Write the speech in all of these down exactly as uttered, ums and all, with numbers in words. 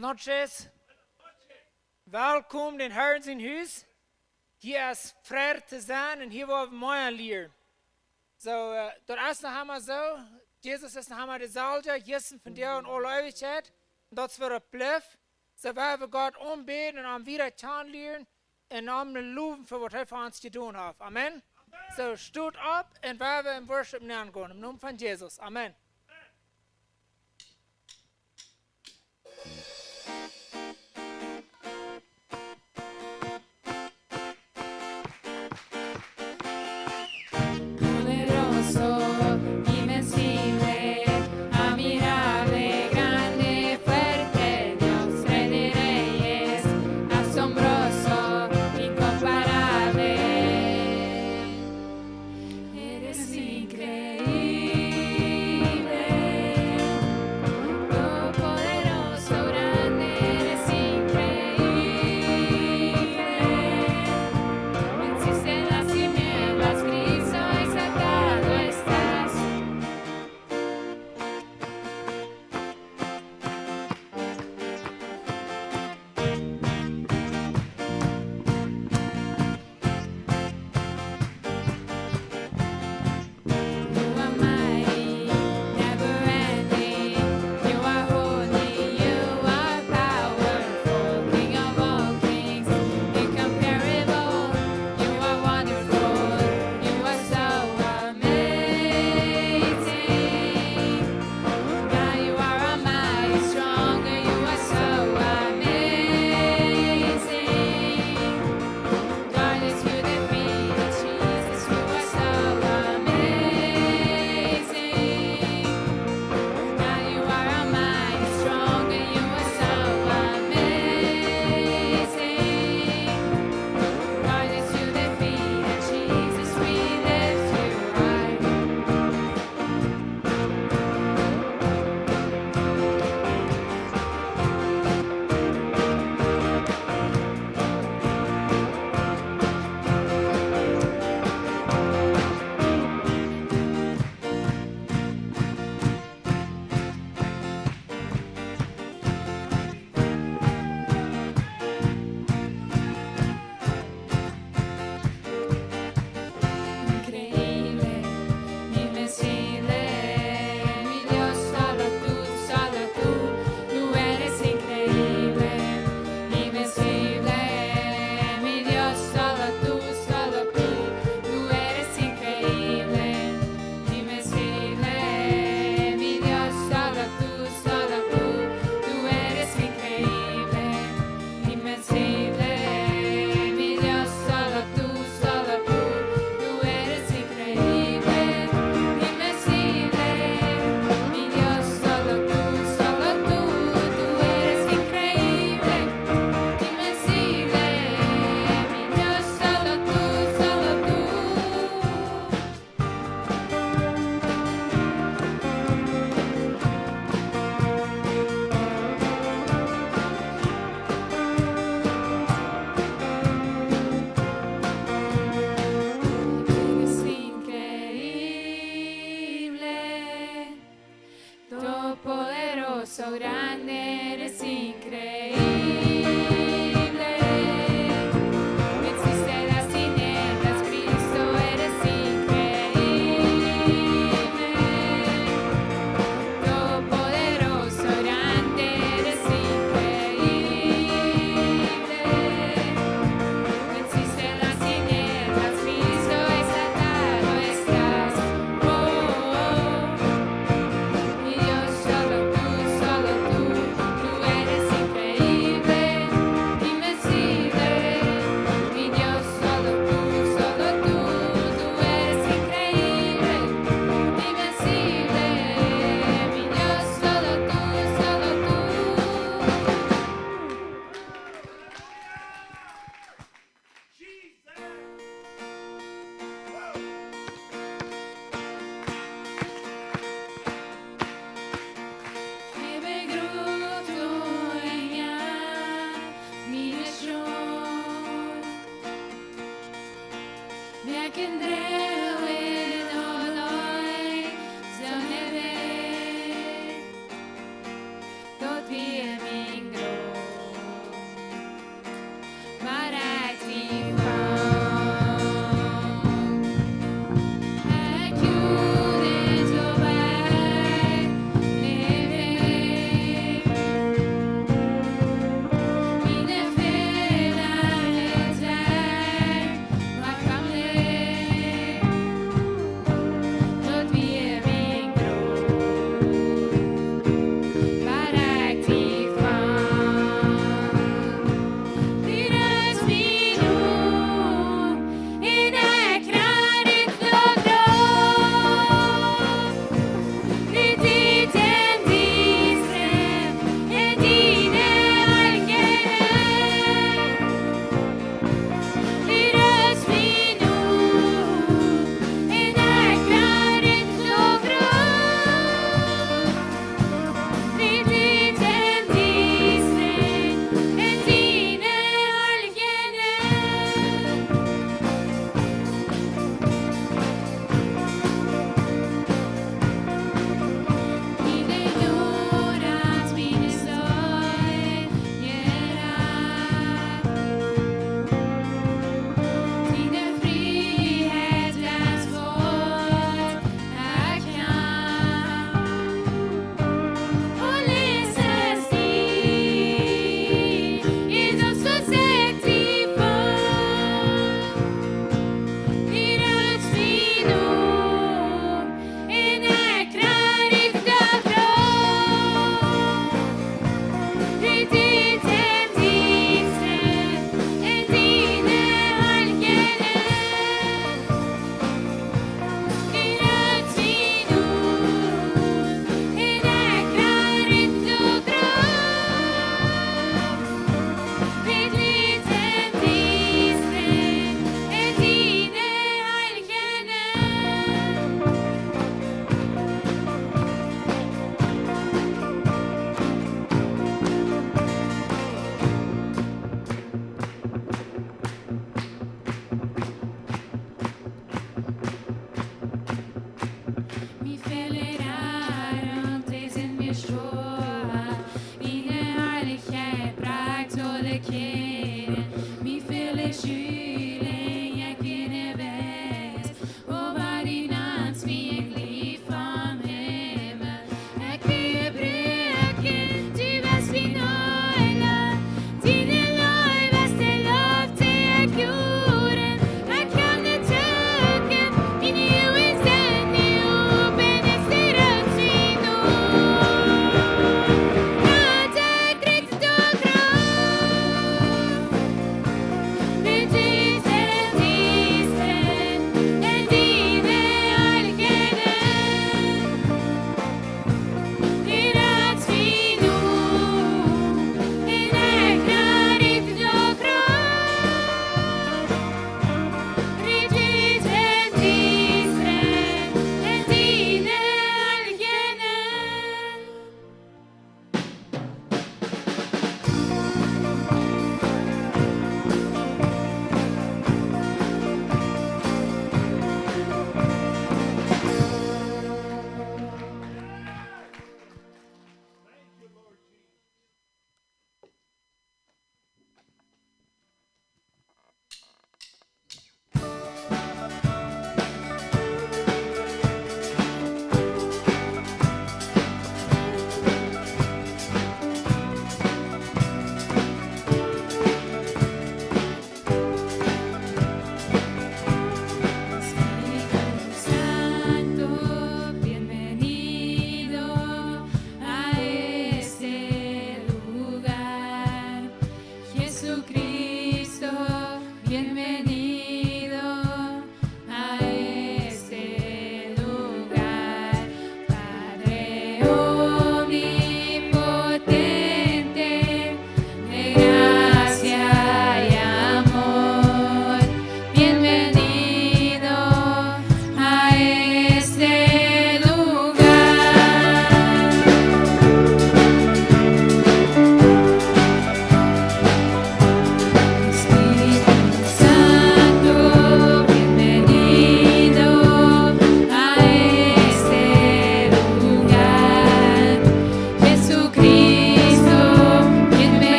Noches. Welkom en dän Herrn sien Hus. Hia es Fräd to sennen un hia woa wie mea lieren. Soo, äh, daut es noch emma soo. Jesus es noch emma deselwja, jistren, vondoag un aule Eewichkjeit. Un daut es woo daut blift. Soo woa wie Gott aunbäden un am wieda kjanen lieren un am lowen fa waut hee fa ons jedonen haft. Amen. Soo, stot opp un woa wie en Worship nengonen. Em Nomen von Jesus. Amen. Poderoso, invencible, admirable, grande, fuerte, Dios, Rey de reyes, asombroso, incomparable. Eres increíble, todopoderoso, grande, eres increíble. Venciste las tinieblas, Cristo, exaltado estás. You are mighty, never ending. You are holy, you are powerful, King of all kings, incomparable. You are wonderful, you are so amazing. God, you are almighty, strong, you are so amazing. God, you defeated, Jesus, you are so amazing. God, you are almighty, strong, you are so amazing. God, you defeated, Jesus, we lift you high. Increíble, invencible, mi Dios, solo tú, solo tú, tú eres increíble, invencible, mi Dios, solo tú, solo tú, tú eres increíble, invencible, mi Dios, solo tú, solo tú, tú eres increíble. Invencible, mi Dios, solo tú, solo tú, tú eres increíble. Invencible, mi Dios, solo tú, solo tú, tú eres increíble. Invencible, mi Dios, solo tú, solo tú. Eres increíble, todopoderoso, grande, eres increíble. Venciste las tinieblas, Cristo, eres increíble. Todopoderoso, grande, eres increíble. Venciste las tinieblas, Cristo, exaltado estás. Oh, oh, oh. Mi Dios, solo tú, solo tú,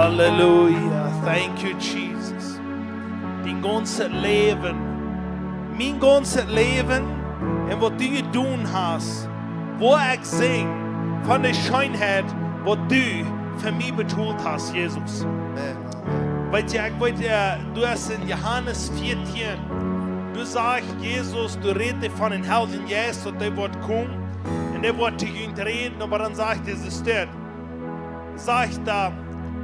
Halleluja. Thank you, Jesus. Dien gaunzet Läwen, mien gaunzet Läwen un waut du jedonen hast, woa ekj sinjen von de Scheenheit, waut du fa mie betolt hast, Jesus. Amen. Weetst, ekj weet, äh, du hast en Johanes vieetieen, du sajchst, Jesus, du rätst von dän Heiljen Jeist, daut dee woat komen un dee woat to junt räden, oba dan sajcht dise Städ, sajcht hee,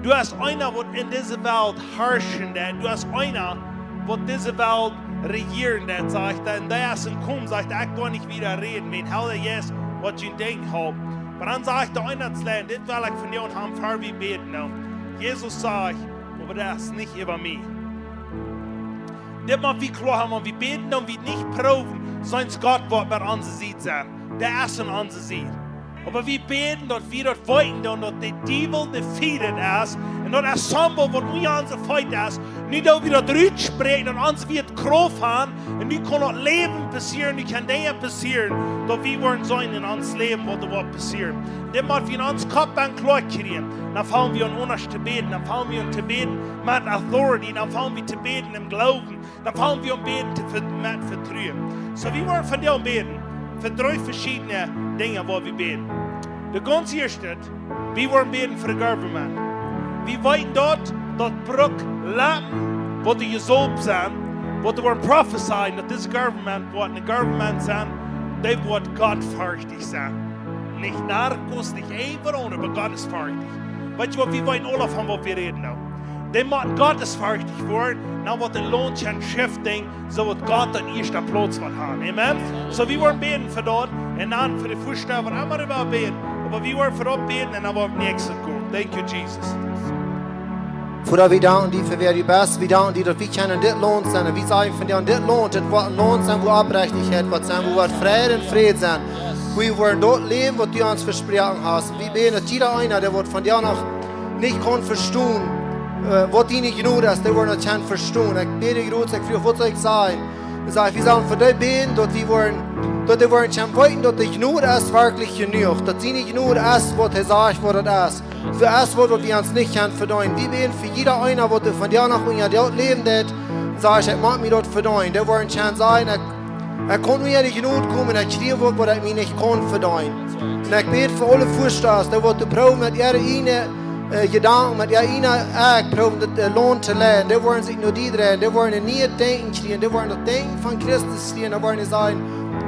du hast eena, waut en dise Welt harschen deit, du hast eena, waut dise Welt rejieren deit, sajcht hee, un dee es enkomen, sajcht hee, ekj woa nich wieda räden, mien Heilja Jeist woat junt denkjen halpen. Oba dan sajcht hee, eena to läwen, dit well ekj von junt haben, ver wie bäden, nu. Jesus sajcht, oba daut es nich äwa mie. Dit mott wie kloa haben, wan wie bäden, dan wie nich proowen, sonst Gott woat bie onse Sied sennen. Dee es aun onse Sied. Oba wie bäden, daut wie daut weeten, dan daut de Diewel defeated es, un daut es Satan, waut nu aun onse Feet es, nu daut wie daut rutspräakjen, daut ons woat Krauft haben, un nu kaun daut Läwen passieren, nu kaun Dinja passieren, daut wie woaren seenen en ons Läwen, waut doa woat passieren. Dit mott wie en ons Kopp aun kloa kjrieen. Dan fangen wie aun aundasch to bäden, dan fangen wie aun to bäden met authority, dan fangen wie to bäden em Gloowen, dan fangen wie aun bäden to ve-, met Vetruen. So, wie woaren vondoag bäden fa dree veschiedne Dinja, wua wie bäden. De gaunz ieeschte, wie woaren bäden fa de government. Wie weeten daut, daut brukt Leute, waut doa jesaulft sent, waut doa woaren prophezeien, daut dise government woat ne government sennen, dee woat gottfürchtig sennen. Nich Narcos, nich eent waut aundret, oba gottesfürchtig. Weetst du waut, wie weeten aula von waut wie räden, nu. Dee motten gottesfürchtig woaren, dan woat daut Launt kjennen shiften, soo daut Gott dän ieeschten Plauz woat haben. Amen? So, wie woaren bäden fa daut, un dan fa de Väastäa, waut emma wie woaren bäden. Oba wie woaren fa daut bäden, un dan woaren wie näakjstet gonen. Thank you, Jesus. Voda, wie danken die fa wäa du best. Wie danken die, daut wie kjennen dit Launt sennen. Un wie sajen von die aun dit Launt, dit woat een Launt sennen, wua Oprechtichkjeit woat sennen, wua woat Fräd un Fräd sennen. Wie woaren daut läwen, waut du ons vesproaken hast. Wie bäden, daut jieda eena, dee waut von die noch nich kaun vestonen, äh, waut diene Jnod es, dee woaren daut kjennen vestonen. Ekj bäd, Gott, ekj froag, waut saul ekj sajen? Ekj saj, wie sellen fa dee bäden, daut wie woaren, daut dee woaren kjennen weeten, daut de Jnod es werkjlich jenuach, daut siene Jnod es, waut hee sajcht, waut et es. Fa es waut, waut wie ons nich kjennen vedeenen. Wie bäden fa jieda eena, waut von die noch unja daut Läwen deit, sajcht, ekj mott mie daut vedeenen. Dee woaren kjennen sajen, ekj Ekj kaun nu aun de Jnod komen, ekj kjrie waut, waut ekj mie nich kaun vedeenen. Un ekj bäd fa aule Väastäa, dee waut proowen met äare ieejne, äh, Jedanken, met äare ieejne Akj, proowen daut, äh, Launt to leiden. Dee woaren sikj no die dreien, dee woaren een nieet Denkjen kjrieen, dee woaren daut Denkjen von Christus kjrieen, dee woaren sajen,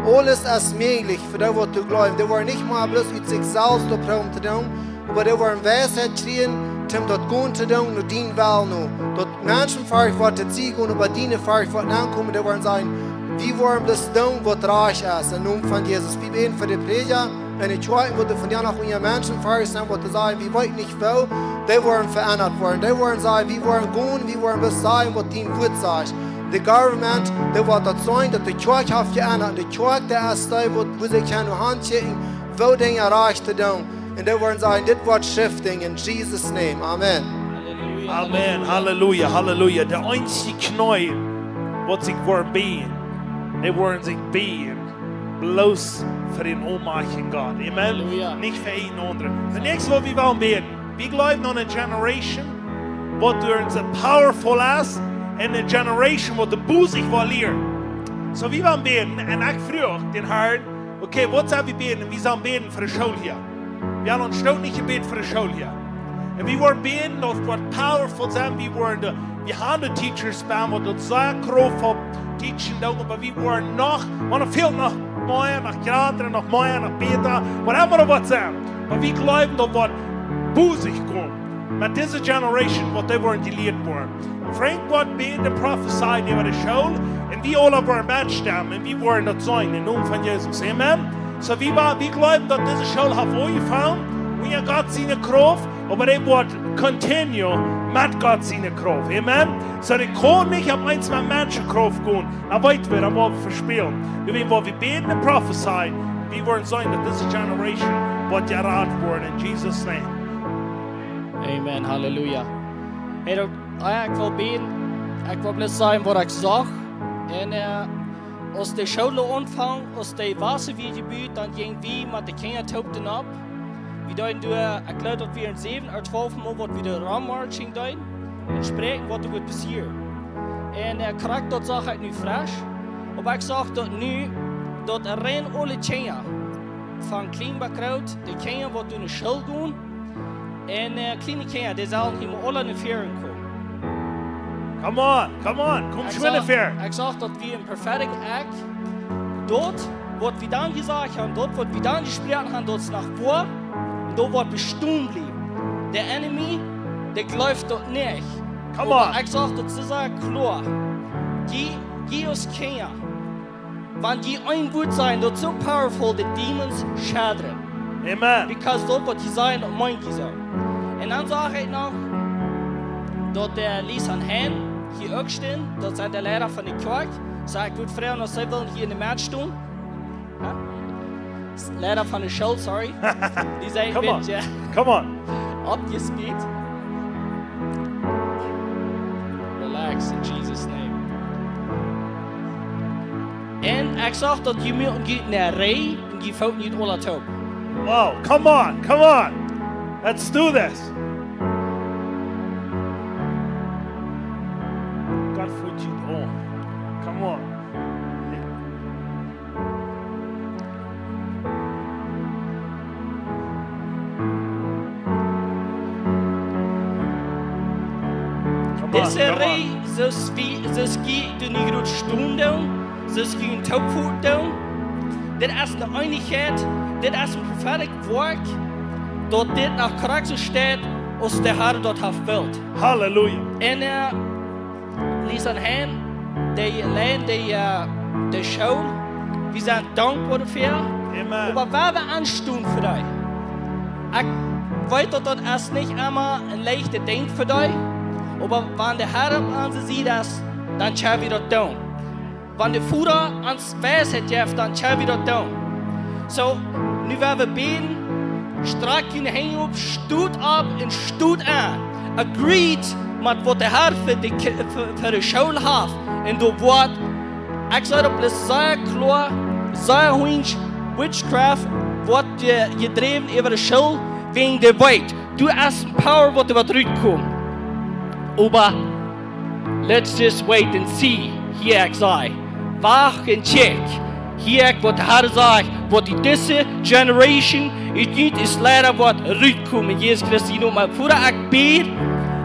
aules es mäajlich fa dee waut doa jleewen. Dee woaren nich mea bloos ut sikj selfst daut proowen to doonen, oba dee woaren Weisheit kjrieen, om daut gonen to doonen, no dienen Wellen no. Daut Menschenforcht woat to Sieg gonen, oba diene Forcht woat aunkomen, dee woaren sajen, wie woaren bloos doonen, waut rajcht es, em Nomen von Jesus. Wie bäden fa de Prädja un de Kjoakjen, waut von die noch unja Menschenforcht sent, waut sajen, wie weeten nich woo, dee woaren veendat woaren. Dee woaren sajen, wie woaren gonen, wie woaren bloos sajen, waut dien Wuat sajcht. De government, dee woat daut seenen, daut de Kjoakj haft jeendat. De Kjoakj, dee es dee, waut, wua see kjennen aunchecken, woo Dinja rajcht to doonen. Un dee woaren sajen, dit woat shifting in Jesus' name. Amen. Amen. Halleluja, halleluja. De eensje Kjnee, waut sikj woaren bieejen, dee woaren sikj bieejen bloos fa dän aulmajchtjen Gott. Amen. Halleluja. Nich fa een aundren. De näakjste, waut wie wellen bieejen, wie jleewen aun eene generation, waut doa soo powerful es, un eene generation, waut de Buße woat lieren. So, wie wellen bieejen, un ekj fruach dän Harn, okay, waut sell wie bäden? Wie sellen bäden fa de School hia. Wie haben ons stoot nich jebät fa de School hia. Un wie woaren bäden, daut woat powerful sennen. Wie woaren de, wie haben de Teachers bie, waut daut sea kraftvoll teachen doonen, oba wie woaren noch, mau noch väl noch mea, noch jrata, noch mea, noch bäta, whatever daut woat sennen. Oba wie jleewen, daut woat Buße komen met dise generation, waut dee woaren jelieet woaren. Frank woat bäden un prophezeien äwa de School, un wie aula woaren betstemmen, un wie woaren daut seenen, em Nomen von Jesus. Amen. So, wie wa-, wie jleewen, daut dise School haft aunjefongen, unja Gott siene Krauft, oba dee woat continue met Gott siene Krauft. Amen. So, dee kaun nich opp eemol met Menschenkrauft gonen. Dan weeten wie, dan woaren wie vespälen. Wie woaren, woaren wie bäden un prophezeien, wie woaren seenen, daut dise generation woat jerat woaren, in Jesus' name. Amen, halleluja. Hey, daut, ah, ekj well bäden, ekj well bloos sajen, waut ekj sach. Un, äh, aus de School aunfunk, aus de Wasa wia jebut, dan jinjen wie met de Kjinja toop doa nopp. Wie deeden doa, ekj jleew daut wie en säwen ooda twalf Mol waut wie doa rom marching deeden. Un spräakjen waut doa wudd passieren. Un, äh, krakjt daut sach ekj nu fresch. Oba ekj sach daut nu, daut rein aule Kjinja, von kjlien bat groot, de Kjinja waut doa no School gonen, un, äh, kjliene Kjinja, dee sellen hia mau aula no väaren komen. Come on, come on, komm schwind no väaren. Ekj sach daut wie en prophetic act, daut waut wie dan jesajcht haben, daut waut wie dan jesproaken haben, daut es noch woa, un daut woat bestonen bliewen. De enemy, dee jleeft daut nich. Come on. Oba ekj sach daut sea kloa. Jie, jie aus Kjinja, wan jie een Wuat sajen, daut es soo powerful, de demons schaddren. Amen. Because daut waut jie sajen, daut meent jie soo. Un dan sach ekj noch, daut de Lisan Hein hia uk stunt, daut es de Leida von de Kjoakj. Sach ekj, ekj wudd froagen aus see wellen hia en de Medd stonen. Jo? Leida von de School, sorry. Dee sent... Come on. Come on. Up to speed. Relax in Jesus' name. Un ekj sach daut jie motten goot no Reaj un jie Footen goot aula toop. Wow, come on, come on. Let's do this. Gott fieet junt aun. Come on. Come on, come on. Dise Reaj, soo aus wie, soo aus jie doa nu groot stonen doonen, soo aus jie junt toop foten doonen, dit es ne Eenichkjeit, dit es en prophetic Woakj, daut dit noch krakjt soo steit aus de Herr daut haft jewult. Halleluja. Un, äh, Lisan Hein, dee leiden de, äh, de School. Wie sent dankboa doafäa. Amen. Oba wie woaren aunstonen fa dee. Ekj weet daut daut es nich emma een leichtet Dinkj fa dee. Oba wan de Herr opp onse Sied es, dan kjenn wie daut doonen. Wan de Voda ons Weisheit jeft, dan kjenn wie daut doonen. Soo, nu woa wie bäden, strakjt june Henj opp, stot opp un stot aun. Agreed met waut de Herr fa de Ki-, fa, fa de School haft. Un doa woat, ekj saj daut bloos sea kloa, sea hunjsch, witchcraft woat je-, jedräwen äwa de School wäajen de Welt. Doa es een power waut, waut rutkomt. Oba let's just wait and see. Hia ekj saj, wacht un kjikj. Hia ekj waut de Herr sajcht, waut ut dise generation, ut junt es Leida waut rutkomen. Jesus Christus, jie know, mau Voda, ekj bäd,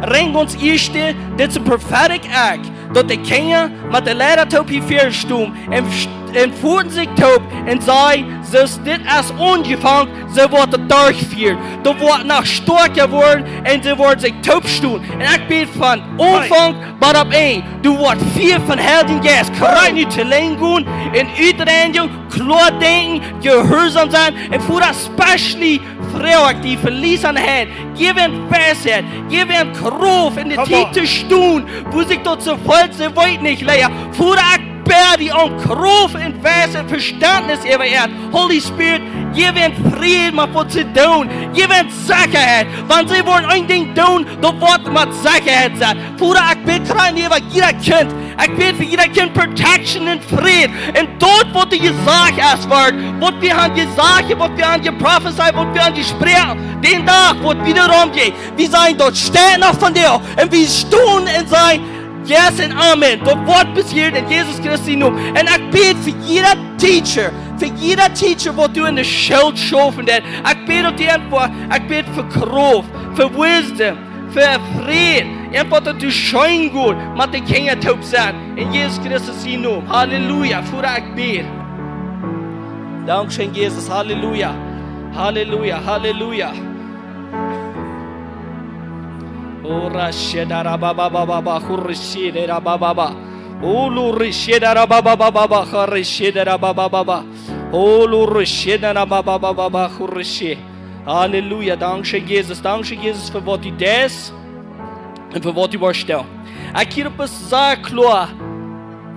brinj ons ieescht, dit es een prophetic act, daut de Kjinja met de Leida toop hia väa stonen un, un foten sikj toop un sajen, soo aus dit es aunjefongen, soo woat et derchjefieet. Daut woat noch stoakja woaren un see woaren sikj toop stonen. Un ekj bäd von Aunfank bat opp Enj, doa woat Fia von Heiljen Jeist krakjt nu to lenjd gonen un Utreinjunk, kloa denkjen, jehuarsom sennen. Un fa daut especially froag ekj die fa Lisan Hein, jeff an Weisheit, jeff an Krauft en de Tiet to stonen, wua sikj daut soo felt, see weet nich, Leida. Voda, ekj bäd die om Krauft un Weisheit, Vestentnis äwa äa. Holy Spirit, jeff an Fräd, mau waut to doonen. Jeff an Sechaheit. Wan see woaren een Dinkj doonen, daut woat met Sechaheit sennen. Voda, ekj bäd krakjt nu äwa jieda Kjint. Ekj bäd fa jieda Kjint Protection un Fräd. Un daut waut doa jesajcht es, woat, waut wie haben jesajcht, waut wie haben jeprophesied, waut wie haben jesproaken, dän Dach waut wie doa romjinjen, wie sajen, daut steit noch vondoag. Un wie stonen un sajen, yes un amen. Daut woat passieren en Jesus Christi Nomen. Un ekj bäd fa jieda teacher, fa jieda teacher waut doa en de School schaufen deit. Ekj bäd daut dee eenfach, ekj bäd fa Krauft, fa wisdom, fa Fräd, eenfach daut doa scheen jeit, met de Kjinja toop sennen. En Jesus Christus sienen Nomen. Halleluja. Voda, ekj bäd. Dankscheen, Jesus. Halleluja. Halleluja. Halleluja. Ora shedara baba baba baba, hurishidara baba baba. Olu rishedara baba baba baba, hurishedara baba baba. Olu rishedara baba baba baba, hurishi. Halleluja. Dankscheen, Jesus. Dankscheen, Jesus, fa waut du deist un fa waut du woascht doonen. Ekj hia opp es sea kloa,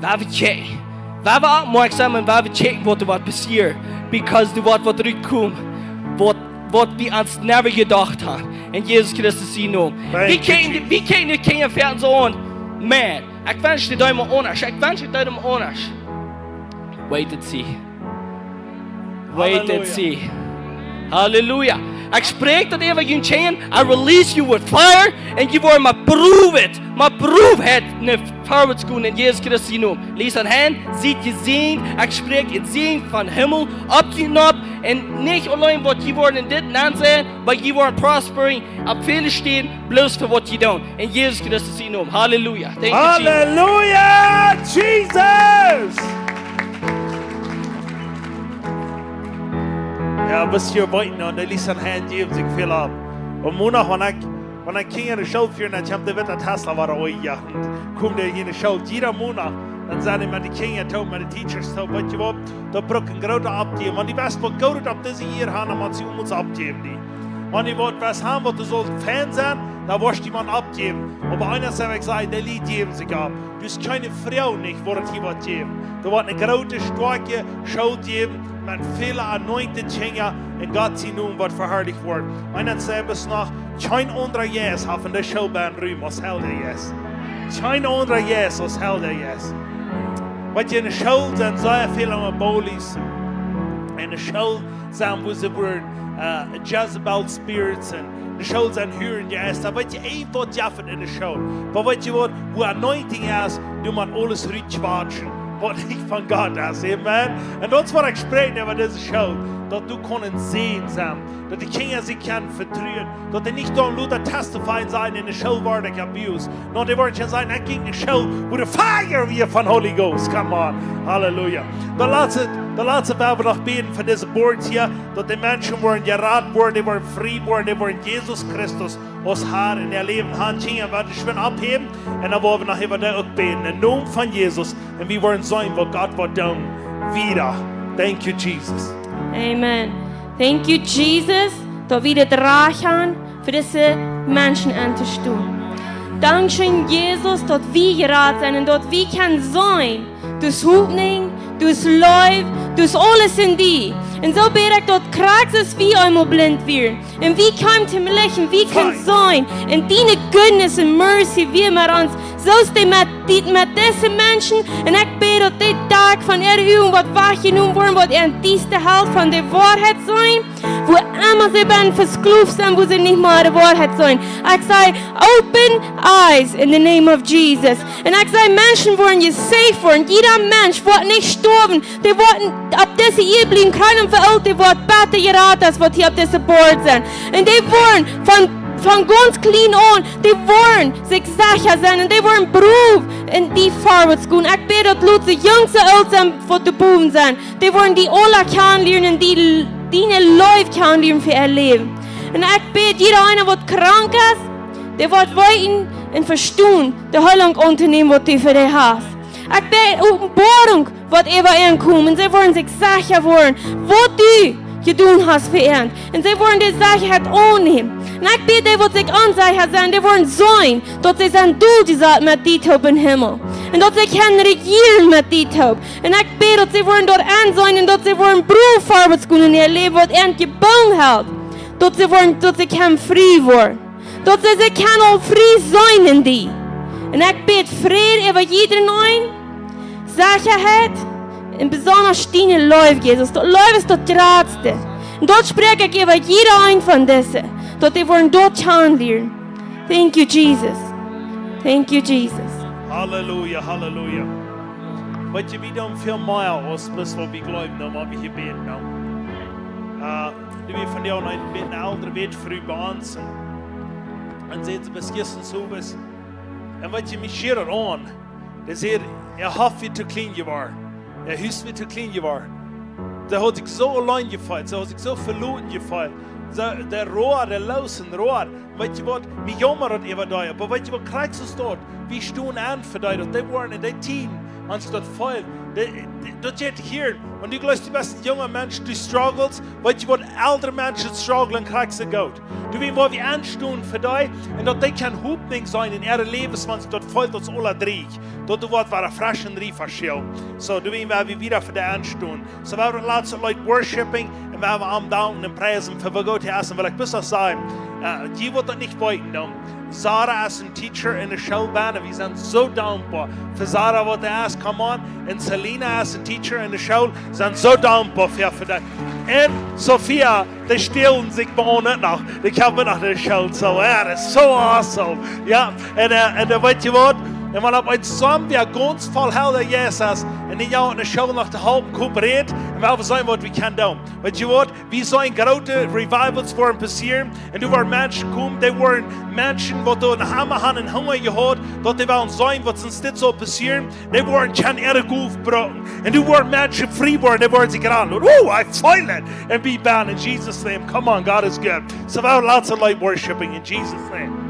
woa wie kjikjen, woa wie oppmoaksom sennen, woa wie kjikjen, waut doa woat passieren. Because doa woat waut rutkomen, waut, waut wie ons never jedocht haben. En Jesus Christus sienen Nomen. Thank you, Jesus. Wie kjikjen, wie kjikjen de Kjinja väa soo aun. Man, ekj wensch, dee deeden mau aundasch. Ekj wensch, dee deeden mau aundasch. Wait and see. Wait and see. Halleluja. Halleluja. Ekj spräakj daut äwa june Kjinja, I release you with fire, un jie woaren met Proof, met Proof no väarwoats gonen en Jesus Christus sienen Nomen. Lies aun Henj, siet jesäajent, ekj spräakj een Säajen von Himmel opp june nopp, un nich auleen waut jie woaren en dit Launt sennen, oba jie woaren prospering opp väle Städen, bloos fa waut jie doonen. En Jesus Christus sienen Nomen. Halleluja. Thank you, Jesus. Halleluja, Jesus! Jo, best du hia buten un dee liest aun Henj, jäwen sikj väl opp. Un Mona, wan ekj, wan ekj Kjinja enne School fia, dan kjemt de witte Tesla wada, oh jo, un kjemt dee hia enne School, jieda Mona, dan sent dee met de Kjinja toop, met de Teachers toop, weetst du waut, daut brukt een groota Oppjäwen. Wan du west waut Goodet opp dise Ieed han, dan motst du aulemol oppjäwen, dee. Wan du waut west han, waut du saust fein sennen, dan woascht du mau oppjäwen. Oba eent es, ekj saj, dee Lied jäwen sikj opp. Du hast kjeene Froag nich, woat et hia waut jäwen. Doa woat eene groote, stoakje School jäwen, met väle anointed Kjinja, un Gott sien Nomen woat veharlicht woaren. Eent es, ekj saj bloos noch, kjeen aundra Jeist haft en dee School benen Rum aus Heilja Jeist. Kjeen aundra Jeist aus Heilja Jeist. Weetst du, enne School sent sea väl aun de bullies. Enne School sent, wua see woaren, äh, Jezebel Spirits un enne School sent Hurenjeista. Weetst du, eent waut jeft et enne School. Oba weetst du waut, wua anointing es, du motst aules rutquatschen, waut nich von Gott es. Amen. Un daut es waut ekj spräakj äwa dise School, daut du kaust een Säajen sennen, daut de Kjinja sikj kjennen vetruen, daut dee nich dan lota testifyen sellen, enne School wort ekj abused. No, dee woaren kjennen sajen, ekj jinkj enne School, wua de fire wia von Holy Ghost. Come on. Halleluja. Daut latste, daut latste, wie woaren noch bäden fa dise boards hia, daut de Menschen woaren jerat woaren, dee woaren frie woaren, dee woaren Jesus Christus aus Har en äa Läwen han. Kjinja, woa wie schwind oppheewen, un dan woa wie noch äwa dee uk bäden. Em Nomen von Jesus. Un wie woaren seenen waut Gott woat doonen wieda. Thank you, Jesus. Amen. Thank you, Jesus, daut wie daut Rajcht han, fa dise Menschen auntostonen. Dankscheen, Jesus, daut wie jerat sent un daut wie kjennen seenen. Daut es Hopninj, daut es Leew, daut es aules en die. Un soo bäd ekj daut krakjt soo aus wie eemol blint wieren. Un wie kjeemen toom Licht, wie kjennen seenen. Un diene goodness and mercy wia met ons. Soo es dee met, dee met dise Menschen. Un ekj bäd daut dee Dak von äare Uagen woat wajchjenomen woaren, waut an dieste Halft von de Woarheit seenen. Wua emma see benen vesklooft sent, wua see nich mea de Woarheit seenen. Ekj saj, open eyes in the name of Jesus. Un ekj saj, Menschen woaren jesaved woaren. Jieda Mensch woat nich stoawen. Dee woaren opp dise Ieed bliewen, kjeen un fa aul, dee woat bäta jerat aus waut hia opp dise boards sent. Un dee woaren von, von gaunz kjlien aun, dee woaren sikj secha sennen un dee woaren proof en die forwards gonen. Ekj bäd daut lot see jung soo oolt sennen waut doa bowen sent. Dee woaren die aula kjanen lieren un die, diene Leew kjanen lieren fa äa Läwen. Un ekj bäd, jieda eena waut krank es, dee woat weeten un vestonen, de Heilunk auntonämen waut du fa dee hast. Ekj bäd Openboarunk waut äwa an komen. Un see woaren sikj secha woaren, waut du jedonen hast fa an. Un see woaren de Sechaheit aunnämen. Un ekj bäd, dee waut sikj onsecha sent, dee woaren seenen, daut see sent doa, dee sent met die toop em Himmel. Un daut see kjennen rejieren met die toop. Un ekj bäd, daut see woaren doa aun seenen un daut see woaren proof forwards gonen en äa Läwen, waut an jebungen haft. Daut see woaren, daut see kjennen frie woaren. Daut see, see kjennen aul frie sennen en die. Un ekj bäd Fräd äwa jiedren eenen, Sechaheit, un besonda diene Leew, Jesus. Daut Leew es daut jratste. Un daut spräakj ekj äwa jieda eenen von dise, daut dee woaren daut kjanen lieren. Thank you, Jesus. Thank you, Jesus. Halleluja, halleluja. Weetst du, wie doonen väl mea aus bloos waut wie jleewen, dan waut wie hia bäden, no? Äh, dee wie von dee aun een bät eldre Wätfru bie ons. Un, un säd see, best jistren soo waut. Un weetst du, mie schieed daut aun. Dee säd, äa Hus wia too kjlien jeworden. Äa Hus wia too kjlien jeworden. See haud sikj soo auleen jefeelt, see haud sikj soo veloten jefeelt. See, dee road, dee loos un road. Weetst du waut, mie jaumad daut äwa dee. Oba weetst du waut, krakjt soo es daut. Wie stonen aun fa dee, daut dee woaren en dee Tieden, wan see daut feelen. Dee, dee, daut jeit hia. Wan du jleefst, du best een junga Mensch, du struggles, weetst du waut, eldre Menschen strugglen krakjt soo goot. Du, wie woaren wie aunstonen fa dee, un daut dee kjennen Hopninj sennen en äare Läwes, wan see daut feelen, daut es aula dreech. Daut doa woat wada fresch un rie veschälen. Soo, du, wie woaren wie wieda fa dee aunstonen. Soo, wie woaren latst Leet worshipen, un Wie haben am danken un priesen fa woo goot hee es. Un well ekj bloos sajen, äh, dee waut daut nich weeten, dan, Sarah es een Teacher enne School bennen. Wie sent soo dankboa fa Sarah, waut dee es, come on. Un Selina es een Teacher enne School. Sent soo dankboa fa, fa daut. Un Sophia, dee stälen sikj bie ons noch. Dee kjemt noch no de School, soo, jo, daut es soo awesome. Jo, un, äh, un dan weet jie waut? Un wan opp eemol soo wäa gaunz voll Heilja Jeist es, un dee jo enne School noch to halpen, kooperieren, un wie wellen seenen waut wie kjennen doonen. Weet jie waut? Wie seenen groote Revivals woaren passieren. Un doa woaren Menschen komen, dee woaren Menschen, waut doa noch emma haben een Hunga jehaut, daut dee wellen seenen waut soo een Stekj saul passieren. Dee woaren kjennen äare Golf brucken. Un doa woaren Menschen frie woaren, dee woaren sikj raden. Oh, I feel it. And be bound in Jesus' name. Come on, God is good. So well, lots of light worshiping in Jesus' name.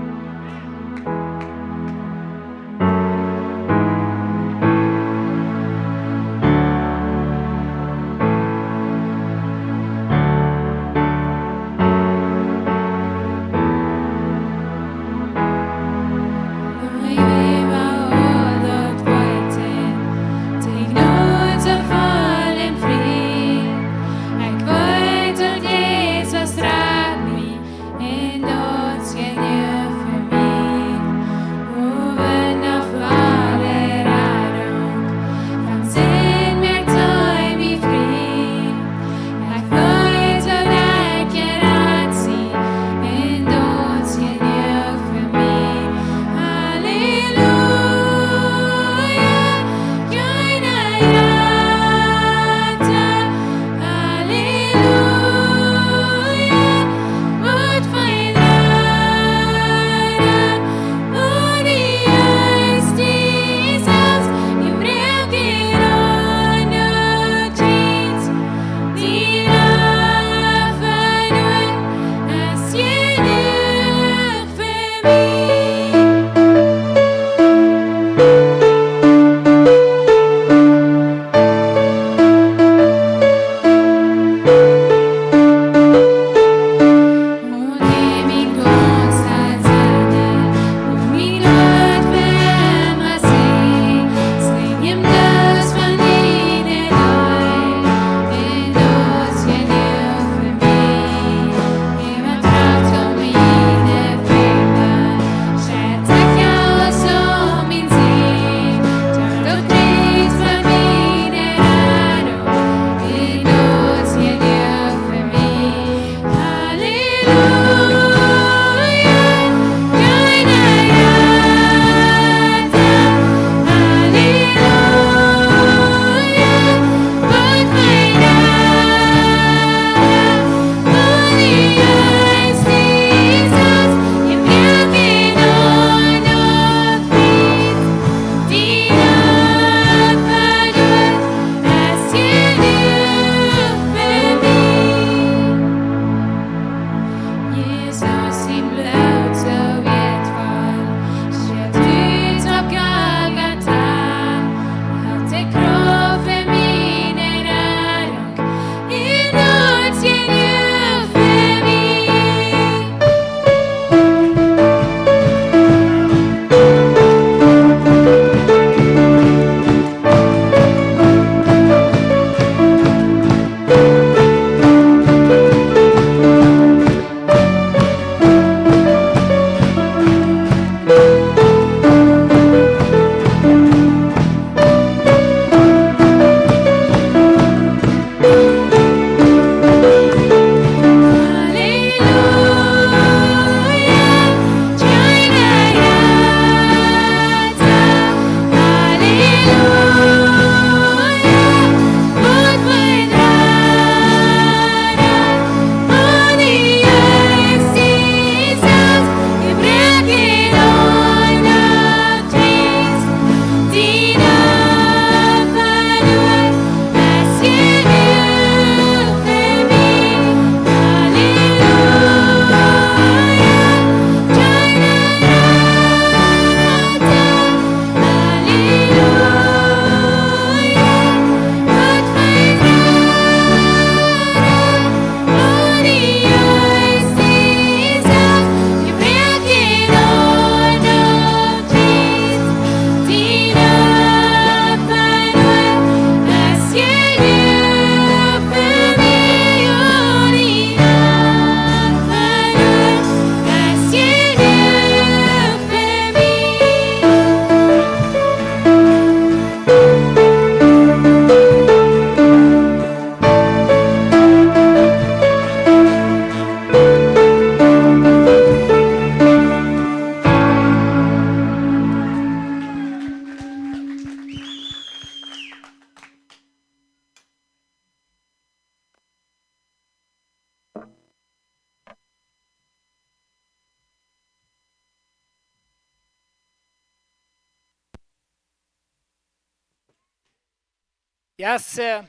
Yes, äh,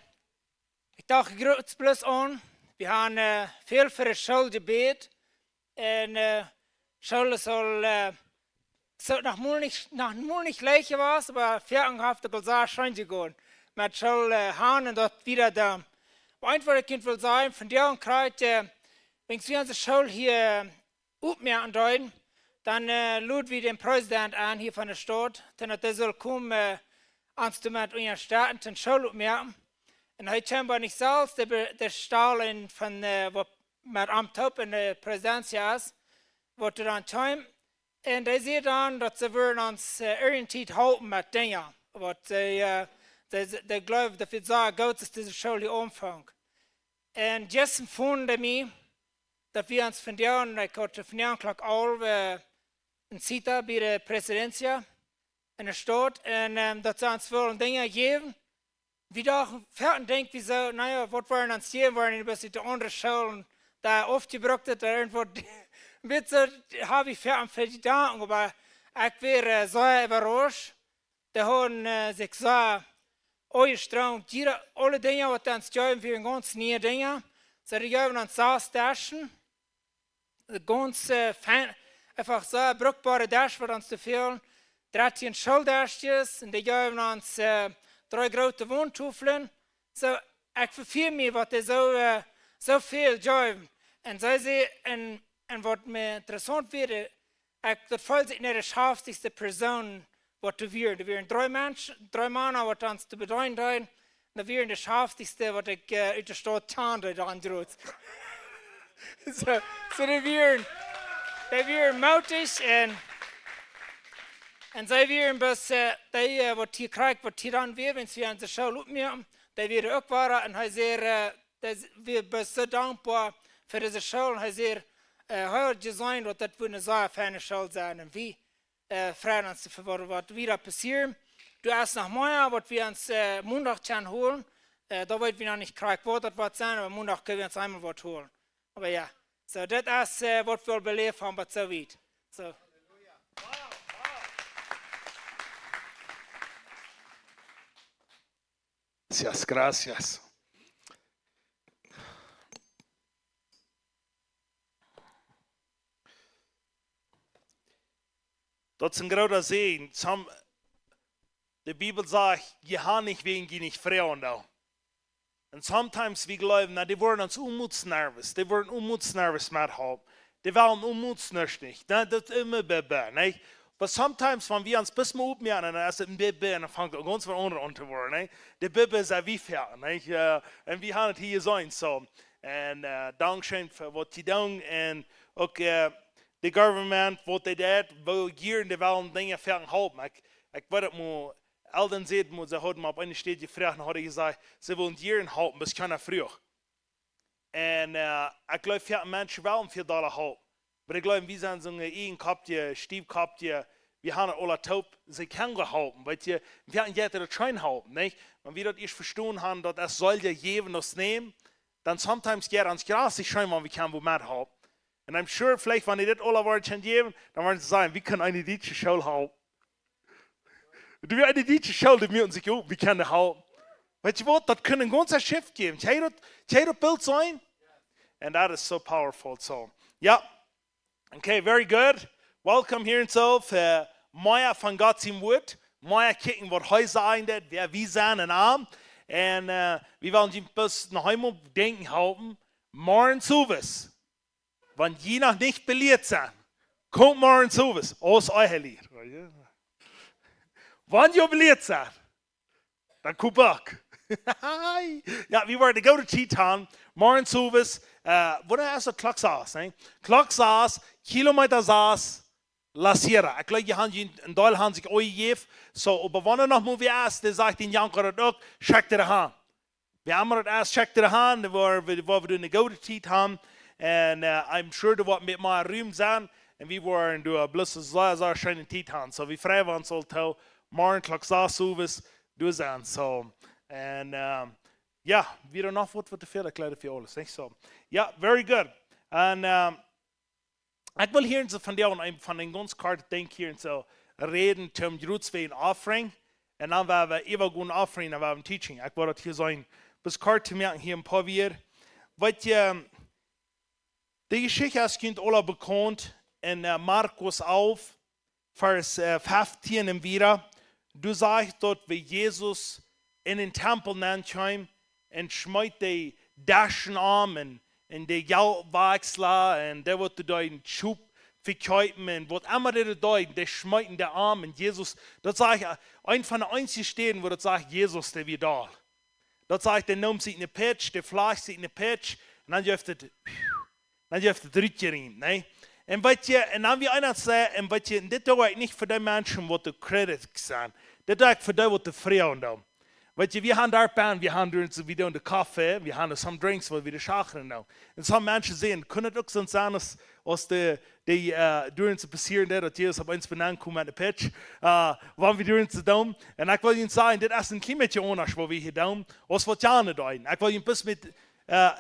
ekj docht, ekj groot bloos aun. Wie haben äh, väl fa de School jebät. Un äh, School saul äh, soo noch mol nich, noch mol nich leicht jewast, oba Fäaten haft et aul sea scheen jegonen. Met School äh, han un daut wieda dan. Oba eent waut ekj junt well sajen, vondoag krakjt, äh, wan wie onse School hia äh, opmoaken deeden, dan äh, lod wie dän Präsident en hia von de Staut, dan daut hee saul komen äh, ons doamet unjastetten, toom School opmoaken. Un hee kjeem oba nich selfst, dee, dee stald een von äh, waut met am toop en de Präsidenz es, waut doa dan kjeem. Un dee säd dan, daut see wudden ons äh, irjentwoo halpen met Dinja. Waut see, äh, dee, dee jleewden, daut wie sea goot es, dise School hia aunfangen. Un jistren funk dee mie, daut wie ons vondoag, ekj haud vondoag Klock alf äh, en cita bie de Presidencia en de Staut, un ähm, daut see ons wullen Dinja jäwen. Wie dochten, Fäaten denkjt wie soo, na jo, waut wudden ons jäwen, wudden een bät de aundre Schoolen doa aufjebrukt, doa irjentwaut, een bät soo, hab ekj Fäaten fa Jedanken, oba ekj wia äh, sea äwarauscht. Dee hauden äh, sikj sea aunjestrengt. Jieda, aule Dinja waut dee ons jeewen, wieren gaunz niee Dinja. See, dee jeewen ons sas Deschen. Gaunz äh, fein, eefach sea brukboare Desch waut ons tofäld. Dartieen Schooldeschkjes un dee jeewen ons äh, dree groote Wontoflen. Soo, ekj vefia mie waut dee soo, äh, soo väl jeewen. Un see säd, un, un waut mie interessaunt wia, ekj, daut feeld sikj nich de schaftlichste Persoon waut doa wieren. Doa wieren dree Menschen, dree Mana waut ons to bedeenen deeden. Daut wieren de schaftlichste waut ekj äh, ut de Staut kjand, dee doa aunjeroden. Soo, soo dee wieren, dee wieren mootich un, un see wieren bloos äh, dee äh, waut hia krakjt, waut hia dan wia, wan wie onse School opmoaken, dee wieren uk wada. Un hee säd, äh, dee wia bloos soo dankboa fa dise School. Un hee säd, äh, hee haud jeseenen daut daut wudd eene sea feine School sennen. Un wie äh, freien ons fa waut, waut wieda passieren. Doa es noch mea waut wie ons äh, Mondach kjennen holen. Äh, doa weet wie noch nich krakjt waut daut woat sennen, oba Mondach kjenn wie ons eemol waut holen. Oba jo, soo daut es äh, waut wie aul beläft haben bat soo wiet. Soo. Gracias, gracias. Daut es een groota Säajen. Som-, de Bibel sajcht, jie han nich wäajen jie nich froagen doonen. Un sometimes wie jleewen, na, dee woaren ons Ootmoot nervous, dee woaren Ootmoot nervous met halpen. Dee wellen Ootmoot nich, nich. Na, daut es emma bäbe, nich? But sometimes, wan wie ons bloos mau opmoaken, dan es et een bäbe, un dan fangt et gaunz waut aundret aun to woaren, nich? De bäbe es wie fäaten, nich? Äh, un wie haben et hia jeseenen, soo. Un äh, dankscheen fa waut jie doonen. Un uk äh, de government, waut dee deit, woo jieren dee wellen Dinja fäaten halpen. Ekj, ekj weet daut mau, Eldon säd mau, see hauden mie opp eene Städ jefroacht un hauden jesajcht, see wullen jieren halpen, bat kjeena fruach. Un äh, ekj jleew, fäaten Menschen wellen väl dolla halpen. Oba ekj jleew, wie sent soo een Ieejenkoppkje, Stiewkoppkje, wie haben aule toop, see kjennen halpen, weet jie, wie haben jeit daut scheen halpen, nich? Wan wie daut ieescht vestonen haben, daut es soo jäwen aus nämen, dan sometimes jeit ons jrod scheen, wan wie kjennen waut methalpen. And I'm sure, veleicht, wan dee dit aula woaren kjennen jäwen, dan woaren see sajen, wie kjennen eene dietsche School halpen. Doa wia eene dietsche School, dee muaken sikj opp, wie kjennen halpen. Weet jie waut, daut kunn een gaunzet Schiff jäwen. Kjenn jie daut, kjenn jie daut Bilt seenen? And that is so powerful. So, jo. Okay, very good. Welcome hia en soo, äh, mea von Gott sien Wuat. Mea kjikjen waut hee sajcht, wäa wie sent en am. Un äh, wie wellen junt bloos noch eemol denkjen halpen. Morjen sowieso. Wan jie noch nich belieet sent, komt morjen sowieso aus Ehelied. Wan jie belieet sent, dan komt uk. Jo, wie woaren eene goode Tiet haben. Morjen sowieso, äh, waut es daut? Klock sas, nä? Klock sas, Kilometa sas, La Sierra. Ekj jleew, jie haben, een Deel haben sikj aul jejäft. Soo, oba wan noch mol wäa es, dee sajcht, dän Janko daut uk, schekjt dee han. Wäa emma daut es, schekjt dee han, doa woa wie, woa wie eene goode Tiet haben. Un äh, I'm sure doa woat met mea Rum sennen. Un wie woaren doa bloos sea, sea scheene Tiet haben. Soo, wie freien ons aul too, morjen Klock sas sowieso doa sennen. Soo, un äh, jo, wie haben noch waut, waut to väl, ekj jleew, fa aules, nich soo? Jo, very good. Un äh, ekj well hia en soo vondoag een, von een gaunz kortet Dinkj hia en soo räden, toom jrod wäajen offering. Un dan woa wie äwa gonen offering, dan woa wie teaching. Ekj woa daut hia sennen, bat kort to moaken hia een poa Wieed. Waut jie, de Jeschicht es junt aula bekaunt en äh, Markus alf, Varsch äh, feftieen un wieda. Doa sajcht daut, woo Jesus en dän Tempel nenkjeem un schmeet de Deschen om un, un de Jeltwakjsla un dee waut doa deeden Schop vekjeepen un waut emma dee doa deeden, dee schmeeten dee om. Un Jesus, daut sajcht, eent von de eensje Städen wua daut sajcht, Jesus, dee wia doll. Daut sajcht, dee neem sikj ne Pitsch, dee flajcht sikj ne Pitsch un dan jeft et, dan jeft et rutjerieemt, nä? Un weet jie, un dan wia eena säd, un weet jie, un dit doo ekj nich fa dee Menschen waut de critics sent. Dit doo ekj fa dee waut de Frues doonen. Weet jie, wie haben doa bie, wie haben doa soo, wie doonen de Koffe, wie haben some drinks, waut wie de Schachren doonen. Un some Menschen sajen, kunn et uk soo sennen aus, aus de, de äh, doa soo passieren deed, daut Jesus opp eemol benannt kjeem met ne Pitsch, äh, wan wie doa soo doonen. Un ekj well junt sajen, dit es een kjlien bät aundasch waut wie hia doonen, aus waut jane deeden. Ekj well junt bloos met äh,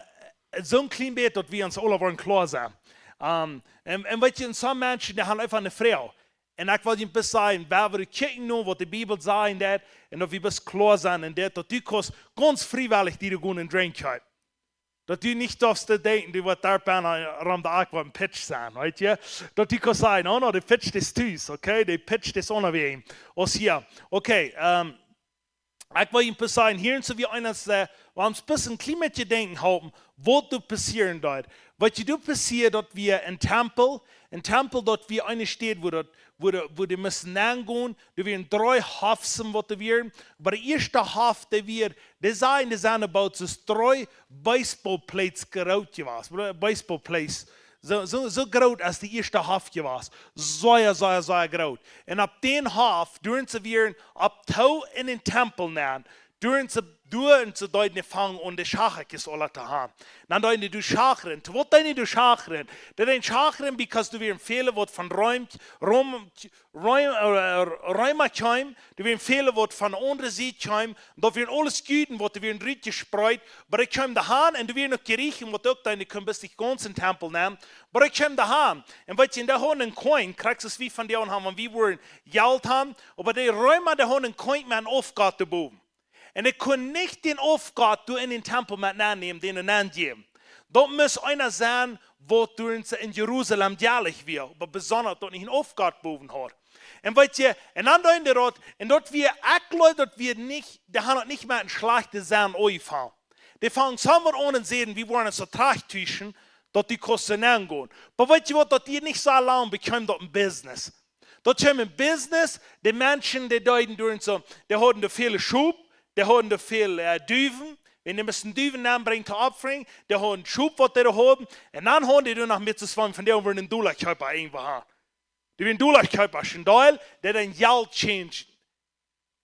soon kjlien bät, daut wie ons aula woaren kloa sennen. Ähm, un, un weet jie, un some Menschen, dee haben eefach ne Fru. Un ekj well junt bloos sajen, woo wie kjikjen nu, waut de Bibel sajcht en daut, un daut wie bloos kloa sennen en daut, daut du kaust gaunz friewellich die doa gonen Drink kjeepen. Daut du nich doafst denkjen, du woascht doa bie rom de Akj woat een Pitsch sennen, weet jie? Daut du kaust sajen, oh no, de Pitsch es tus, okay? De Pitsch es unjawäajen. Aus hia, okay, ähm, ekj well junt bloos sajen, hia un soo wia eena, äh, waut ons bloos een kjlien bät denkjen halpen, waut doa passieren deed. Waut doa passieet, daut wia een Tempel, een Tempel, daut wia eene Städ, wua daut, wua de, wua de Menschen nengonen, doa wieren dree Hofs waut doa wieren, oba de ieeschte Hof, dee wia, dee sajen, dee sent about soo dree Baseballplatz groot jewast, ooda Baseballplatz, soo, soo, soo groot aus de ieeschte Hof jewast. Sea, sea, sea groot. Un opp dän Hof, doa sent see wieren opp too en dän Tempel nenn, doa sent see, doa sent see deeden fangen aun de Schachakjes aula to haben. Dan deeden dee doa schachren. To waut deeden dee doa schachren? Dee deeden schachren, because doa wieren väle waut von Reem, Reem, Reem, äh, Reema kjeemen, doa wieren väle waut von de aundre Sied kjeemen, daut wieren aules Juden, waut doa wieren rutjespreet, oba dee kjeemen doa han, un doa wieren uk Jerichen, waut uk deeden, dee kunnen bloos nich gaunz en Tempel nämen, oba dee kjeemen doa han. Un weet jie, un dee hauden een Coin, krakjt soo aus wie vondoag haben, wan wie wudden Jelt haben, oba de Reema, dee hauden een Coin met een Aufgott doa bowen. Un dee kunnen nich dän Aufgott doa en dän Tempel met nennämen, dän nenjäwen. Daut must eena sennen, waut doa en, en Jerusalem jelich wia, oba besonda daut nich een Aufgott bowen haud. Un weet jie, un dan deeden dee daut, un daut wia, ekj jleew, daut wia nich, dee haben daut nich met een schlajchtet Senn aunjefongen. Dee fungen somewhere aun un säden, wie woaren ons soo trajcht tuschen, daut dee kosten aungonen. Oba weet jie waut, daut wia nich soo lang, bekjeem daut een Business. Daut kjeem een Business, de Menschen, dee deeden doa soo, dee hauden doa väle Schop, dee hauden doa väl äh, Duwen, wan dee musten Duwen aunbrinjen to opfern, dee hauden Schop, waut dee doa hauden, un dan hauden dee doa noch met soo von, von dee wudden een Dola kjeepen irjentwua han. Dee wieren Dola kjeepen, een Deel, dee dan Jelt changen.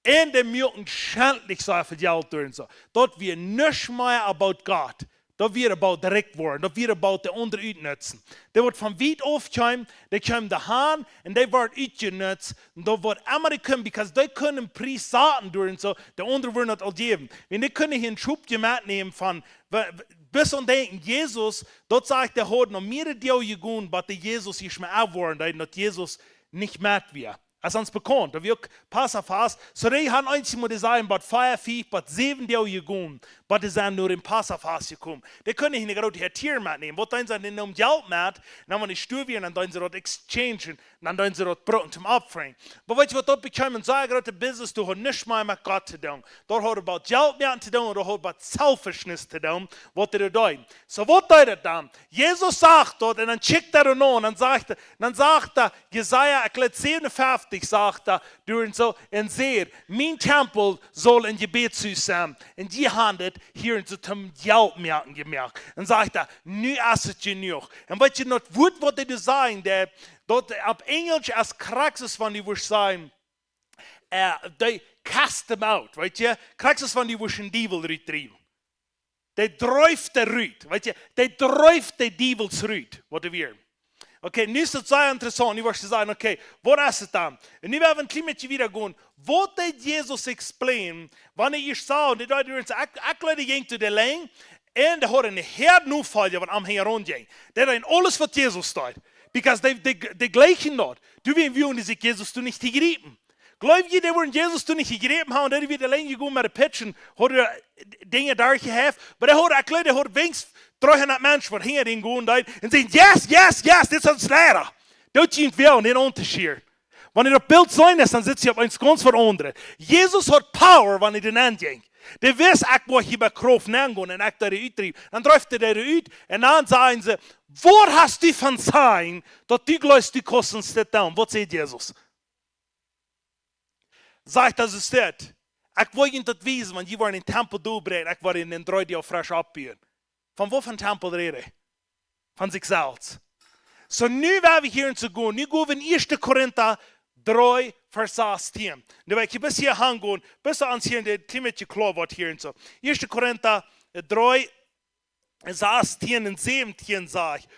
Un dee muaken schentlich soo väl Jelt doa un soo. Daut wia nuscht mea about Gott. Daut wia about rikj woaren. Daut wia about de aundre utnutzen. Dee waut von wiet auf kjeemen, dee kjeemen doa han un dee worden utjenutzt. Un daut wort emma dee kunnen, because dee kunnen Pries saten doa un soo, de aundre wudden daut aul jäwen. Wan dee kunnen hia een Schopje metnämen von, wa-, wa-, bat aun denkjen, Jesus, daut sajcht, dee haud noch mea Doag jegonen, bat dee Jesus hia schma aufwoaren deed, daut Jesus nich met wia. Es ons bekaunt, daut wie uk Passafast, soo dee haben eenjemol, dee sajen, bat vea, fief, bat säwen Doag jegonen, bat dee sent no dän Passafast jekomen. Dee kunnen nich ne groote Hertieren metnämen. Waut deeden see, dee neemen Jelt met, un dan, wan dee stua wieren, dan deeden see daut exchangen, dan deeden see daut brucken toom opfern. Oba weet jie waut, daut bekjeem een sea grootet Business, daut haud nuscht mea met Gott to doonen. Daut haud waut Jelt mea to doonen, daut haud waut selfishness to doonen, waut dee doa deeden. Soo, waut deed daut dan? Jesus sach daut un dan kjikjt hee doa no un dan sajcht hee, dan sajcht hee, Jesaja, ekj jleew säwenunfeftich, sajcht hee, doa un soo, un säd: Mien Tempel saul een Jebädshus sennen. Un jie haben dit hia en soo toom Jelt moaken jemoakt. Un sajcht hee, nu es et jenuach. Un weet jie, daut Wuat, waut hee doa sajcht, daut, daut opp Enjlisch es krakjt soo aus wan du wurscht sajen, äh, they cast them out, weet jie? Krakjt soo aus wan du wurscht een Diewel rutdriewen. Dee dreef dee rut, weet jie, dee dreef dee Diewels rut, waut doa wieren. Okay, nu es et sea interessaunt, nu woascht du sajen, okay, waut es et dan? Un nu woa wie een kjlien bät wieda gonen. Waut deed Jesus explain, wan hee ieescht säd, un dee deed ieescht, ekj, ekj jleew, dee jinkj to de Lenj, un dee haud ne Häad Nofolja, waut am hinjaraun jinkj. Dee deeden aules, waut Jesus deed. Because dee, dee, dee jlikjten daut. Doawäajen wuagen dee sikj Jesus doa nich to jriepen. Jleew jie, dee wudden Jesus doa nich jejräpen haben, dee wia auleen jegonen met de Pitschen, haud Dinja doa jehäft, oba dee haud, ekj jleew, dee haud weens dreehundat Menschen waut hinja am gonen deeden un säden: "Yes, yes, yes, dit es ons Leida." Daut jeit wea aun dän Unjascheet. Wan hee daut Bilt seenen deed, dan sitt hee opp eent gaunz waut aundret. Jesus haud Power, wan hee doa nenn jinkj. Dee wist: "Ekj woa hia bie Krauft nenn gonen un ekj woa dee utdriewen." Dan dreef hee dee ut un dan säden see: "Waut hast du von seenen, daut du jleefst, du kaust dit doonen?" Waut säd Jesus? Sajcht, daut es dit: "Ekj woa junt daut wiesen, wan jie woaren dän Tempel doabräakjen, ekj woa dän en dree Doag fresch oppbuen." Von waut fa Tempel rät hee? Von sikj selfst. Soo, nu woa wie hia en soo gonen. Nu go wie en Ieeschte Korinta dree, Varsch sastieen. Nu woa ekj hia bat hia aungonen, bat ons hia en de Klimaat kloa woat hia en soo. Ieeschte Korinta, äh, dree, sastieen un säwentieen sajcht: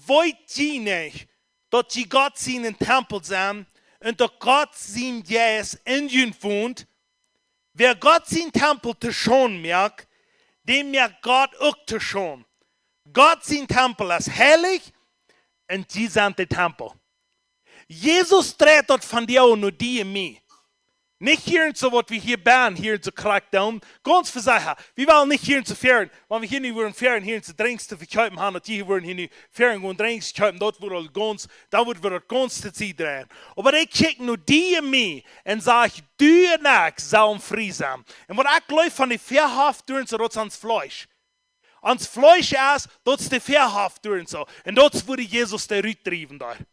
"Weet jie nich, daut jie Gott sienen Tempel sent un daut Gott sien Jeist en junt wont? Wäa Gott sien Tempel to Schaund moakt, däm moakt Gott uk to Schaund. Gott sien Tempel es heilich un jie sent de Tempel." Jesus dreit daut vondoag no die un mie. Nich hia en soo waut wie hia bie, hia en soo krakjt doonen. Gaunz vesecha, wie wellen nich hia en soo fieren, wan wie hia nu wudden fieren, hia en soo Drinks to vekjeepen haben, daut jie hia wudden hia nu fieren gonen Drinks kjeepen, daut wudd aul gaunz, dan wudden wie daut gaunz to Tiet dreien. Oba ekj kjikj no die un mie un saj: "Du un ekj sellen frie sennen." Un waut ekj jleew von de Väahaft doa en soo, daut es ons Fleesch. Ons Fleesch es, daut es de Väahaft doa en soo. Un daut es, wua Jesus dee rutdriewen deed.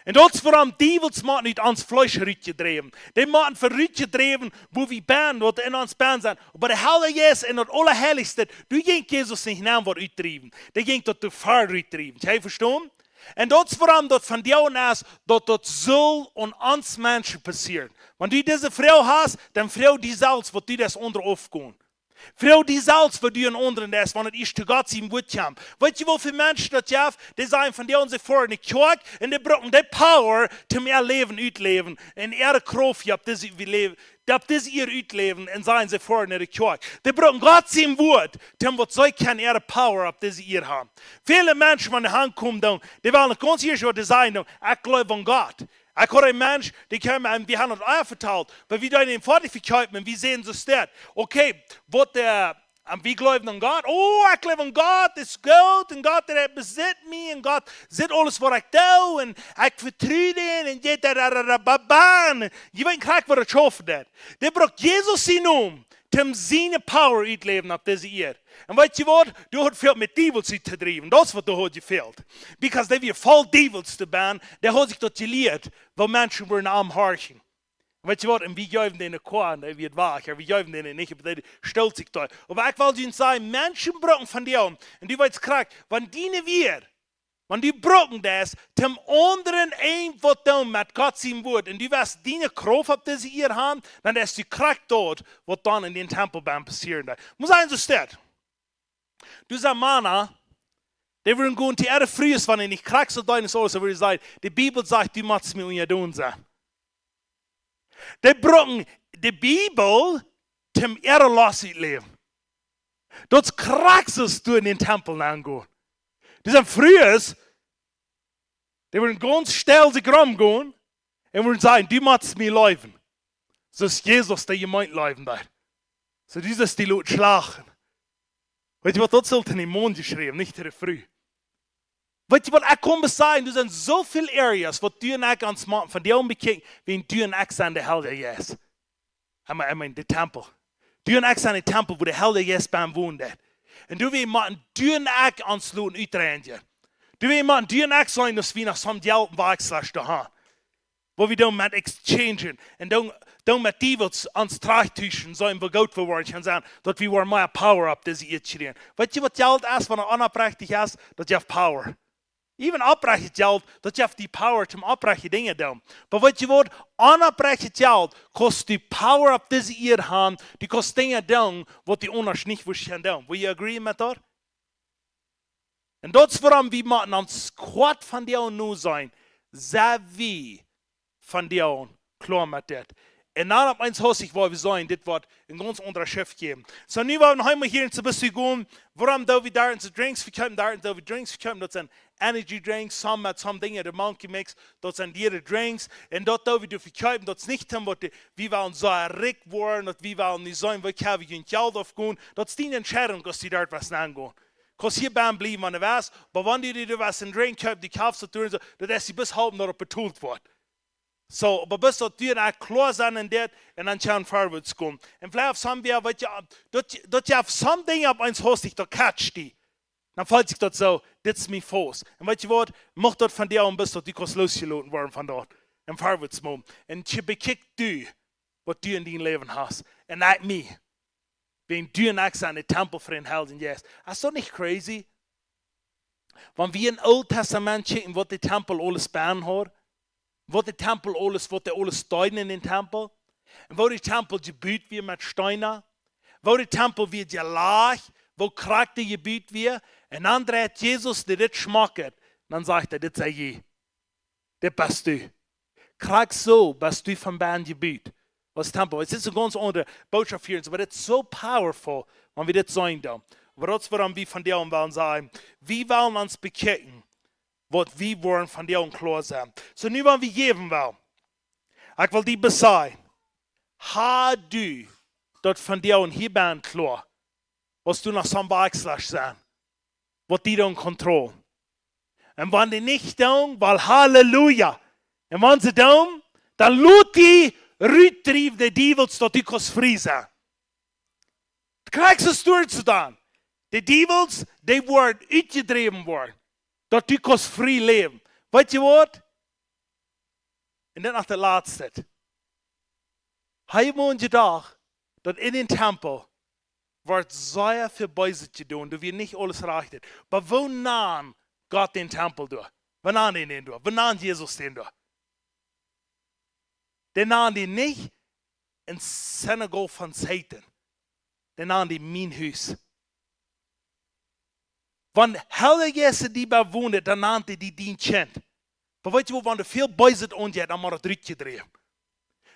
Un daut es wuarom Diewels motten ut ons Fleesch rutjedräwen. Dee motten rutjedräwen, wua wie bie, waut en ons bie sent. Oba de Heilje Jeist en daut Aulaheilichste, doa jinkj Jesus nich nenn waut utdriewen. Dee jinkj daut doa ver rutdriewen. Jie vestonen? Un daut es wuarom daut vondoag es, daut daut saul aun ons Menschen passieren. Wan du dise Froag hast, dan froag die selfst, waut du daut aundre aufgonen. Froag die selfst, waut du en aundren deist, wan et ieescht to Gott sien Wuat kjemt. Weet jie, woo väl Menschen daut jeft, dee sajen von dee, see foaren no de Kjoakj, un dee brucken de Power, om äa Läwen utläwen, un äare Krauft, dee opp dise Ieed läwen, dee opp dise Ieed utläwen, un sajen, see foaren no de Kjoakj. Dee brucken Gott sien Wuat, om waut see kjennen äare Power opp dise Ieed haben. Väle Menschen, wan dee aunkomen, dan, dee wellen gaunz ieescht waut dee sajen, dan: "Ekj jleew aun Gott." Ekj haud een Mensch, dee kjeem, un wie haben daut ea vetalt, oba wie deeden am foadich vekjeepen, un wie säden soo: "Steit, okay, waut, äh, un wie jleewen aun Gott. Oh, ekj jleew aun Gott, es goot, un Gott, dee besitt mie, un Gott sitt aules waut ekj doo, un ekj vetru dän, un jeit da, da, da, da, ba, ba." Un jie weeten krakjt waut daut schaufen deed. Dee brukt Jesus sienen Nomen, om siene Power utläwen opp dise Ieed. Un weet jie waut? Doa haud väl met Diewels to driewen. Daut es waut doa haud jefält. Because dee wia voll Diewels doabie, dee haud sikj daut jelieet, woo Menschen wudden am horchen. Un weet jie waut? Un wie jeewen dän ne Koa, un dee wia wajch. Jo, wie jeewen dän nich, oba dee stoolt sikj doa. Oba ekj well junt sajen, Menschen brucken von die, un du weetst krakjt, wan diene Wieed, wan du brucken deist, om aundren eent waut doonen met Gott sien Wuat, un du woascht diene Krauft opp dise Ieed haben, dan deist du krakjt daut, waut dan en dän Tempel bie passieren deed. Mott sennen, soo steit. Du sajchst, Mana, dee wudden gonen to äare Frues, wan dee nich krakjt soo deeden, soo aus wie sajen. De Bibel sajcht, du motst mie unjadon sennen. Dee brucken de Bibel, om äare Lost utläwen. Daut es krakjt soo aus du en dän Tempel aungonen. Dee sent Frues, dee wudden gaunz stell sikj romgonen un wudden sajen: "Du motst mie leewen, soo aus Jesus de Jemeent leewen deed." Soo, du sitst die lot schlachten. Weet jie waut, daut sull to dän Maun jeschräwen, nich to de Fru. Weet jie waut, ekj kaun bloos sajen, doa sent soo väl Areas, waut du un ekj ons motten von die aunbekjikjen, wiels du un ekj sent de Heilje Jeist. I mean, I mean, de Tempel. Du un ekj sent de Tempel, wua de Heilje Jeist bie wont. Un du, wie motten, du un ekj ons loten utreinjen. Du, wie motten, du un ekj seenen, daut wie noch soone Jelt en Wajchslascht haben. Wua wie dan met exchangen un dan, dan met Diewels ons trigjtuschen, soo aus wie goot fa woaren kjennen sennen, daut wie woaren mea Power opp dise Ieed kjrieen. Weet jie waut Jelt es, wan et onopprechtich es? Daut jeft Power. Even opprechtet Jelt, daut jeft die Power, om opprechte Dinja doonen. Oba weet jie waut? Onopprechtet Jelt kost die Power opp dise Ieed haben, du kaust Dinja doonen, waut du aundasch nich wurscht kjennen doonen. Will you agree met daut? Un daut es wuarom wie motten ons kort von die aun nu sennen, sent wie von die aun kloa met dit. Un dan opp eemol haud ekj, wua wie seenen, dit woat een gaunz aundret Schiff jäwen. Soo, nu woa wie noch eemol hia en soo best du gonen, wuarom doo wie doa en soo Drinks vekjeepen, doa en soo Drinks vekjeepen, daut sent Energy Drinks, some met some Dinja, de Monkey Mix, daut sent diere Drinks, un daut doo wie doa vekjeepen, daut es nich om waut de, wie wellen soo rikj woaren, daut wie wellen nich seenen, wie haben jun Jelt aufgonen, daut es diene Entscheidunk, aus du doa waut aungonen. Kaust hia bie bliewen, wan du west, oba wan du, du west een Drink kjeepen, du kaufst daut doa en soo, daut es die bloos halpen, daut et betolt woat. Soo, oba best daut du en kloa sennen en dit, un dan kjenn wie verwoats komen. Un veleicht haben wie, weetst du, daut, daut jeft some Dinja opp eemol haustich, daut catcht die. Dan feelt sikj daut soo, dit es mie faust. Un weetst du waut, mucht daut vondoag best daut du kaust losjeloten woaren von daut. Un verwoats moaken. Un je bekjikjst du, waut du en dien Läwen hast. Un ekj mie. Wan du en ekj sent de Tempel von dän Heiljen Jeist. Es daut nich crazy? Wan wie em Oolen Tastament kjikjen, waut de Tempel aules bennen haud, waut de Tempel aules, waut dee aules deeden en dän Tempel, un woo de Tempel jebut wia met Steena, woo de Tempel wia jelajcht, woo krakjt dee jebut wia, un dan dreit Jesus, dee dit schmakjt, dan sajcht hee, dit sie jie. Dit best du. Krakjt soo best du von bennen jebut. Aus Tempel. Et es eene gaunz aundre Botschaft hia, oba dit es soo powerful, wan wie dit seenen dan. Oba daut es wuarom wie vondoag wellen sennen. Wie wellen ons bekjikjen, waut wie woaren vondoag kloa sennen. Soo nu, wan wie jäwen wellen. Ekj well die besajen. Hast du daut vondoag hia bennen kloa? Aus du noch some backslash sennen, waut die dan control. Un wan dee nich doonen, well, Halleluja. Un wan see doonen, dan lot die rutdriewen, de Diewels, daut du kaust frie sennen. Krakjt soo es daut dan. De Diewels, dee woaren utjedräwen woaren, daut du kaust frie läwen. Weetst du waut? Un dan noch daut latste. Hee woat jedocht, daut en dän Tempel woat sea väl Beeset jedonen, doa wia nich aules rajcht. Oba woo nand Gott dän Tempel doa? Woo nand hee dän doa? Woo nand Jesus dän doa? Dee nand dän nich eene Synagoog von Soton. Dee nand dän mien Hus. Wan Heilja Jeist die bewont, dan nant hee die dien Kjint. Oba weetst du waut, wan doa väl Beeset aunjeit, dan mott daut rutjedräwen.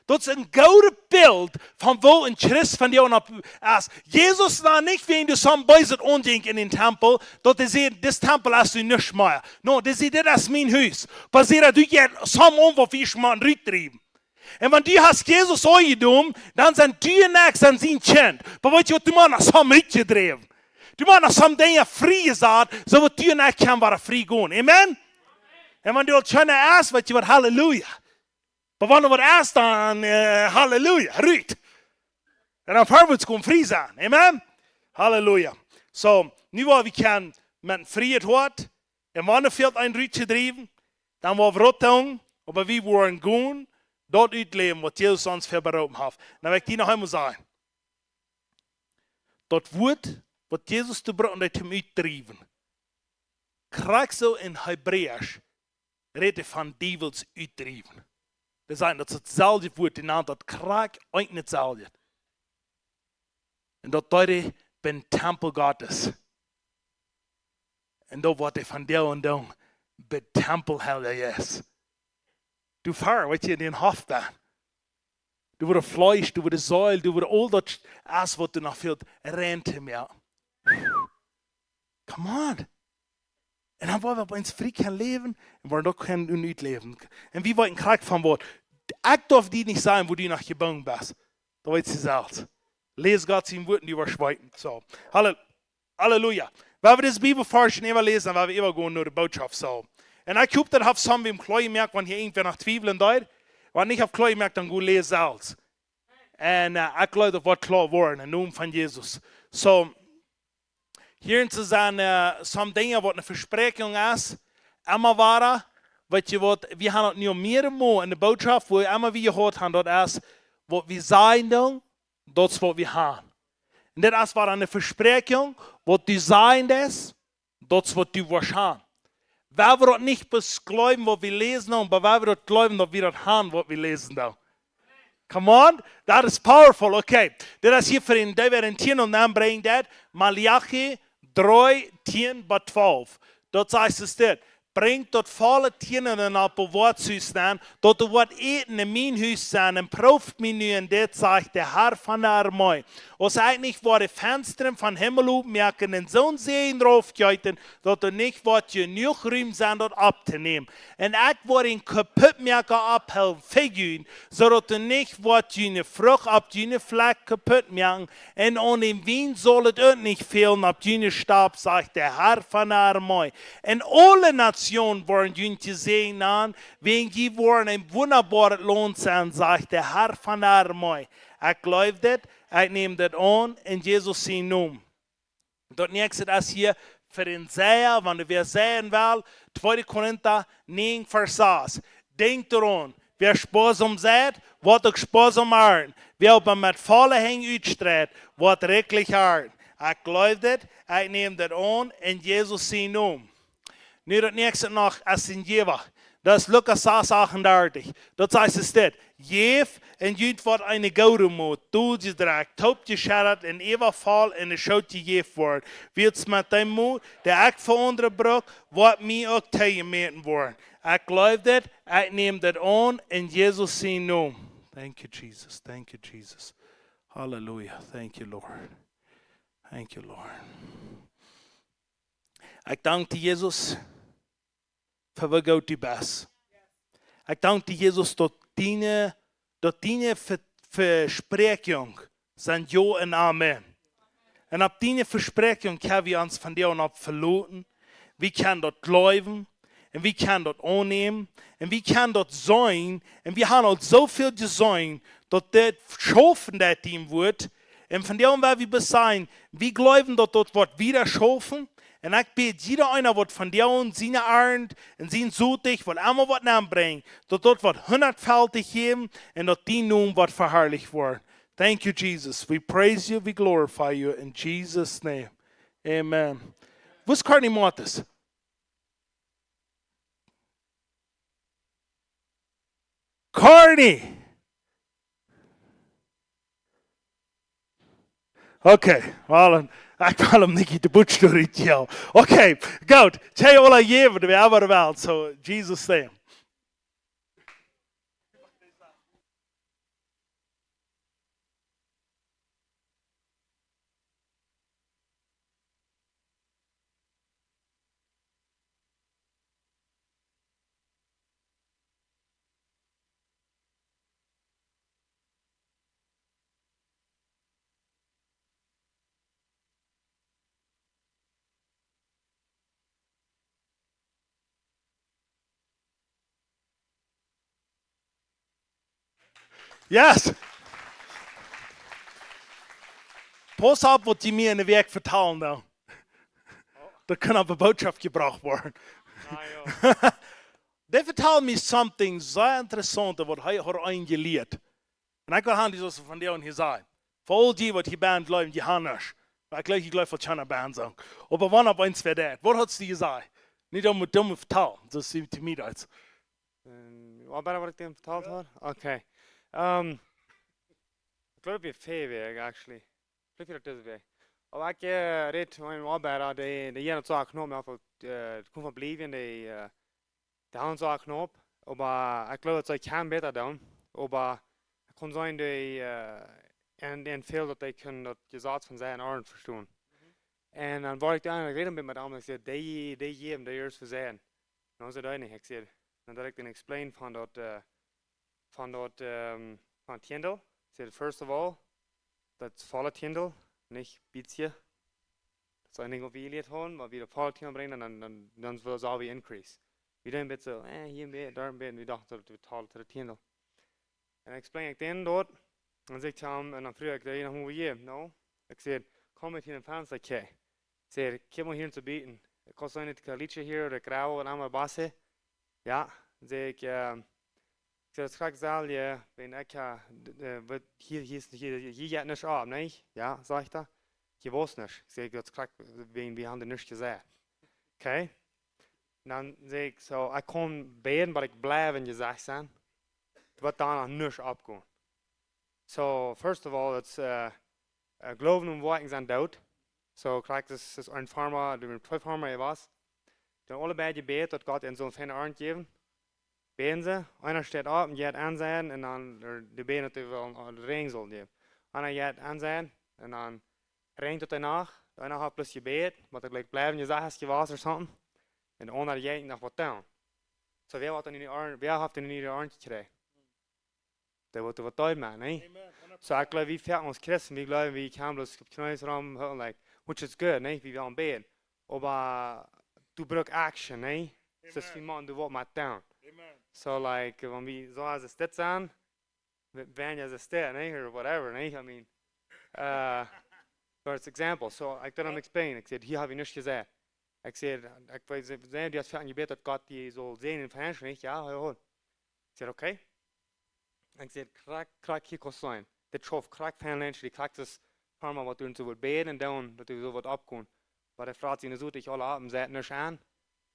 Daut es een goodet Bilt von woo een Christ vondoag es. Jesus nand nich, wan doa some Beeset aunjinkj en dän Tempel, daut hee säd, dis Tempel es nu nuscht mea. No, hee säd, dit es mien Hus. Oba säd hee, doa jeit some aun, waut wie schmaun rutdriewen. Un wan du hast Jesus aunjenomen, dan sent du en ekj sent sien Kjint. Oba weetst du waut, du motst noch some rutjedräwen. Du motst noch some Dinja frie saten, soo daut du en ekj kjennen woaren frie gonen. Amen? Un wan du aul kjeena es, weetst du waut, Halleluja. Oba wan waut es, dan, äh, Halleluja, rut. Un dan verwoats gonen frie sennen. Amen? Halleluja. Soo, nu woa wie kjennen met een frieet Hoat, un wan doa fält een rutjedräwen, dan woa wie rutdoonen, oba wie woaren gonen, daut utläwen, waut Jesus ons väaberoopen haft. Dan well ekj die noch eemol sajen. Daut Wuat, waut Jesus doa brukt, om dee to utdriewen. Krakjt soo en Hebräisch, rät hee von Diewels utdriewen. Dee sajen, daut es daut selwje Wuat, dee nant daut krakjt eent daut selwje. Un daut deed hee biem Tempel Gottes. Un daut woat hee vondoag doonen biem Tempel Heilja Jeist. Du fäa, weetst du, en dän Hoff dan. Du woascht Fleesch, du woascht Seel, du woascht aul daut es, waut du noch fält, rein to moaken. Come on. Un dan woa wie opp eemol frie kjennen läwen un woaren daut kjennen utläwen. Un wie woaren krakjt von waut. Ekj darf die nich sajen, woo du noch jebungen best. Daut weetst du selfst. Läs Gott sien Wuat un du woascht weeten. Soo. Halle-, Halleluja. Wan wie dise Bibelvarsch äwaläsen, dan woa wie äwagonen no de Botschaft, soo. Un ekj hop, daut haft some wäm kloa jemoakt, wan hia irjentwäa noch twiewlen deed. Wan nich haft kloa jemoakt, dan go läs selfst. Un, äh, ekj jleew, daut woat kloa woaren, em Nomen von Jesus. Soo, hia en soo sent, äh, some Dinja, waut eene Vespräakjunk es. Emma wada, weetst du waut, wie haben daut nu aul mearemol en de Botschaft, woo emma wie jehuat haben, daut es, waut wie sajen doonen, daut es waut wie haben. Un dit es wada eene Vespräakjunk, waut du sajen deist, daut es waut du woascht haben. Wan wie daut nich bloos jleewen, waut wie läsen, oba wan wie daut jleewen, daut wie daut haben, waut wie läsen doonen. Come on, that is powerful. Okay, dit es hia fa dän, dee wie en tieen aunbrinjen, daut Maleachi dree, tieen bat twalf. Daut sajcht es dit. Brinjt daut volle Tienden opp daut Woakjhus nenn, daut doa woat Äten en mien Hus sennen, un proowt mie nu un dit, sajcht de Herr von de Armee. Aus ekj nich woa de Fenstren vom Himmel opmoaken un soon Säajen raufjeeten, daut doa nich woat jenuach Rum sennen daut opptonämen. Un ekj woa dän Kaputtmoaka oppheelen fa junt, soo daut doa nich woat june Frucht opp june Flakj kaputtmoaken, un aun dän Wien saul et uk nich fälen opp june Stap, sajcht de Herr von de Armee. Un aule Nationen woaren junt jesäajent nanen, wäajen jie woaren een wundaboaret Launt sennen, sajcht de Herr von de Armee. Ekj jleew dit, ekj näm dit aun en Jesus sienen Nomen. Daut näakjste es hia fa dän Seia, wan du wäa seien well, tweede Korinta näajen Varsch sas. Denkjt doaraun, wäa spoasom seit, woat uk spoasom arnten. Wäa oba met volle Henj utstreit, woat rikjlich arnten. Ekj jleew dit, ekj näm dit aun en Jesus sienen Nomen. Nu daut näakjste noch es een Jäwa. Daut es Lukas sas achtundartich. Daut sajcht es dit: Jäft un junt woat eene goode Mot, doljedrekjt, toopjescheddat un äwavoll en de Schoot jejäft woaren. Wiels met dee Mot, dee ekj fa aundre bruk, woat mie uk toojemäten woaren. Ekj jleew dit, ekj näm dit aun en Jesus sienen Nomen. Thank you, Jesus. Thank you, Jesus. Hallelujah. Thank you, Lord. Thank you, Lord. Ekj dank die, Jesus, fa woo goot du best. Ekj dank die, Jesus, daut diene, daut diene Ve-, Vespräakjunk sent jo un amen. Un opp diene Vespräakjunk kjenn wie ons vondoag opp veloten. Wie kjennen daut jleewen. Un wie kjennen daut aunnämen. Un wie kjennen daut seenen. Un wie haben aul soo väl jeseenen, daut dit schaufen deit dien Wuat. Un vondoag woa wie bloos sajen, wie jleewen, daut daut woat wieda schaufen. Un ekj bäd, jieda eena woat vondoag siene Arnt un sien Sotich, waut emma woat nenbrinjen, daut daut woat hundatfaltich jäwen un daut dien Nomen woat veharlicht woaren. Thank you, Jesus. We praise you, we glorify you in Jesus' name. Amen. Woo es Carney Mortis? Carney! Okay, well, ekj well am nich de Butscht rut, jo. Okay, goot. Tja, aula jäwen, wie haben de Welt, so, Jesus' name. Yes! Pauss opp, waut jie mie enne Wäakj vetalen, dan. Daut kaun opp de Bootschoft jebrocht woaren. Ah, jo. Dee vetald mie something sea interessaunt, waut hee haud enjelieet. Un ekj well han, dee saul von die hia sennen. Fa aul dee, waut hia bent, jleewen, dee haben nuscht. Oba ekj jleew, ekj jleew, waut kjeena bent soo. Oba wan opp eent wäa deit, waut haud dee jesajcht? Nich om, om vetalen, daut es to mie daut. En, waut bie waut ekj dän vetalt haud? Okay. Ehm, ekj jleew, wie fäa wäa, actually. Ekj jleew, daut es wäa. Oba ekj, eh, räd met een Oabeida, dee, dee hia soo knaup, eh, kjemt von Bolivien, dee, eh, dee haft soo knaup, oba ekj jleew, daut see kaun bäta doonen. Oba ekj kunn seenen, dee, eh, en, en väl daut ekj kunn daut Jesaz von sennen Oaren vestonen. Mhm. Un dan wort ekj dan räden met am, ekj säd, dee, dee jäwen, dee es fa sennen. Dan säd hee nich, ekj säd, dan daut ekj dan explain von daut, eh, von daut, ehm, von Tiendel. Ekj säd, first of all, daut es volle Tiendel, nich bätje. Daut es een Dinkj, waut wie jelieet haben, wan wie de volle Tiendel brinjen, dan, dan, dan saul wie increase. Wie deeden een bät, eh, hia een bät, doa een bät, un wie dochten, daut wie talen to de Tiendel. Un ekj explain ekj dan doa, dan säd ekj to am, un dan fruach ekj, dee noch mol hia, no? Ekj säd, komm met hia em Fensta, okay. Ekj säd, kjikj mol hia soo buten. Ekj kaun seenen, daut ekj een Liedje hia, ooda ekj rauw, ooda aun mien Bass. Jo, säd ekj, ehm, ekj säd, daut es krakjt daut selwje, wan ekj, eh, d-, eh, waut hia, hia es, hia, hia jeit nuscht auf, nä? Jo, sajcht hee. Hia wia nuscht. Ekj säd, daut es krakjt, wan wie haben nuscht jesajcht. Okay. Dan säd ekj soo, ekj kaun bäden, oba ekj bliew en Jesajcht sennen. Daut woat doano nuscht aufgonen. So, first of all, daut es, eh, eh, Gloowen un Woakjen sent doot. So, krakjt es, es een Farma, dee twee Farma hia wia. dan aule beid jebät, daut Gott an sull eene Arnt jäwen. Bäden see, eena steit opp un jeit aun sennen un dan, de, de bäden, daut hee well, äh, de Räajen saul jäwen. Eena jeit aun sennen un dan räajent et doano. Eena haft bloos jebät, waut ekj jlikj bliewen, je sajcht, es je waut ooda something. Un de aundra jeit noch waut doonen. So, wäa haft dan nu de Arnt, wäa haft dan nu de Arnt jekjräajen? Dee waut, waut deed, Maun, nä? Amen. So, ekj jleew, wie foaken aus Christen, wie jleewen, wie kjennen bloos opp Kjnees rom, like, which is good, nä? Wie wellen bäden. Oba du brukst action, nä? Daut es, amen, wie motten doa waut met doonen. Amen. So, like, wan wie soo aus et dit sent, wan es et dit, nä? Or whatever, nä? I mean, uh, for example, so, ekj deed am, ja, explain, ekj säd, hia hab ekj nuscht jesajcht. Ekj säd, ekj weet, see, see, du hast foaken jebät, daut Gott die saul säajnen financially, nä? Jo, jo. Ekj säd, okay. Ekj säd, krakjt, krakjt hia kaust sennen. Dit schauft krakjt financially, krakjt daut Farma, waut du en soo wurscht bäden un doonen, daut du soo wurscht oppkomen. Oba dee Fru säd, ekj aul opp un säd nuscht aun.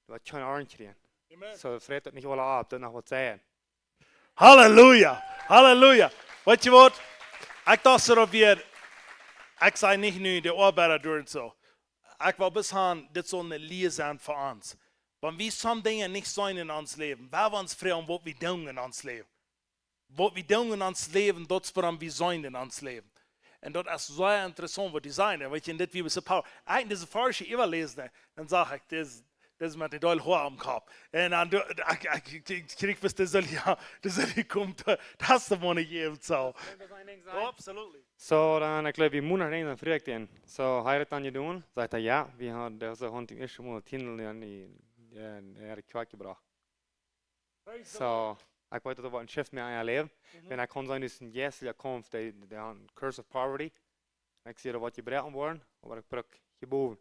Du hast kjeene Arnt jekjräajen. Amen. So, freit daut nich aule opp, daut noch waut sajen. Halleluja, halleluja. Weetst du waut? Ekj docht soo, daut wie, ekj saj nich nu de Oabeida doa un soo. Ekj well bloos sajen, dit saul eene Lia sennen fa ons. Wan wie some Dinja nich seenen en ons Läwen, woa wie ons froagen, waut wie doonen en ons Läwen. Waut wie doonen en ons Läwen, daut es wuarom wie seenen en ons Läwen. Un daut es sea interessaunt, waut dee sajen. Weetst du, un dit wia soo power. Ekj dise Varsch äwaläsen, dan sach ekj, dit, dit es met de Deel Hoa aum Kopp. Un dan, du, ekj, ekj, ekj, ekj kjrieech bloos de Seele, jo, de Seele kjemt, testimony jäwen, so. Absolutely. So, dan, ekj jleew, wie motten noch eent aun Friedach doonen. So, hee haud et dan jedonen, sajcht hee, jo, wie haben dise Haunt daut ieeschte Mol tieen Dollar en de, en de Kjoakj jebrocht. Praise the Lord. So, ekj weet, daut woat een Shift mea en äa Läwen. Mhm. Wan ekj kaun seenen, daut es een jeistlicha Kaumf, dee, dee haft een Curse of Poverty. Ekj see, daut woat jebroaken woaren, oba ekj bruk hia bowen.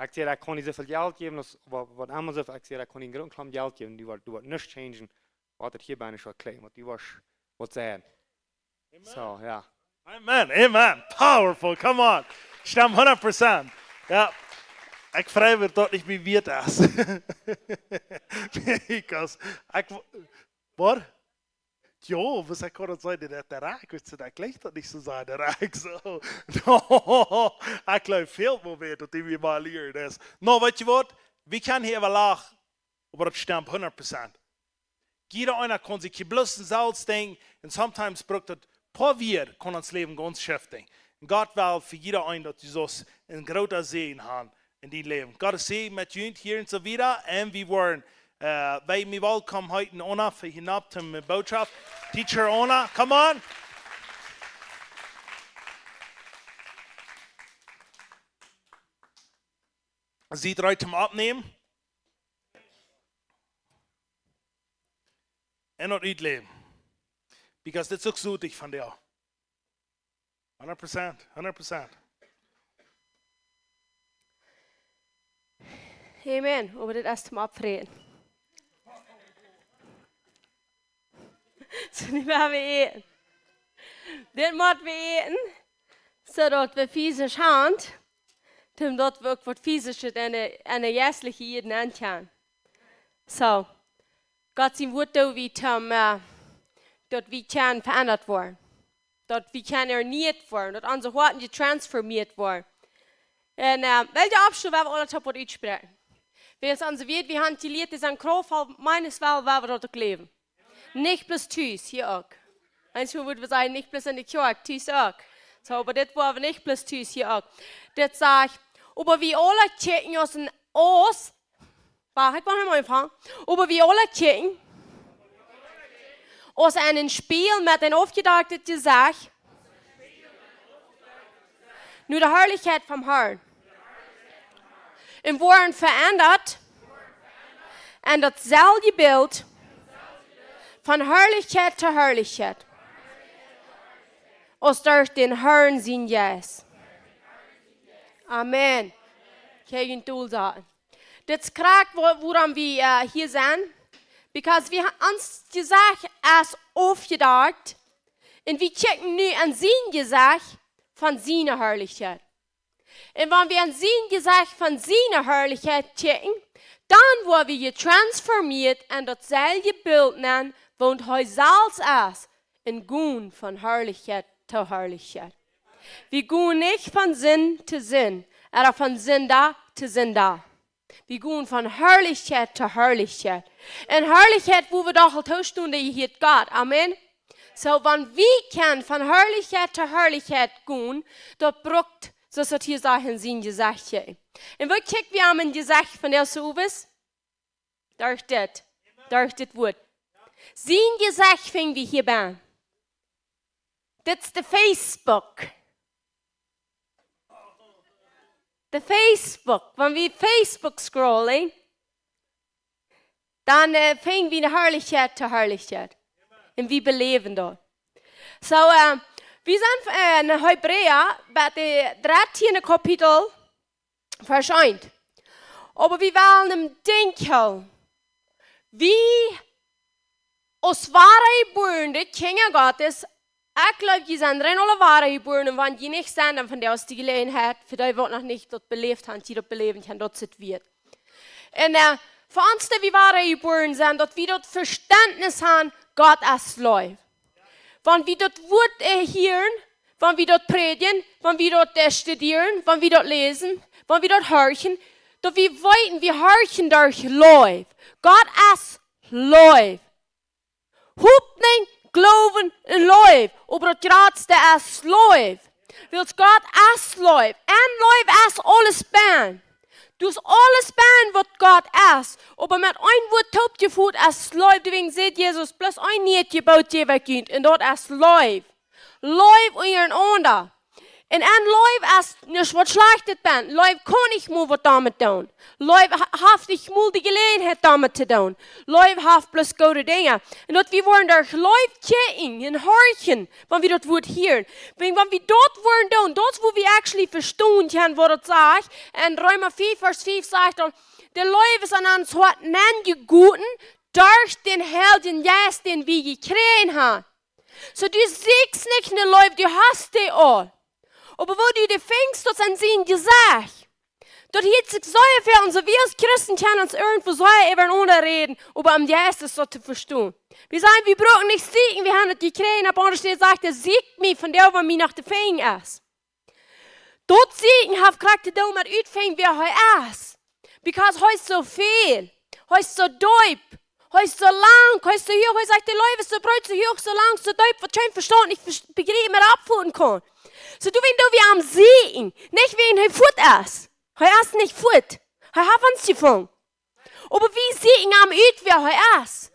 Ekj see, ekj kaun nich soo väl Jelt jäwen, aus waut, waut emma soo, ekj see, ekj kaun nich een grooten Klomp Jelt jäwen, dee woat, dee woat nuscht changen, waut et hia bie ons woat kjrieen, waut dee woat, woat sennen. Amen. So, jo. Amen, amen. Powerful, come on. Stemm hundat Prozent. Jo. Ekj frei mie, daut nich mea wieet es. Because ekj, waut? Jo, waut ekj kaun daut sajen, daut de Rikj, weetst du, daut jlikjt daut nich soo sea, de Rikj, so. No, ekj jleew väl mea wieet, daut dee mea lieren es. No, weetst du waut? Wie kjennen hia äwa lachen, oba daut stemt hundat Prozent. Jieda eena kaun sikj hia bloos selfst denkjen, un sometimes brukt et poa Wieed, kaun ons Läwen gaunz shiften. Un Gott well fa jieda eena, daut du saust een groota Säajen haben en dien Läwen. Gott sie met junt hia un soo wieda. Un wie woaren, äh, bie mie welkom heeten, Ona, fa hia nopp toom Bootschoft. Teacher Ona, come on. Sie reed toom oppnämen? Un daut utläwen. Because dit es uk soo dicht von die. Hundat Prozent, hundat Prozent. Amen. Oba dit es toom oppfräten. So, nu woa wie äten. Dit mott wie äten, soo daut wie physisch haben, toom daut wie uk waut physischet en de, en de jeistliche Ieed nenn kjennen. So, Gott sien Wort doo wie toom, äh, daut wie kjennen veendat woaren. Daut wie kjennen ernieet woaren, daut onse Hoaten jetransformieet woaren. Un, äh, well wie oppstonen, woa wie aula toop waut utspräakjen. Wäajen onse Wieed, wie haben jelieet, dee sent kraftvoll, meent es woll, woa wie daut uk jleewen. Nich bloos tus, hia uk. Eenjemol wudden wie sajen, nich bloos en de Kjoakj, tus uk. So, oba dit woa wie nich bloos tus, hia uk. Dit sajcht, oba wie aula kjikjen aus een Aust, wacht, ekj well noch mol aunfangen. Oba wie aula kjikjen aus en een Spieejel met een aufjedakjtet Jesecht no de Harlichkjeit vom Harn. Un woaren veendat en daut selwje Bilt von Harlichkjeit to Harlichkjeit. Aus derch dän Harn sien Jeist. Amen. Kjenn jie dol sajen. Dit es krakjt wua-, wuarom wie, äh, hia sent. Because wie ha-, ons Jesecht es aufjedakjt. Un wie kjikjen nu en sien Jesecht von siene Harlichkjeit. Un wan wie en sien Jesecht von siene Harlichkjeit kjikjen, dan woa wie jetransformieet en daut selwje Bilt nenn, waut hee selfst es, un gonen von Harlichkjeit to Harlichkjeit. Wie gonen nich von Sind to Sind, ooda von Sinda to Sinda. Wie gonen von Harlichkjeit to Harlichkjeit. Un Harlichkjeit, wua wie doch aul toostonen, dee jehieet Gott. Amen. Soo, wan wie kjennen von Harlichkjeit to Harlichkjeit gonen, daut brukt, soo aus daut hia sajcht, en sien Jesecht kjikjen. Un woo kjikj wie am en Jesecht von dee Sowes? Derch dit. Derch dit Wuat. Sien Jesecht finj wie hia bie. Dit es de Facebook. De Facebook. Wan wie Facebook scrollen, dan, äh, finj wie de Harlichkjeit to Harlichkjeit. Un wie beläwen daut. Soo, äh, wie sent, äh, en Hebräa, bie de dartieende Kapitel, Varsch eent. Oba wie wellen em Denkj hoolen, wie aus woare jebuarne Kjinja Gottes, ekj jleew, jie sent rein aule woare jebuaren, un wan jie nich sent, dan vondoag es de Jeläajenheit, fa dee waut noch nich daut beläft haben, dee daut beläwen kjennen, daut es daut wieet. Un, äh, fa ons, dee wie woare jebuarne sent, daut wie daut Vestentnis haben, Gott es Leew. Wan wie daut Wuat, äh, hieren, wan wie daut prädjen, wan wie daut, äh, studieren, wan wie daut läsen, wan wie daut horchen, daut wie weeten, wie horchen derch Leew. Gott es Leew. Hopninj, Gloowen un Leew. Oba daut jratste es Leew. Wiels Gott es Leew. En Leew es aules bennen. Doa es aules bennen waut Gott es. Oba met een Wuat toopjefoot es Leew. Doawäajen sajcht Jesus, bloos een nieet Jeboot jäw ekj junt. Un daut es Leew. Leew unjarenaunda. Un en Leew es nuscht waut Schlajchtet bennen. Leew kaun nich mol waut doamet doonen. Leew ha-, haft nich mol de Jeläajenheit doamet to doonen. Leew haft bloos goode Dinja. Un daut wie woaren derch Leew kjikjen un horchen, wan wie daut Wuat hieren. Wan, wan wie daut woaren doonen, daut es wua wie actually vestonen kjennen, waut daut sajcht. En Reema fief, Varsch fief sajcht dan, de Leew es en ons Hoat nenjegoten derch dän Heiljen Jeist, dän wie jekjräajen haben. Soo, du sieekjst nich no Leew, du hast dee aul. Oba woo du dee finjst, daut es en sien Jesecht. Daut hieet sikj soo väl aun, soo wie aus Christen kjennen ons irjentwoo soo äwa eent aundret räden, oba em Jeist es daut to vestonen. Wie sajen, wie brucken nich sieekjen, wie haben daut jekjräajen, opp aundre Städ sajcht hee, sieekjt mie, vondoag wan mie noch to finjen es. Daut sieekjen haft krakjt to doonen met utfinjen wäa hee es. Because hee es soo väl. Hee es soo deep. Hee es soo lang. Hee es soo huach. Hee sajcht, de Leew es soo breet, soo huach, soo lang, soo deep, waut kjeen Vestaunt nich bes-, bejriepen un oppfoten kaun. Soo, doawäajen doo wie am sieekjen. Nich wäajen hee fuat es. Hee es nich fuat. Hee haft ons jefungen. Oba wie sieekjen am ut, wäa hee es.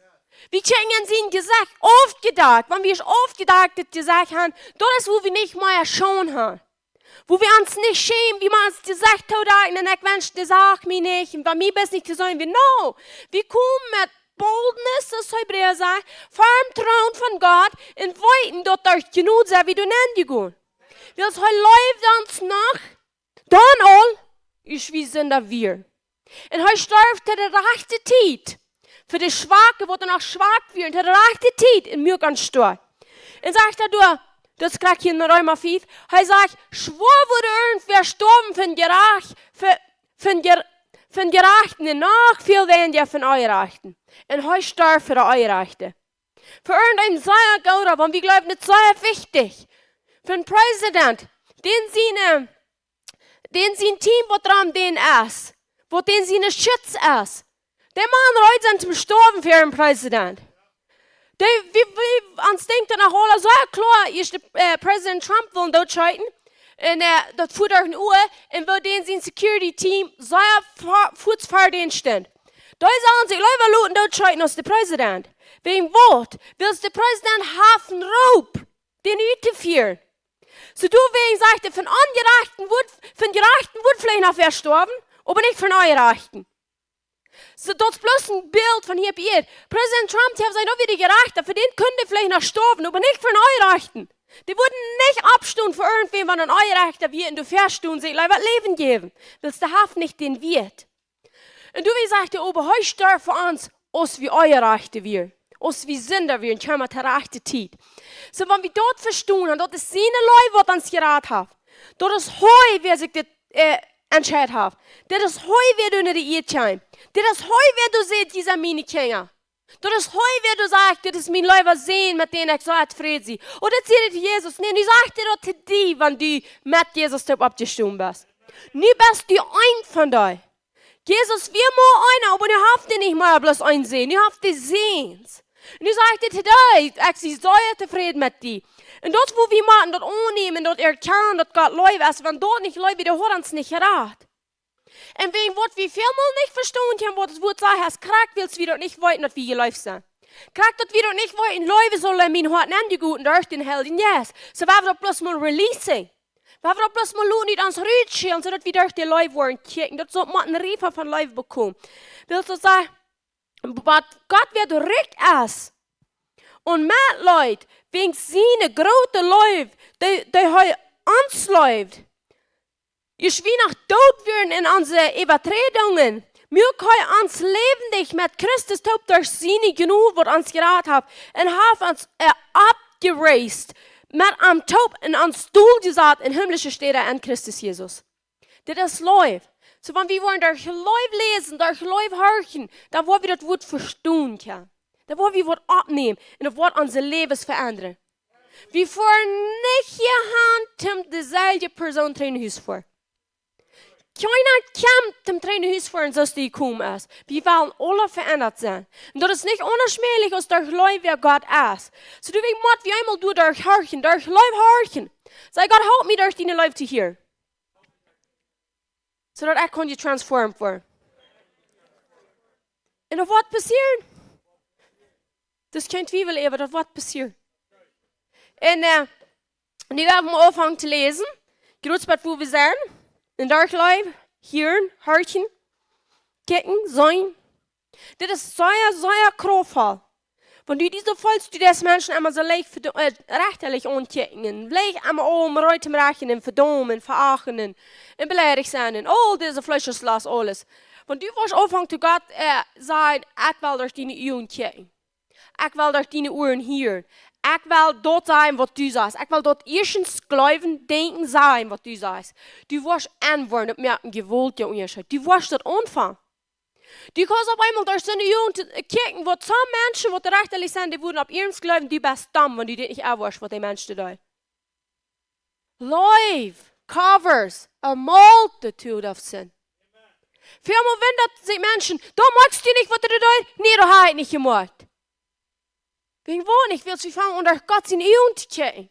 Wie kjikjen en sien Jesecht, aufjedakjt. Wan wie aufjedakjt daut Jesecht haben, daut es wua wie nich mea Schaund haben. Wua wie ons nich schämen, wie wie ons Jesecht toodakjen un ekj wensch, dee sach mie nich, un bie mie best nich to seenen, wie, no. Wie komen met boldness, aus Hebräa sajcht, ver dän Troon von Gott un weeten daut derch Jnod sent wie doa nenjegonen. Wiels hee leeft ons noch, dan aul, aus wie Sinda wieren. Un hee storf to de rajchte Tiet. Fa de Schwake, waut noch schwak wieren, to de rajchte Tiet un muak ons stoakj. Un sajcht hee doa, daut kjrieech wie en Reema fief, hee sajcht, schwoa wudd irjentwäa stoawen fa Jerajcht-, fa, fa Jer-, fa Jerajchten un noch väl weinja fa Onjerajchten. Un hee storf fa de Onjerajchte. Fa irjent een sea gooda, wan wie jleewen, daut es sea wichtich. Fa een President, dän sien, äh, dän sien Team, waut rom dän es, waut dän sien Schutz es. Dee Maun reed sennen to stoawen fa een President. Dee, wie, wie, ons denkjt daut noch aula sea kloa, aus de, äh, President Trump wull dootscheeten. Un, äh, daut foat derch de Ua, un woo dän sien Security Team sea fa-, fuaz ver dän stunt. Dee sellen sikj leewa loten dootscheeten aus de President. Wäajen waut? Wiels de President haft een Roop, dän uttofieren. Soo doawäajen sajcht hee, fa Onjerajchten wudd, fa Jerajchten wudd veleicht noch wäa stoawen, oba nich fa Onjerajchten. Soo, daut es bloos een Bilt von hia opp Ieed. President Trump, dee haft sien, nu wia de Jerajchta, fa dän kunn veleicht noch stoawen, oba nich fa Onjerajchten. Dee wudden nich oppstonen fa irjentwäm, wan een Onjerajchta wia un doa väa stonen, sikj leewa daut Läwen jäwen. Wiels dee haft nich dän Wieet. Un doawäajen sajcht hee, oba hee storf fa ons, aus wie Onjerajchte wieren, aus wie Sinda wieren, kjeem hee to rajchte Tiet. Soo, wan wie daut vestonen, un daut es siene Leew, waut ons jerat haft. Daut es hee, wäa sikj dit, äh, entscheiden haft. Daut es hee, wäa doa no de Ieed kjeem. Daut es hee, wäa doa sajcht, dee sent miene Kjinja. Daut es hee, wäa doa sajcht, dit es mien leewa Sän, met däm ekj soo tofräd sie. Un daut sajcht hee to Jesus. Nä, nu sajcht hee daut to die, wan du met Jesus toop oppjestonen best. Nu best du eent von dee. Jesus wia mau eena, oba nu haft hee nich mea bloos een Sän, nu haft hee Säns. Un nu sajcht hee to die: Ekj sie sea tofräd met die. Un daut, woo wie motten daut aunnämen, daut erkjanen, daut Gott Leew es, wan daut nich Leew wia, dan haud hee ons nich jerat. Un wäajen waut wie välmol nich vestonen kjennen, waut daut Wuat sajcht, es krakjt wiels wie daut nich weeten, daut wie jeleeft sent. Krakjt daut wie daut nich weeten, Leew saul en mien Hoat nenjegoten derch dän Heiljen Jeist. Soo woa wie daut bloos mol releasen. Woa wie daut bloos mol loten ut ons rutschellen, soo daut wie derch de Leew woaren kjikjen. Daut saul mau een Riefa von Leew bekomen. Wiels daut sajcht, waut Gott wia rikj es aun Metleet, wäajen siene groote Leew, dee, dee hee ons leeft. Aus wie noch doot wieren en onse Äwaträdungen, muak hee ons läwendich met Christus toop derch siene Jnod, waut ons jerat haft, un haft ons, äh, oppjeraised, met am toop un ons dol jesat en himmlische Städen en Christus Jesus. Dit es Leew. Soo, wan wie woaren derch Leew läsen, derch Leew horchen, dan woa wie daut Wuat vestonen kjennen. Dan woa wie waut oppnämen un daut woat onse Läwes veendren. Wie foaren nich hia han, om deeselwje Persoon trigj no Hus to foaren. Kjeena kjemt om trigj no Hus to foaren, soo aus hee jekomen es. Wie wellen aule veendat sennen. Un daut es nich onschmäajlich, aus derch Leew wäa Gott es. Soo, du, wie mott wie eemol doa derch horchen, derch Leew horchen. Saj: Gott, halp mie derch diene Leew to hieren. Soo daut ekj kaun jetransformed woaren. Un daut woat passieren. Daut es kjeen Twiewel, oba daut woat passieren. Un, äh, nu woa wie aunfangen to läsen. Jrod bat wua wie sent. Un derch Leew, hieren, horchen, kjikjen, seenen. Dit es sea, sea kraftvoll. Wan du dise Fält, du deist Menschen emma soo leicht vedo-, äh, rechterlich aunkjikjen, leicht emma om reed to moaken un vedaumen, veachten un beleidicht sennen un aul dise Fleescheslost aules. Wan du woascht aunfangen to Gott, äh, sajen: Ekj well derch diene Uagen kjikjen. Ekj well derch diene Uaren hieren. Ekj well daut sajen, waut du sajchst. Ekj well daut ieeschtens jleewen, denkjen, sajen, waut du sajchst. Du woascht aunfangen, daut moakt een jewaltja Unjascheet. Du woascht daut aunfangen. Du kaust opp eemol derch soone Uagen to, äh, kjikjen, waut soone Menschen, waut rechterlich sent, dee wudden opp iernst jleewen, du best domm, wan du dit nich enwoascht, waut dee Mensch doa deit. Leew covers a multitude of sin. Välmol wendat sikj Menschen: Daut moakst du nich, waut hee doa deit. Nä, daut hab ekj nich jemoakt. Wäajen waut nich? Wiels wie fangen aun, Gott siene Uagen to kjikjen.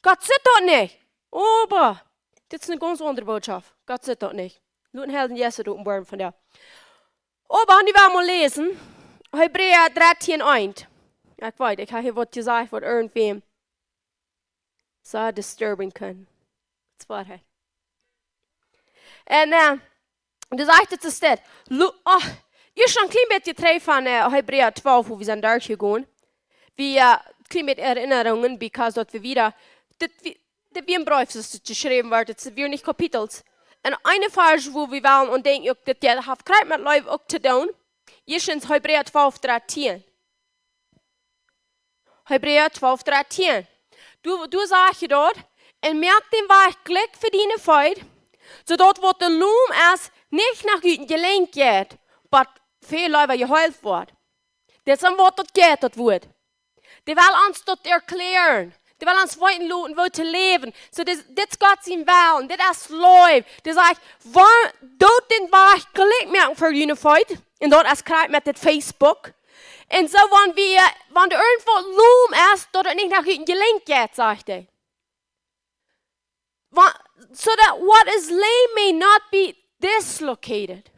Gott sitt daut nich. Oba dit es eene gaunz aundre Botschaft. Gott sitt daut nich. Lot dän Heiljen Jeist daut openboaren vondoag. Oba nu woa wie mol läsen. Hebräa dartieen eent. Jo, ekj weet, ekj hab hia waut jesajcht, waut irjentwäm sea disturben kaun. Daut es Woarheit. Un, äh, doa sajcht et soo: Lu-, oh, hia es een kjlien bät trigj von, äh, Hebräa twalf, wua wie sent derchjegonen. Wie, äh, kjlien bät Erinnerungen, because daut wie wada, dit, wie, dit wia een Breef, daut jeschräwen wort, dit wia nich Kapitels. Un een Varsch, wua wie wellen aun denkjen, uk daut haft krakjt met Leew uk to doonen. Hia es Hebräa twalf dartieen. Hebräa twalf dartieen. Doa, doa sajcht et doa: Un moak dän Wajch jlikj fa diene Feet, soo daut waut doa lom es, nich noch ut de Jelenkj jeit, oba väl leewa jeheelt woat. Dit es waut daut jeit, daut Wuat. Dee well ons daut erkjläaren. Dee well ons weeten loten, woo to läwen. Soo, dit, dit es Gott sien Wellen. Dit es Leew. Dee sajcht: Wan, doot dän Wajch jlikj moaken fa june Feet. Un daut es krakjt met dit Facebook. Un soo, wan wie, wan doa irjentwaut lom es, daut et nich noch ut de Jelenkj jeit, sajcht hee. Wa-, so that what is lame may not be dislocated.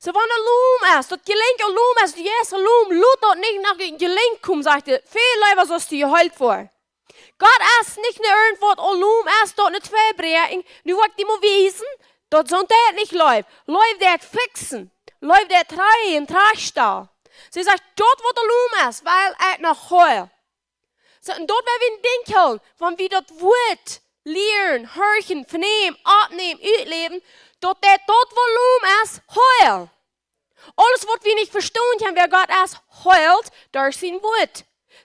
Soo, wan et lom es, daut Jelenkj aul lom es, du jeist aul lom, lot daut nich noch ut de Jelenkj komen, sajcht hee, väl leewa saust du jeheelt woaren. Gott es nich een irjentwaut aul lom es, daut nich twei bräakjen, nu woa ekj die mol wiesen, daut soont deit nich Leew. Leew deit fixen. Leew deit dreien, trajchtstalen. See sajcht, daut waut aul lom es, well ekj noch heelen. Soo, un daut woa wie em Denkj hoolen, wan wie daut Wuat lieren, horchen, venämen, oppnämen, utläwen, daut deit daut waut lom es, heelen. Aules waut wie nich vestonen kjennen, wäa Gott es, heelt derch sien Wuat.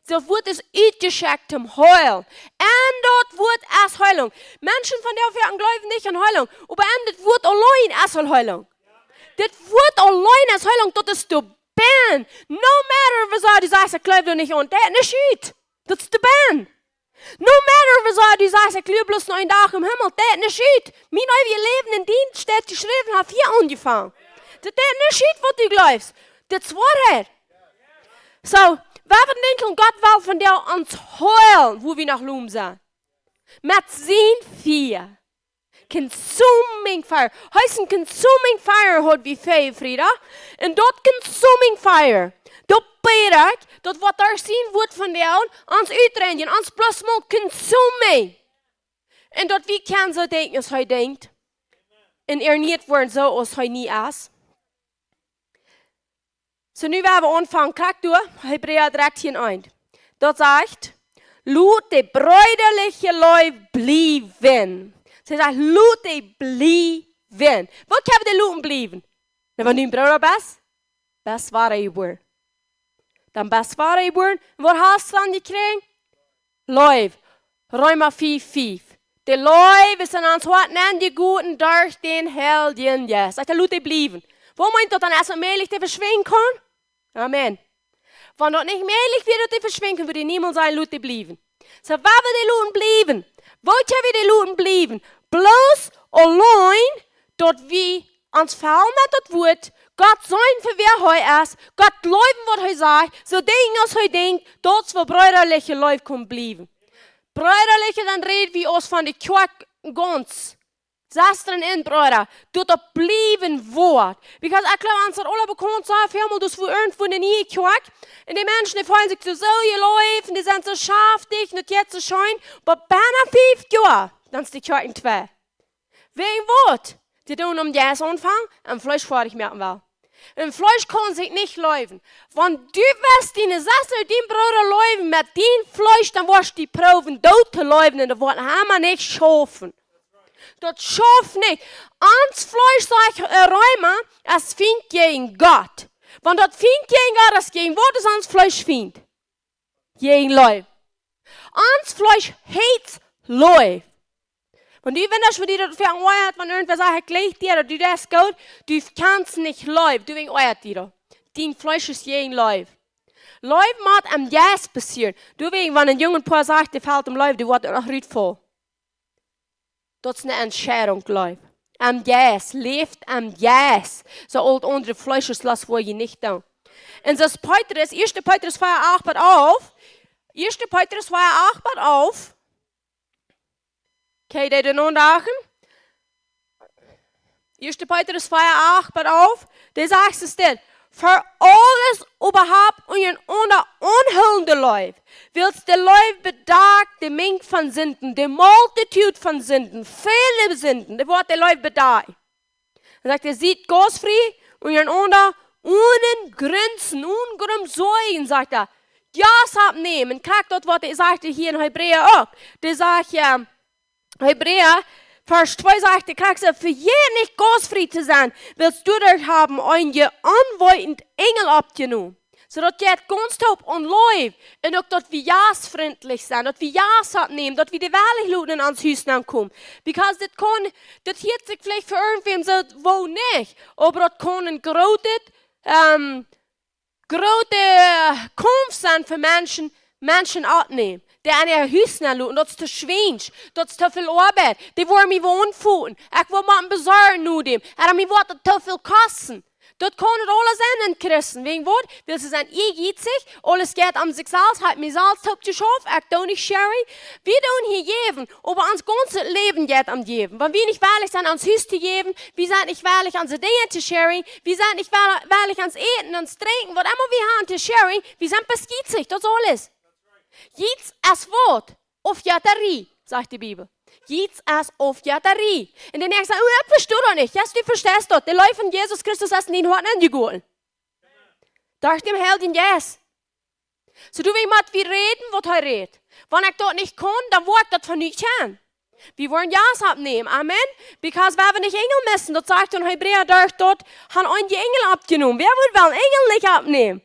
Sien Wuat es utjeschekjt om heelen. Un daut Wuat es Heilunk. Menschen vondoag, dee jleewen nich aun Heilunk, oba en daut Wuat auleen es aul Heilunk. Daut Wuat auleen es Heilunk, daut es de Bän. No matter woo sea du sajchst, ekj jleew doa nich aun, daut es nich ut. Daut es de Bän. No matter woo sea du sajchst, ekj jleew bloos noch een Dach em Himmel, daut es nich ut. Mien eewjet Läwen en die steit jeschräwen, haft hia aunjefongen. Daut deit nich ut, waut du jleefst. Daut es Woarheit. Soo, wie woaren denkjen, Gott well vondoag ons heelen, wua wie noch lom sent. Met sien Fia. Consuming fire. Hee es een consuming fire, haud wie väl Freedag. Un daut consuming fire, daut bäd ekj, daut woat derch sien Wuat vondoag ons utreinjen, ons bloos mol consuming. Un daut wie kjennen soo denkjen aus hee denkjt. Un erniet woaren soo aus hee nu es. Soo, nu woa wie aunfangen, krakjt doa, Hebräa dartieen eent. Daut sajcht: "Lot de breedaliche Leew bliewen." See sajcht: "Lot dee bliewen." Waut kjenn wie dee loten bliewen? Na, wan du een Brooda best, best wadajebuaren. Dan best wadajebuaren. Waut hast du dan jekjräajen? Leew. Reema fief fief. De Leew es en ons Hoat nenjegoten derch dän Heiljen Jeist. Sajcht hee: "Lot dee bliewen." Waut meent daut dan, aus et mäajlich to veschwinjen kaun? Amen. Wan daut nich mäajlich wia, daut dee veschwinjen kaun, wudd hee niemols sajen: "Lot dee bliewen." Soo, woa wie dee loten bliewen? Waut woa wie dee loten bliewen? Bloos auleen, daut wie ons faulen met daut Wuat, Gott seenen fa wäa hee es, Gott jleewen, waut hee sajcht, soo denkjen, aus hee denkjt, daut es wua breedaliche Leew kaun bliewen. Breedaliche, dan räd wie ons von de Kjoakj gaunz. Sestren un Breeda, daut daut bliewen woat. Because ekj jleew, ons es aula bekaunt, soo väl mol, daut wie irjentwua enne niee Kjoakj, un de Menschen, dee feelen sikj soo, soo jeleeft, un dee sent soo schaftich, un daut jeit soo scheen, oba benne fief Joa, dan es de Kjoakj twei. Wäajen waut? Dee doonen aum Jeist aunfangen un Fleesch foadich moaken wellen. Un Fleesch kaun sikj nich leewen. Wan du west diene Sesta, dien Brooda leewen met dien Fleesch, dan woascht du proowen, doot to leewen, un daut woat noch emma nich schaufen. Daut schauft nich. Ons Fleesch, sajcht, äh, Reema, es Fient jäajen Gott. Wan daut Fient jäajen Gott es, jäajen waut es ons Fleesch Fient? Jäajen Leew. Ons Fleesch hate Leew. Wan du, wan daut, wan die daut veoajat, wan irjentwäa sajcht: "Ekj leew die," ooda: "Du, daut es goot," du kaust nich leewen, du, wäajen oajat die daut. Dien Fleesch es jäajen Leew. Leew mott em Jeist passieren. Du, wäajen, wan een junget Poa sajcht, dee felt em Leew, dee woat noch rutfaulen. Daut es eene Entscheidunk, Leew. Em Jeist, läft em Jeist. Soo aul daut aundre Fleesch es los, woa jie nich doonen. Un soo es Petrus, Ieeschte Petrus vea, acht bat alf. Ieeschte Petrus vea, acht bat alf. Kjenn jie dee aundachen? Ieeschte Petrus vea, acht bat alf, dee sajcht es dit: "Fa aules äwahaupt unjarenaunda aunhoolende Leew, wiels de Leew bedakjt de Menj von Sinden, de Multitut von Sinden, väle Sinden, dee woat de Leew bedakjen." Dan sajcht hee: "Siet gaustfrie unjarenaunda, onen Grunzen, onen Grumsaijen", sajcht hee. Jast oppnämen, krakjt daut, waut hee sajcht hia en Hebräa uk. Dee sajcht, jo, Hebräa, Varsch twee sajcht, de Krakjt sajcht: "Vejät nich gaustfrie to sennen, wiels doaderch haben eenje onweetend Enjel oppjenomen." Soo daut jeit gaunz toop aun Leew. Un uk daut wie jastfrintlich sent, daut wie Jast oppnämen, daut wie dee wellich loten en ons Hus nenkomen. Because dit kaun, dit hieet sikj veleicht fa irjentwäm soo, woo nich, oba daut kaun een grootet, ähm, groote Kaumf sennen fa Menschen, Menschen oppnämen, dee en äa Hus nenloten. Daut es too schwiensch, daut es too väl Oabeit, dee woaren mie woa aunfoten, ekj woa mau een Bazaar no däm, ooda mie woat daut too väl kosten. Daut kaun et aules sennen en Christen. Wäajen waut? Wiels see sent ieejietsich, aules jeit om sikj selfst, hab mie selfst toop jeschauft, ekj doo nich sharing. Wie doonen hia jäwen, oba ons gaunzet Läwen jeit om jäwen. Wan wie nich wellich sent ons Hus to jäwen, wie sent nich wellich onse Dinja to sharing, wie sent nich wel-, wellich ons Äten, ons Drinkjen, waut emma wie haben to sharing, wie sent bloos jietsich, daut es aules. Jiets es waut? Aufjettarie, sajcht de Bibel. Jiets es Aufjettarie. Un de näakjste sajcht: "Oh, ekj vesto daut nich." Jo, du vesteist daut. De Leew von Jesus Christus es en dien Hoat nenjegoten. Derch dän Heiljen Jeist. Soo, du, wie mott wie räden, waut hee rät. Wan ekj daut nich kaun, dan woa ekj daut von nu aun. Wie woaren Jast oppnämen. Amen. Because wie haben nich Enjel missen. Daut sajcht en Hebräa, derch daut haben eenje Enjel oppjenomen. Wäa wudd woll Enjel nich oppnämen?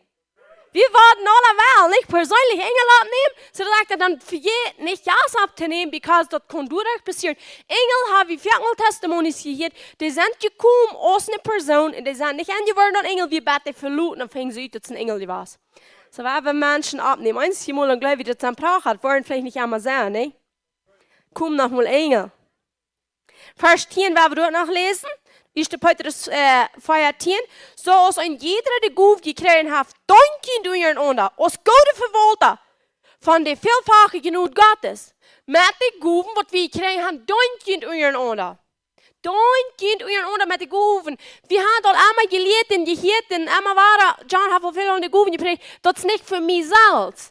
Wie woaren aula woll nich perseenlich Enjel oppnämen. Soo daut ekj dan vejät nich Jast opptonämen, because daut kaun doaderch passieren. Enjel, hab wie väl Testimonies jehieet, dee sent jekomen aus eene Persoon un dee sent nich aunjeworden aun Enjel, wie bat dee veloten, dan fungen see ut, daut see een Enjel wia. Soo, wie haben Menschen oppnämen. Eenjemol dan jleew wie, daut sent Pracha, daut woaren veleicht nich emma sennen, nä? Komen noch mol Enjel. Varsch tieen, woa wie doa noch läsen. Ieeschte Petrus, äh, vea tieen. Soo aus een jieda de Gow jekjräajen haft, deent junt unjarenaunda aus goode Vewaulta von de välfaltje Jnod Gottes. Met de Gowen, waut wie jekjräajen haben, deent junt unjarenaunda. Deent junt unjarenaunda met de Gowen. Wie haben aul emol jelieet un jehieet un emol wieren, John haft aul väl aun de Gowen jeprädicht, daut es nich fa mie selfst.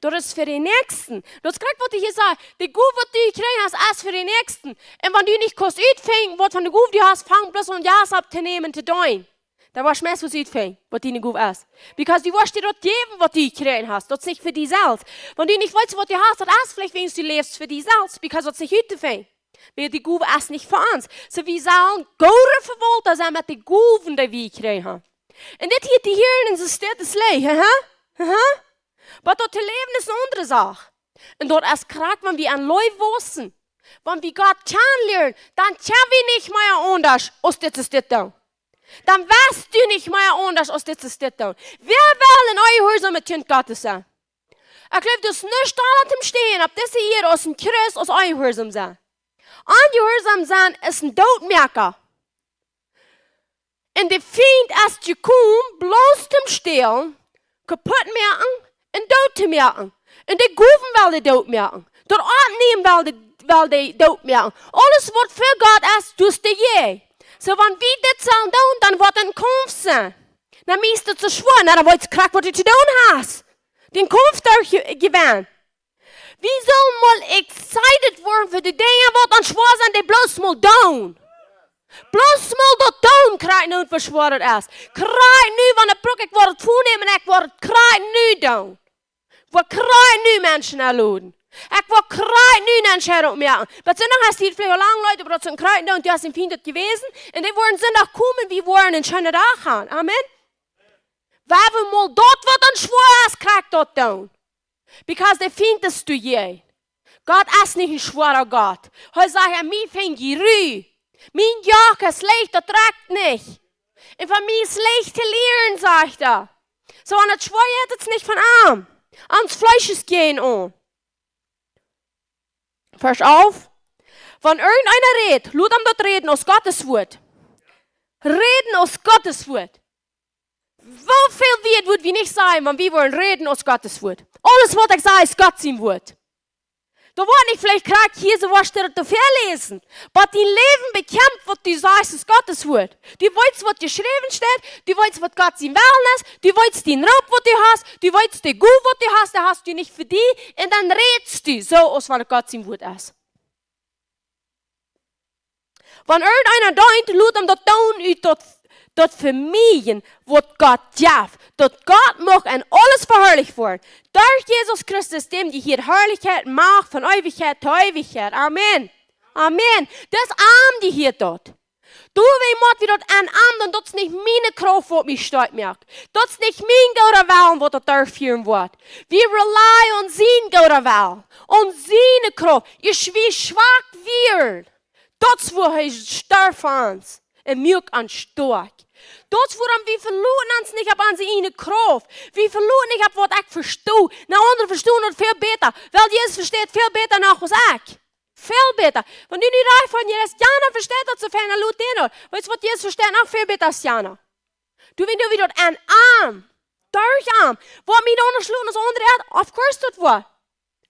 Daut es fa dän Näakjsten. Daut es krakjt waut hee hia sajcht. De Gow waut du jekjräajen hast, es fa dän Näakjsten. Un wan du nich kaust utfinjen waut fa eene Gow du hast, fang bloos aun Jas opptonämen to deenen. Dan woascht du meist waut utfinjen, waut diene Gow es. Because du woascht die daut jäwen waut du jekjräajen hast. Daut es nich fa die selfst. Wan du nich weetst waut du hast, daut es veleicht wäajens du läfst fa die selfst. Because daut es nich uttofinjen. Wiels de Gow es nich fa ons. Soo, wie sellen goode Vewaulta sennen met de Gowen dee wie jekjräajen haben. Un dit hia, dee hia en dise Staut es leeg, aha, aha. Oba daut to läwen es eene aundre Sach. Un daut es krakjt, wan wie aun Leew wausen, wan wie Gott kjanen lieren, dan kjenn wie nich mea aundasch aus dit es dit doonen. Dan woascht du nich mea aundasch aus dit es dit doonen. Wäa well een jehuarsomet Kjint Gottes sennen? Ekj jleew, daut es nuscht aula toom Stäajen opp dise Ieed aus een Christ, aus jehuarsom sennen. Jehuarsom sennen es een Dootmoaka. Un de Fient es jekomen, bloos toom stälen, kaput moaken un doot to moaken. Un de Gowen well dee doot moaken. Daut Oppnämen well dee, well dee doot moaken. Aules waut fa Gott es, daut es de Jäaj. Soo, wan wie dit sellen doonen, dan woat een Kaumf sennen. Dan es daut soo schwoa, na, dan weetst krakjt waut du to doonen hast. Dän Kaumf doa je-, jewennen. Wie sellen mol excited woaren fa de Dinja waut ons schwoa sent, dee bloos mol doonen. Bloos mol daut doonen, krakjt nu, waut schwoa daut es. Krakjt nu, wan ekj bruck, ekj woa daut väanämen, ekj woa daut krakjt nu doonen. Ekj woa krakjt nu Menschen enloden. Ekj woa krakjt nu Menschen oppmoaken. Oba soo noch es hia veleicht aul lang Leute, oba daut sent krakjt nu, un du hast een Fient daut jewäsen, un dee woaren Sindach komen, wie woaren eenen scheenen Dach haben. Amen. Wan wie mol daut waut ons schwoa es, krakjt daut doonen. Because de Fient es doa jäajen. Gott es nich een schwoara Gott. Hee sajcht, aun mie finj jie Ru. Mien Joch es leicht, daut drekjt nich. Un von mie es leicht to lieren, sajcht hee. Soo, wan et schwoa jeit, daut es nich von am. Ons Fleesch es jäajen ons. Varsch alf. Wan irjenteena rät, lot am daut räden aus Gottes Wuat. Räden aus Gottes Wuat. Woo väl Wieed wudd wie nich sajen, wan wie wudden räden aus Gottes Wuat? Aules waut ekj saj es Gott sien Wuat. Daut woat nich veleicht krakjt hia soo waut daut väaläsen. Oba dien Läwen bekjemft waut du sajchst es Gottes Wuat. Du weetst waut jeschräwen steit, du weetst waut Gott sien Wellen es, du weetst dän Roop waut du hast, du weetst de Gow waut du hast, dee hast du nich fa die, un dan rätst du soo aus wan et Gott sien Wuat es. Wan irjenteena deent, lot am daut doonen ut daut, daut Vemäajen waut Gott jeft, daut Gott mucht en aules veharlicht woaren. Derch Jesus Christus, däm jehieet Harlichkjeit, Macht von Eewichkjeit to Eewichkjeit. Amen. Amen. Daut es am jehieet daut. Doawäajen mott wie daut aun am doonen, daut es nich miene Krauft waut mie stoakj moakt. Daut es nich mien gooda Wellen waut daut derchfieren woat. Wie rely aun sien gooda Wellen, aun siene Krauft. Aus wie schwak wieren, daut es wua hee storf fa ons un muak ons stoakj. Daut es wuarom wie veloten ons nich opp onse ieejne Krauft. Wie veloten nich opp waut ekj vesto. Na, aundre vestonen daut väl bäta. Well, Jesus vesteit väl bäta noch aus ekj. Väl bäta. Wan du nu rajcht von Jesus, jana vesteit daut soo fein, dan lot dän daut. Weetst waut, Jesus vesteit noch väl bäta aus jana. Du, wan du wieescht daut aun am, derch am, woat mie daut aundasch loten aus aundre Ieed? Of course daut woat.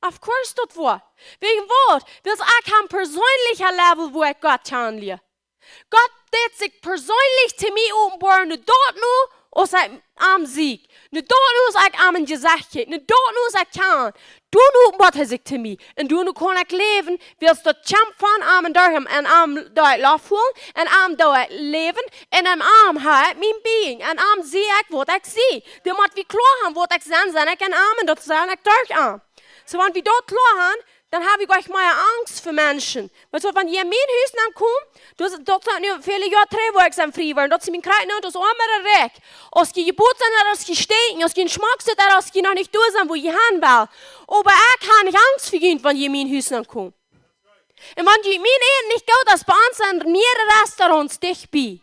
Of course daut woat. Wäajen waut? Wiels ekj hab een perseenelja Level, wua ekj Gott kjanen lia. Gott deit sikj perseenlich to mie openboaren, nu daut nu, aus ekj am sie. Nu daut nu, aus ekj am em Jesecht kjikj. Nu daut nu, aus ekj kjan. Doa nu openboat hee sikj to mie. Un doa nu kaun ekj läwen, wiels daut kjemt von am un derch am, un am doo ekj Lof holen, un am doo ekj läwen, un aun am hab ekj mien Being, un am sie ekj waut ekj sie. Daut mott wie kloa haben, waut ekj sie, sie ekj aun am, un daut sie ekj derch am. Soo, wan wie daut kloa haben, dan hab ekj nich mea Angst fa Menschen. Weetst waut, wan jie en mien Hus nenkomen, daut, daut sent nu väle Joa trigj, wua ekj sie frie worden. Daut es mien Kjrieej nu, daut es emma rikj. Aus jie jebot sent, daut es jie stinken, aus jie schmock sent, daut es jie noch nich doa sent, wua jie han wellen. Oba ekj hab nich Angst fa junt, wan jie en mien Hus nenkomen. Un wan jie mien Äten nich goot es, bie ons sent mearere Restaurants dicht bie.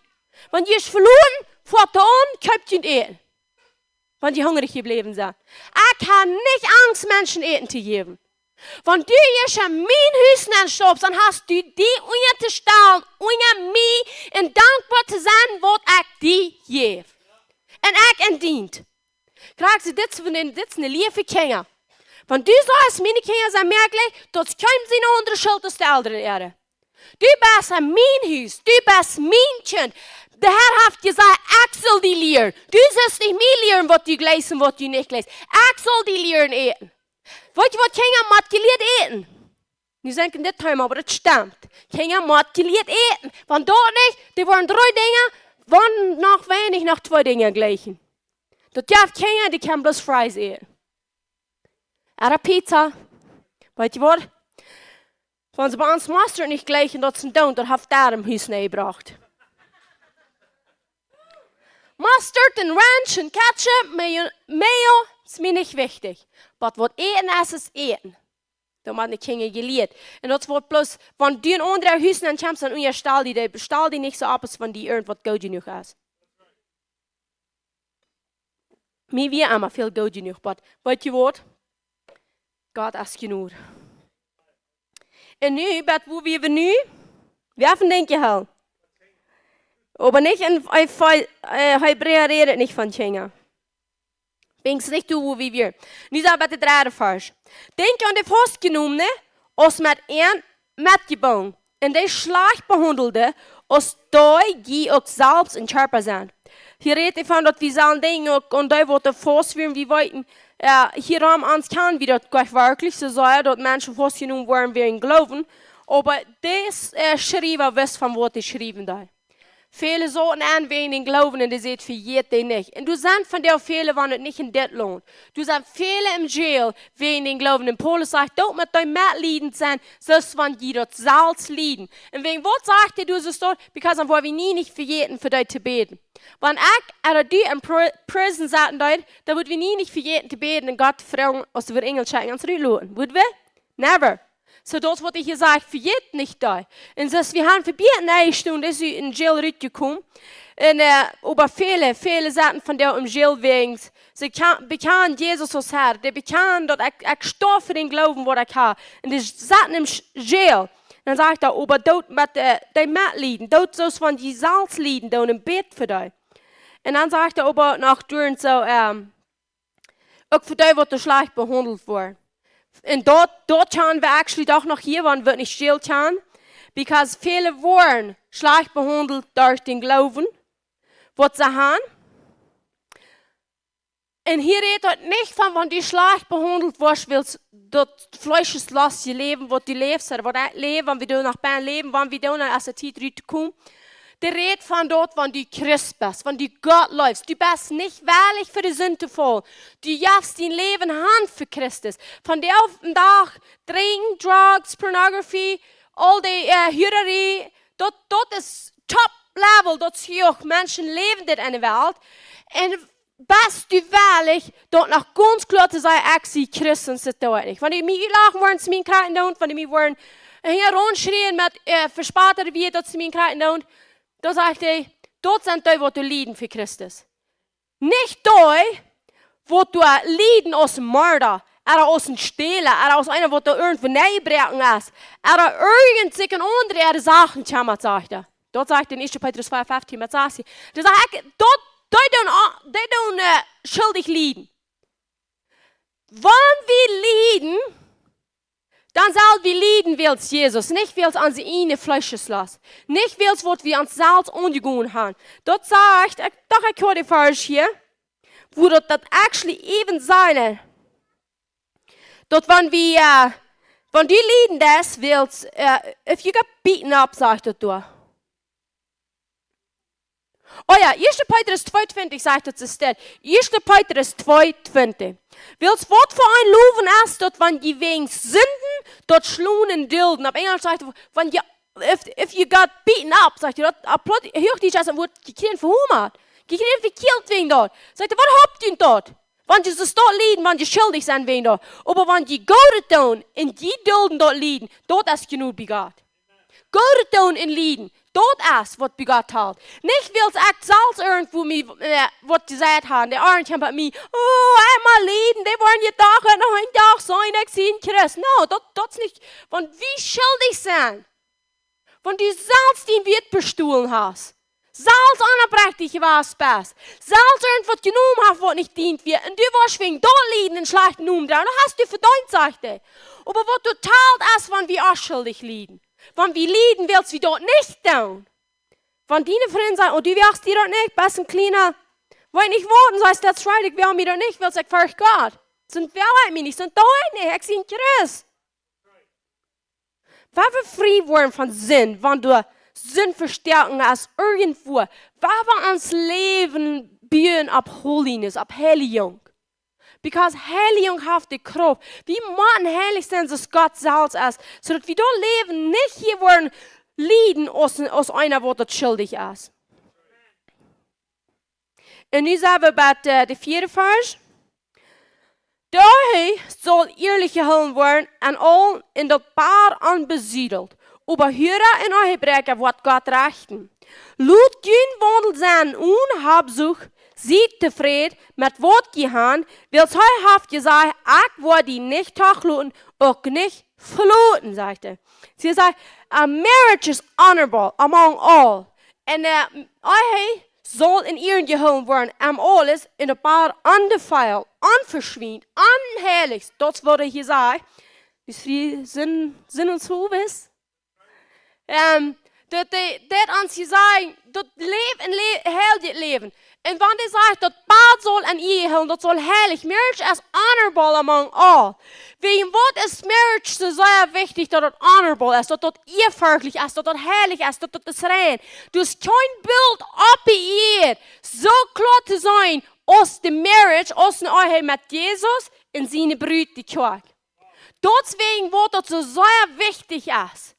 Wan jie es veloten, foat aun, kjeept jie Äten. Wan jie hungrich jebläwen sent. Ekj hab nich Angst, Menschen Äten to jäwen. Wan du hia en mien Hus nenn staupst, dan hast du die unjatostalen, unja mie, un dankboa to sennen, waut ekj die jäw. Un ekj en dient. Krakjt soo, dit es von dän, dit es eene Lia fa Kjinja. Wan du sajchst, miene Kjinja sent mea jlikj, daut es kjeen siene aundre Schult aus de Elren äare. Du best en mien Hus, du best mien Kjint. De Herr haft jesajcht, ekj saul die lieren. Du saust nich mie lieren, waut du jleichst un waut du nich jleichst. Ekj saul die lieren äten. Weetst du waut, Kjinja motten jelieet äten? Nu sent wie en dit Thema, oba daut stemt. Kjinja motten jelieet äten. Wan daut nich, dee woaren dree Dinja, wan noch weinich, noch twee Dinja jleichen. Daut jeft Kjinja, dee kjennen bloos Fries äten. Ooda Pizza. Weetst du waut? Wan see bie ons Mustard nich jleichen, daut es een Doont, daut haft Darm Hus nenn jebrocht. Mustard un Ranch un Ketchup, Mayo, Mayo, es mie nich wichtich. Oba waut Äten es, es Äten. Daut motten de Kjinja jelieet. Un daut woat bloos, wan du en aundre Hus nenn kjemst, dan unjastal die, dee stal die nich soo opp, aus wan die irjentwaut goot jenuach es. Mie wia emma väl goot jenuach, oba weetst du waut? Gott es jenuach. Un nu, bat wua wie nu? Wie haben denkjen jehoolt. Oba nich en, en, äh, Hebräa rät nich von Kjinja. Denkjst nich du, wua wie wieren. Nu saj wie de dredde Varsch. Denkj aun de Faustjenomne, aus met an metjebungen, un dee schlajcht behaundelde, aus dee jie uk selfst em Kjarpa sent. Hia rät hee von daut wie sellen denkjen uk aun dee, waut doa faust wieren, wie weeten, äh, hia aun ons kjanen wie daut jlikj werkjlich soo sennen, daut Menschen faustjenomen woaren wäajen Gloowen. Oba dis, äh, Schriewa wist von waut hee schriewen deed. Väle sauten aun wäajen dän Gloowen un dee säden, vejät dee nich. Un doa sent vondoag väle, wan uk nich en dit Launt. Doa sent väle em Jail wäajen dän Gloowen. Un Paulus sajcht, doot met dee metliedent sennen, soo aus wan jie daut selfst lieden. Un wäajen waut sajcht hee doa soo stoakj? Because dan woa wie nie nich vejäten fa dee to bäden. Wan ekj ooda du en Pri-, Prison sitten deeden, dan wudd wie nie nich vejäten to bäden un Gott froagen, aus wie Enjel schekjen, ons rutloten. Wudd wie? Never. Soo daut waut hee hia sajcht, vejät nich dee. Un soo aus wie haben vebie ne Stund, es hee ut dän Jail rutjekomen. Un, äh, oba väle, väle sauten vondoag em Jail wäajen see kja-, bekjanen Jesus aus Herr. Dee bekjanen daut ekj, ekj stoaw fa dän Gloowen waut ekj hab. Un dee sauten em Sch-, Jail. Dan sajcht hee, oba doot met, äh, dee metlieden. Doot soo aus wan jie selfst lieden doonen un bät fa dee. Un dan sajcht hee oba noch doa un soo, ähm, uk fa dee, waut doa schlajcht behaundelt woaren. Un daut, daut kjennen wie actually doch noch hia, wan wie nich Jail kjanen. Because väle woaren schlajcht behaundelt derch dän Gloowen, waut see haben. Un hia rät daut nich von, wan du schlajcht behaundelt woascht, wiels daut fleeschesje Läwen, waut du läfst, ooda waut ekj läw, wan wie doa noch bie läwen, wan wie doa noch aus de Tiet rutkomen. Dee rät von daut, wan du Christ best, wan du Gott leefst. Du best nich wellich fa de Sind to faulen. Du jefst dien Läwen han fa Christus. Vondoag dän Dach drinkjen, Drugs, Pornografie, aul dee, äh, Hurerie, daut, daut es top level, daut es hia uk Menschen läwen dit enne Welt. Un best du wellich, daut noch gaunz kloa to sajen, ekj sie Christ un sit doa nich? Wan dee mie utlachen woaren, see mie kjrieen doonen, wan dee mie woaren, äh, hia romschrieen met, äh, vespottet wie, daut see mie kjrieen doonen, dan sajcht hee, daut sent dee, waut doa lieden fa Christus. Nich dee, waut doa lieden aus een Morda, ooda aus een Stäla, ooda aus eena, waut doa irjentwoo nenjebroaken es, ooda irjent sikj en aundre äare Sachen kjemmat, sajcht hee. Daut sajcht en Ieeschte Petrus vea, feftieen bat sasstieen. Dee sajcht, ekj, daut, dee doonen, a-, dee doonen, äh, schuldich lieden. Wan wie lieden, dan sell wie lieden wiels Jesus, nich wiels onse ieejne Fleescheslost, nich wiels waut wie ons selfst aunjegonen haben. Daut sajcht, ekj docht, ekj hia dän Varsch hia, wua daut, daut actually even sennen. Daut wan wie, äh, wan du lieden deist, wiels, äh, if you get beaten up, sajcht daut doa. Oh jo, Ieeschte Petrus twee twintich sajcht daut soo stell. Ieeschte Petrus twee twintich. Wiels waut fa een Lowen es daut, wan jie wäajen Sinden daut schlonen un dulden. Opp Enjlisch sajcht hee, wan jie, if, if you got beaten up, sajcht hee daut, opp Plaut, Huachdietsch es daut Wuat, jie kjrieen vehungat. Jie kjrieen vekjielt wäajen daut. Sajcht hee, waut halpt junt daut? Wan jie soo daut lieden, wan jie schuldich sent wäajen daut. Oba wan jie Goodet doonen un jie dulden daut Lieden, daut es jenuach bie Gott. Goodet doonen un lieden. Daut es waut bie Gott talt. Nich wiels ekj selfst irjentwua mie, äh, waut jesajcht hab. De aundre kjemt bie mie: "Oh, ekj mott lieden. Dee woaren jedocht, noch een Dach sennen, ekj sie een Christ." No, daut, daut es nich, wan wie schuldich sent. Wan du selfst dien Wieet bestolen hast. Selfst onoprechtich jewast best. Selfst irjentwaut jenomen hast, waut nich dient wia. Un du woascht wäajen daut lieden un schlajchten Nomen droagen. Dan hast du vedeent, sajcht hee. Oba waut doa talt es, wan wie onschuldich lieden. Wan wie lieden, wiels wie daut nich doonen. Wan diene Frind sajen: "Oh, du wellst die daut nich, best een kjliena, weet nich waut", un sajchst: "That's right, ekj well mie daut nich, wiels ekj fercht Gott. Sonst well hee mie nich, sonst doo ekj nich, ekj sie een Christ." Wan wie frie woaren von Sind, wan doa Sind vestoaken es irjentwua, wan wie ons Läwen buen opp Holiness, opp Heiligung. Because Heiligung haft de Krauft. Wie motten heilich sennen, soo aus Gott selfst es, soo daut wie daut Läwen nich hia woaren lieden aus, aus eena, waut daut schuldich es. Un nu sent wie bie, äh, de vieede Varsch. "De Ehe saul ierlich jehoolen woaren, en aul, en daut Poa onbesiedelt. Oba Hura un Ehebräakja woat Gott rechten. Lot jun Waundel sennen one Habsucht, siet tofräd met waut jie han, wiels hee haft jesajcht: 'Ekj woa die nich trigj loten, uk nich veloten,'" sajcht hee. See sajcht: "A marriage is honorable among all." Un, äh, Ehe saul en Ieren jehoolen woaren, en aules, en daut Poa ondefiled, onveschwient, onheilicht. Daut es waut hee hia sajcht. Dee es frie Sind, Sind un Sowes. Ähm, daut, daut, daut ons hia sajcht, daut Läwen, Lä-, heiljet Läwen. Un wan hee sajcht, daut Poa saul en Ea hoolen, daut saul heilich. Marriage is honorable among all. Wäajen waut es marriage soo sea wichtich, daut daut honorable es, daut daut ieafrechtich es, daut daut heilich es, daut daut es rein. Du hast kjeen Bilt opp de Ieed soo kloa to sennen aus de marriage, aus een Ehe met Jesus un siene Brut, de Kjoakj. Daut es wäajen waut daut soo sea wichtich es.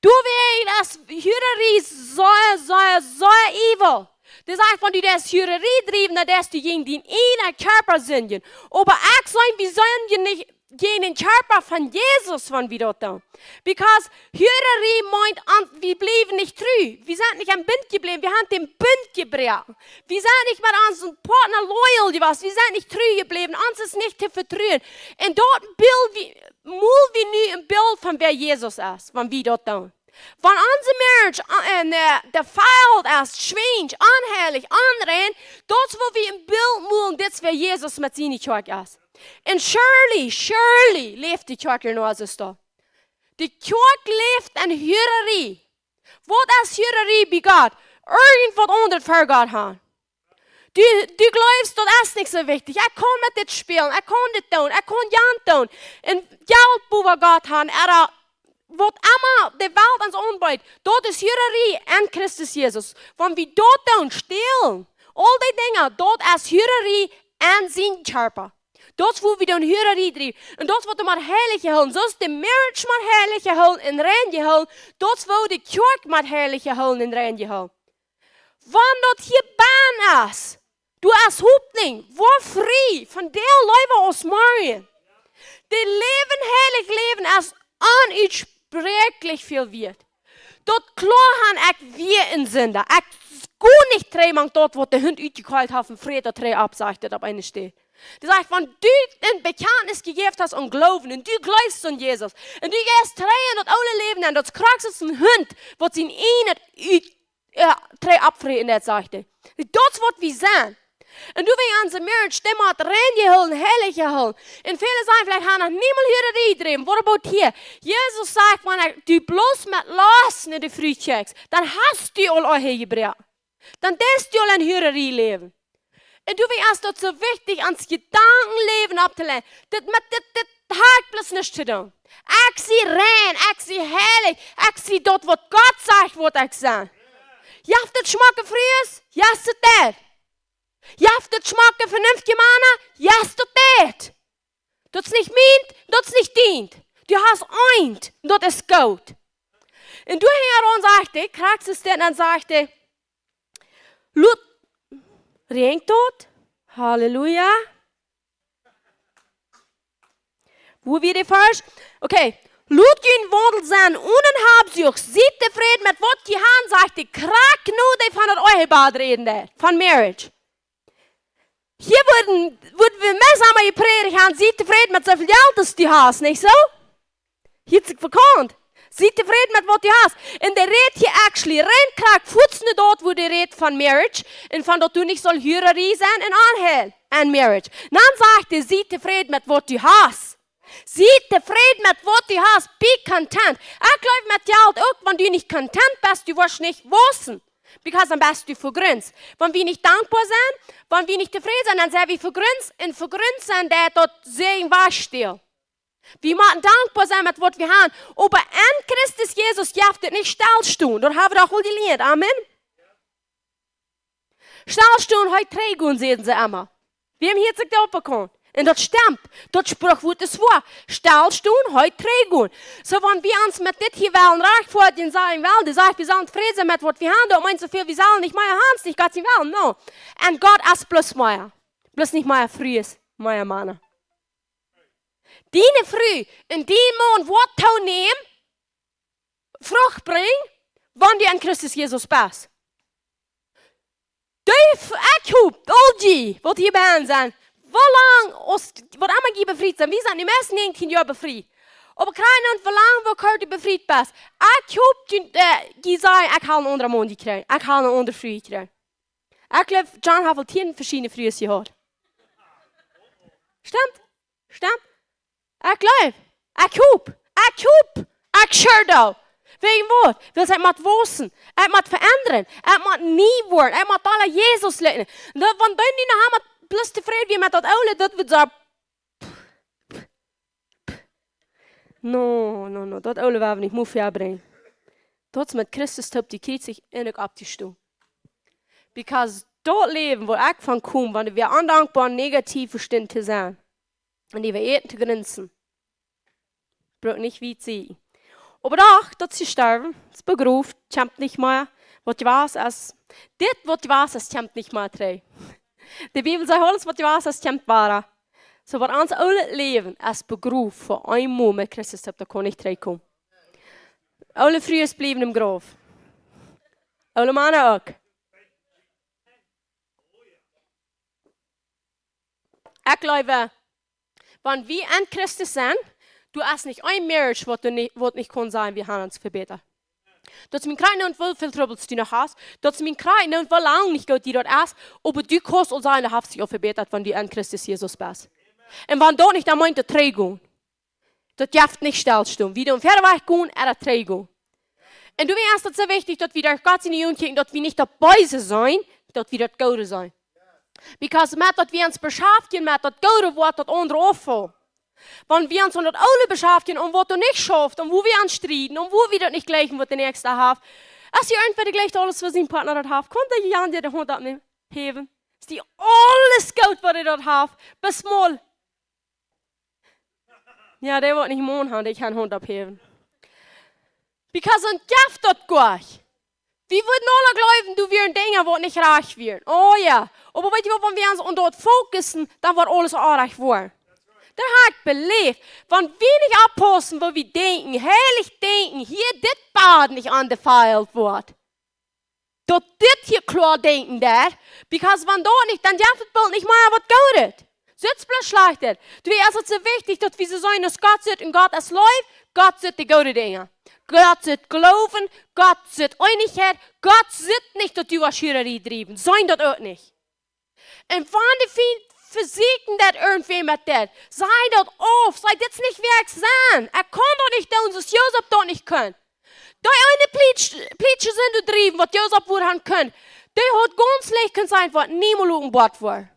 Doawäajen es Hurarie soo, soo, soo evil. Daut sajcht, wan du deist Hurarie driewen, dan deist du jäajen dien eenen Kjarpa sindjen. Oba ekj saj, wie sindjen nich jäajen dän Kjarpa von Jesus, wan wie daut doonen. Because Hurarie meent, wie bliewen nich tru. Wie sent nich aum Bunt jebläwen, wie haben dän Bunt jebroaken. Wie sent nich met onsen Partner loyal jewast. Wie sent nich tru jebläwen. Ons es nich to vetruen. Un daut Bilt, wie, mol wie nu een Bilt von wäa Jesus es, wan wie daut doonen. Wan onse marriage, äh, en, äh, defiled es, schwiensch, onheilich, onrein, daut es woo wie een Bilt molen, dit es wäa Jesus met siene Kjoakj es. Un surely, surely läft de Kjoakj noch, es daut. De Kjoakj läft en Hurarie. Waut es Hurarie bie Gott? Irjentwaut aundret ver Gott han. Du, du jleefst, daut es nich soo wichtich. Ekj kaun met dit spälen, ekj kaun dit doonen, ekj kaun jant doonen. Un Jelt bowa Gott han, ooda waut emma de Welt ons aunbieet, daut es Hurarie en Christus Jesus. Wan wie daut doonen, stälen, aul dee Dinja, daut es Hurarie en sien Kjarpa. Daut es woo wie doonen Hurarie driewen. Un daut woat doa mott heilich jehoolen. Soo aus de marriage mott heilich jehoolen un rein jehoolen, daut es woo de Kjoakj mott heilich jehoolen un rein jehoolen. Wan daut hia bennen es, du hast Hopninj, woa frie, vondoag leewa aus morjen. Daut Läwen, heilich Läwen es onutsprichlich väl wieet. Daut kloa han, ekj wia een Sinda. Ekj kunn nich trigj mank daut, waut de Hunt utjekjelt haft, un fräd daut trigj opp, sajcht et opp eene Städ. Dee sajcht, wan du een Bekjantnis jejäft hast aun Gloowen, un du jleefst aun Jesus, un du jeist trigj en daut oole Läwen, un daut es krakjt soo aus een Hunt, waut sien eejnet ut, jo, trigj oppfräten deit, sajcht hee. Daut es waut wie sent. Un du, wäajen onse marriage, dee mott rein jehoolen, heilich jehoolen. Un väle sajen veleicht, ha noch niemols Hurarie jedräwen. What about hia? Jesus sajcht, wan du bloos met Lost no de Fru kjikjst, dan hast du aul Ehe jebroaken. Dan deist du aul en Hurarie läwen. Un du, wäajen es daut soo wichtich, ons Jedankenläwen opptoleiden. Dit met dit, dit haft bloos nuscht to doonen. Ekj sie rein, ekj sie heilich, ekj sie daut, waut Gott sajcht, waut ekj sie. Jeft et schmocke Frues? Yes, it did. Jeft et schmocke, venenftje Mana? Yes, it did. Daut es nich mient, daut es nich dient. Du hast eent, daut es goot. Un doa hinjaraun sajcht hee, krakjt soo aus dit, dan sajcht hee, lot, räajent daut? Halleluja. Wua wia de Varsch? Okay. Lot jun Waundel sennen onen Habsucht. Siet tofräd met waut jie han, sajcht hee krakjt no dee von daut Ehebad räden deit, von marriage. Hia wudden, wudden wie meist emma jeprädicht han, sie tofräd met soo väl Jelt aus du hast, nich soo? Hia es et bekaunt. Sie tofräd met waut du hast. Un dee rät hia actually rein krakjt fuaz no daut, wua dee rät von marriage un von daut du nich saust Hurarie sennen un aunhoolen aun marriage. Dan sajcht hee, sie tofräd met waut du hast. Sie tofräd met waut du hast. Be content. Ekj jleew met Jelt uk, wan du nich content best, du woascht nich wausen. Because dan best du vegrunzt. Wan wie nich dankboa sent, wan wie nich tofräd sent, dan sent wie vegrunzt. Un vegrunzt sent, daut deit Säajen wajchstälen. Wie motten dankboa sennen met waut wie han. Oba enn Christus Jesus jeft et nich stell stonen. Daut hab wie doch aul jelieet. Amen. Stell stonen heet trigj gonen, säden see emma. Wäm hieet sikj daut bekaunt? Un daut stemt. Daut Spruchwuat es woa. Stell stonen heet trigj gonen. Soo, wan wie ons met dit hia wellen rajchtfoadjen, sajen well, dee sajcht, wie sellen tofräd sennen met waut wie han, daut meent soo väl, wie sellen nich mea han, es nich Gott sien Wellen, no. Un Gott es bloos mea. Bloos nich mea Frues, mea Mana. Diene Fru un dien Maun woat toonämen, Frucht brinjen, wan du enn Christus Jesus best. Dee, ekj hop, aul dee, waut hia bie sent, woo lang aus, waut emma jie befriet sent, wie sent de mieeschte näajentieen Joa befriet. Oba krakjt nu, woo lang, woo kort du befriet best. Ekj hop, jie, äh, jie sajen, ekj hab een aundren Maun jekjräajen, ekj hab eene aundre Fru jekjräajen. Ekj jleew, John haft aul tieen veschiedne Frues jehaut. Stemt? Stemt? Ekj jleew. Ekj hop. Ekj hop. Ekj sure doo. Wäajen waut? Wiels ekj mott wausen. Ekj mott veendren. Ekj mott nie woaren. Ekj mott aula Jesus lieren. Daut, wan dee nu noch emma bloos tofräd wia met daut oole, daut wudd soo. No, no, no. Daut oole woa wie nich mea väabrinjen. Daut es met Christus toop, dee kjricht sikj en uk opptostonen. Because daut Läwen, wua ekj von kom, wan wie ondankboa un negativ vestonen to sennen, un dee wie äten to grunzen, brukt nich wiet sennen. Oba doch, daut es jestorwen, es begroft, kjemt nich mea. Waut jewast es, dit waut jewast es, kjemt nich mea trigj. De Bibel sajcht, aules waut jewast es, kjemt wada. Soo waut ons oolet Läwen es begroft fa eemol met Christus, daut kaun nich trigjkomen. Oole Frues bliewen em Grauf. Oole Mana uk. Ekj jleew, wan wie enn Christus sent, du hast nich een marriage, waut du nich, waut nich kaun sajen, wie haben ons vebätat. Daut es mien Kjrieech nu, woo väl Trubbels du noch hast. Daut es mien Kjrieech nu, woo lang nich goot die daut es. Oba du kaust aul sajen, du hast die aul vebätat, wan du enn Christus Jesus best. Un wan daut nich, dan meent daut trigjgonen. Daut jeft nich stell stonen. Wie doonen wieda wajchgonen, ooda trigjgonen. Un doawäajen es daut soo wichtich, daut wie derch Gott siene Uagen kjikjen, daut wie nich daut Beese seenen, daut wie daut Goode seenen. Because met daut wie ons beschaftjen met daut Goode, woat daut aundre auffaulen. Wan wie ons aun daut Oole beschaftjen, un waut doa nich schauft, un wua wie aun strieden, un wua wie daut nich jlikjen, waut de Näakjsta haft. Aus jie irjentwäa jlikjt aules, waut sien Partner daut haft, kaun dee jie aun de Haunt oppnämen, häwen. Es die aules goot, waut hee daut haft. Bat mol. Jo, dee woat nich Maun haben, dee kaun Haunt opphäwen. Because dan jeft daut goa nich. Wie wudden aula jleewen, doa wieren Dinja, waut nich rajcht wieren. Oh jo. Oba weetst du waut, wan wie ons aun daut fokussen, dan woat aules orrajcht woaren. Daut hab ekj beläft. Wan wie nich oppaussen, waut wie denkjen, heilich denkjen, hia dit Bad nich aundefeilt woat. Daut dit hia kloa denkjen deit, because wan daut nich, dan jeft et boolt nich mea waut Goodet. Soo es bloos Schlajchtet. Doawäajen es et soo wichtich, daut wie soo sennen aus Gott sitt, un Gott es Leew, Gott sitt de goode Dinja. Gott sitt Gloowen, Gott sitt Eenichkjeit, Gott sitt nich, daut du woascht Hurarie driewen. Sent daut uk nich. Un wan de Fient vesieekjen deit irjentwäm met dit, saj daut auf, saj: "Dit es nich wäa ekj sie. Ekj kaun daut nich doonen, soo aus Josef daut nich kunn." Dee eene plietsche, plietsche Sind driewen, waut Josef wudd han kunnt, dee haud gaunz leicht kunt sennen, waut niemols openboat woat.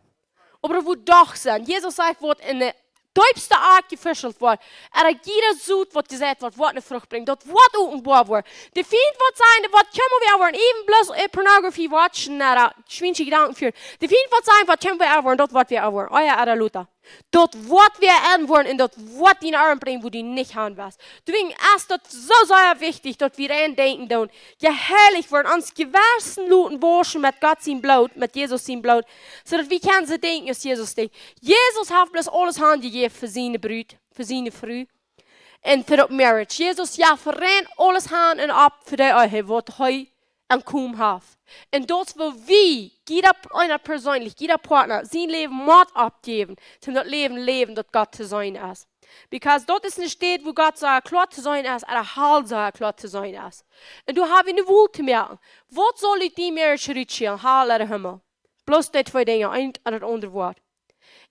Oba daut wudd doch sennen. Jesus sajcht, waut enne deepste Akj jefischelt woat. Ea jieda Sot waut jeseit woat, woat ne Frucht brinjen. Daut woat openboa woaren. De Fient woat sajen, waut kjenn wie woaren, even bloos, äh, pornography watchen, ea schwiensche Jedanken fieren. De Fient woat sajen, waut kjenn wie woaren, daut woat wie woaren. Oh jo, ea Luta. Daut woat wie enn woaren un daut woat die en Oamt brinjen, wua du nich han west. Doawäajen es daut soo sea wichtich, daut wie doaraun denkjen doonen. Jeheilicht woaren, ons Jewessen loten wauschen met Gott sien Bloot, met Jesus sien Bloot, soo daut wie kjennen soo denkjen aus Jesus denkjt. Jesus haft bloos aules hanjejäft fa siene Brut, fa siene Fru. Un fa daut marriage. Jesus jeft rein aules aun un opp fa dee Ehe, waut hee aunjekomen haft. Un daut es woo wie, jieda p-, eena perseenlich, jieda Partner, sien Läwen mott oppjäwen, toom daut Läwen läwen, daut Gott to seenen es. Because daut es ne Städ, wua Gott sea kloa to seenen es, ooda Hal sea kloa to seenen es. Un doa hab wie ne Wol to moaken. Waut saul ut dee marriage rutschälen, Hal ooda Himmel? Bloos dee twee Dinja, eent ooda daut aundre Wuat.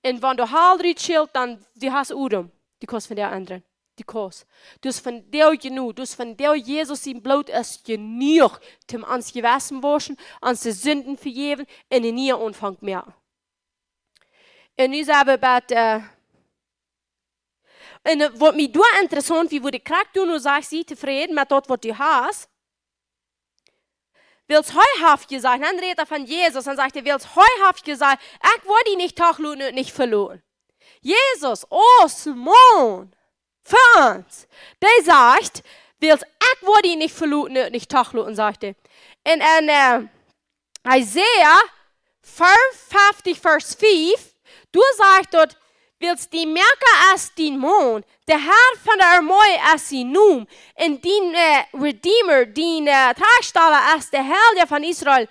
Un wan du Hal rutschälst, dan, du hast Odem. Du kaust von dee endren. Du kaust. Du hast von dee jenuach. Du hast von dee, Jesus sien Bloot es jenuach, toom ons Jewessen wauschen, onse Sinden vejäwen un een nieen Aunfank moaken. Un nu sent wie bie, äh, un, äh, waut mie doa interessaunt, woo du krakjt doa nu sajchst, sie tofräd met daut, waut du hast. Wiels hee haft jesajcht, dan rät hee von Jesus, dan sajcht hee, wiels hee haft jesajcht, ekj woa die nich toloten un nich veloten. Jesus, aus Maun, fa ons, dee sajcht, wiels ekj woa die nich veloten un nich toloten, sajcht hee. Un, un, äh, Jesaja fiefenfeftich, Varsch fief, doa sajcht daut, wiels de Moaka es dien Maun, de Har von de Armee es sien Nomen, un dien, äh, Redeemer, dien, äh, Trajchtstala es de Heilja von Israel.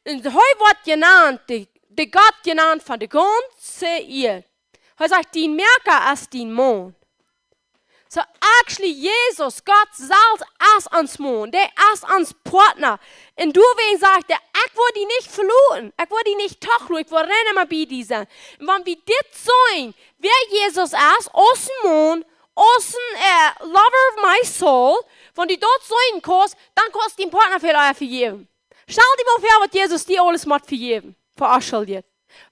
Un hee woat jenant, de, de Gott jenant von de gaunze Ieed. Hee sajcht, dien Moaka es dien Maun. So actually, Jesus, Gott selfst es ons Maun, dee es ons Partner. Un doawäajen sajcht hee, ekj woa die nich veloten, ekj woa die nich toloten, ekj woa rein emma bie die sennen. Un wan wie dit seenen, wäa Jesus es, aus een Maun, aus een, äh, lover of my soul, wan du daut seenen kaust, dan kaust du dien Partner väl ea vejäwen. Stal die mol väa, waut Jesus die aules mott vejäwen, fa ons Schult.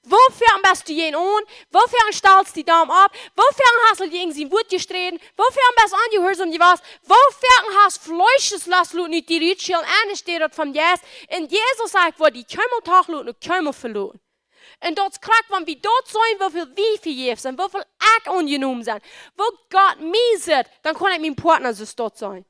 Woo foaken best du jäajen aun? Woo foaken stalst du die dan opp? Woo foaken hast du jäajen sien Wuat jesträden? Woo foaken best du onjehuarsom jewast? Woo foaken hast Fleesch lossjeloten, nich die rutschälen, enne Städ daut vom Jeist? Un Jesus sajcht, ekj woa die kjeenmol toloten un kjeenmol veloten. Un daut es krakjt, wan wie daut seenen, woo väl wie vejäft sent, woo väl ekj aunjenomen sie, woo Gott mie sitt, dan kaun ekj mien Partner soo daut seenen.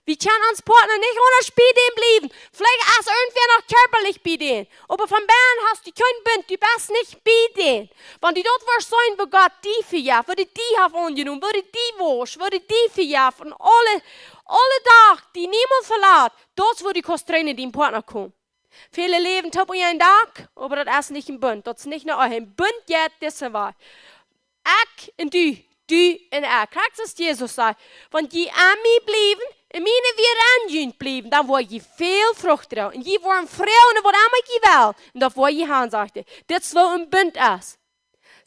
Wie kjennen ons Partner nich aundasch bie dän bliewen. Veleicht es irjentwäa noch kjarpalich bie dän. Oba von bennen hast du kjeen Bunt, du best nich bie dän. Wan du daut woascht seenen, woo Gott die vejeft, woo dee die haft aunjenomen, woo dee die woascht, woo dee die vejeft. Un aule, aule Dach, die niemols velat, daut es woo du kaust rein en dien Partner komen. Väle läwen toop unja een Dak, oba daut es nich een Bunt, daut es nich ne Ehe. Een Bunt jeit dise Wajch. Ekj un du, du un ekj. Krakjt soo aus Jesus säd, wan jie aun mie bliewen un miene Wieed aun junt bliewen, dan woa jie väl Frucht droagen. Un jie woaren froagen waut emma jie wellen, un daut woa jie han, sajcht hee. Dit es woo een Bunt es.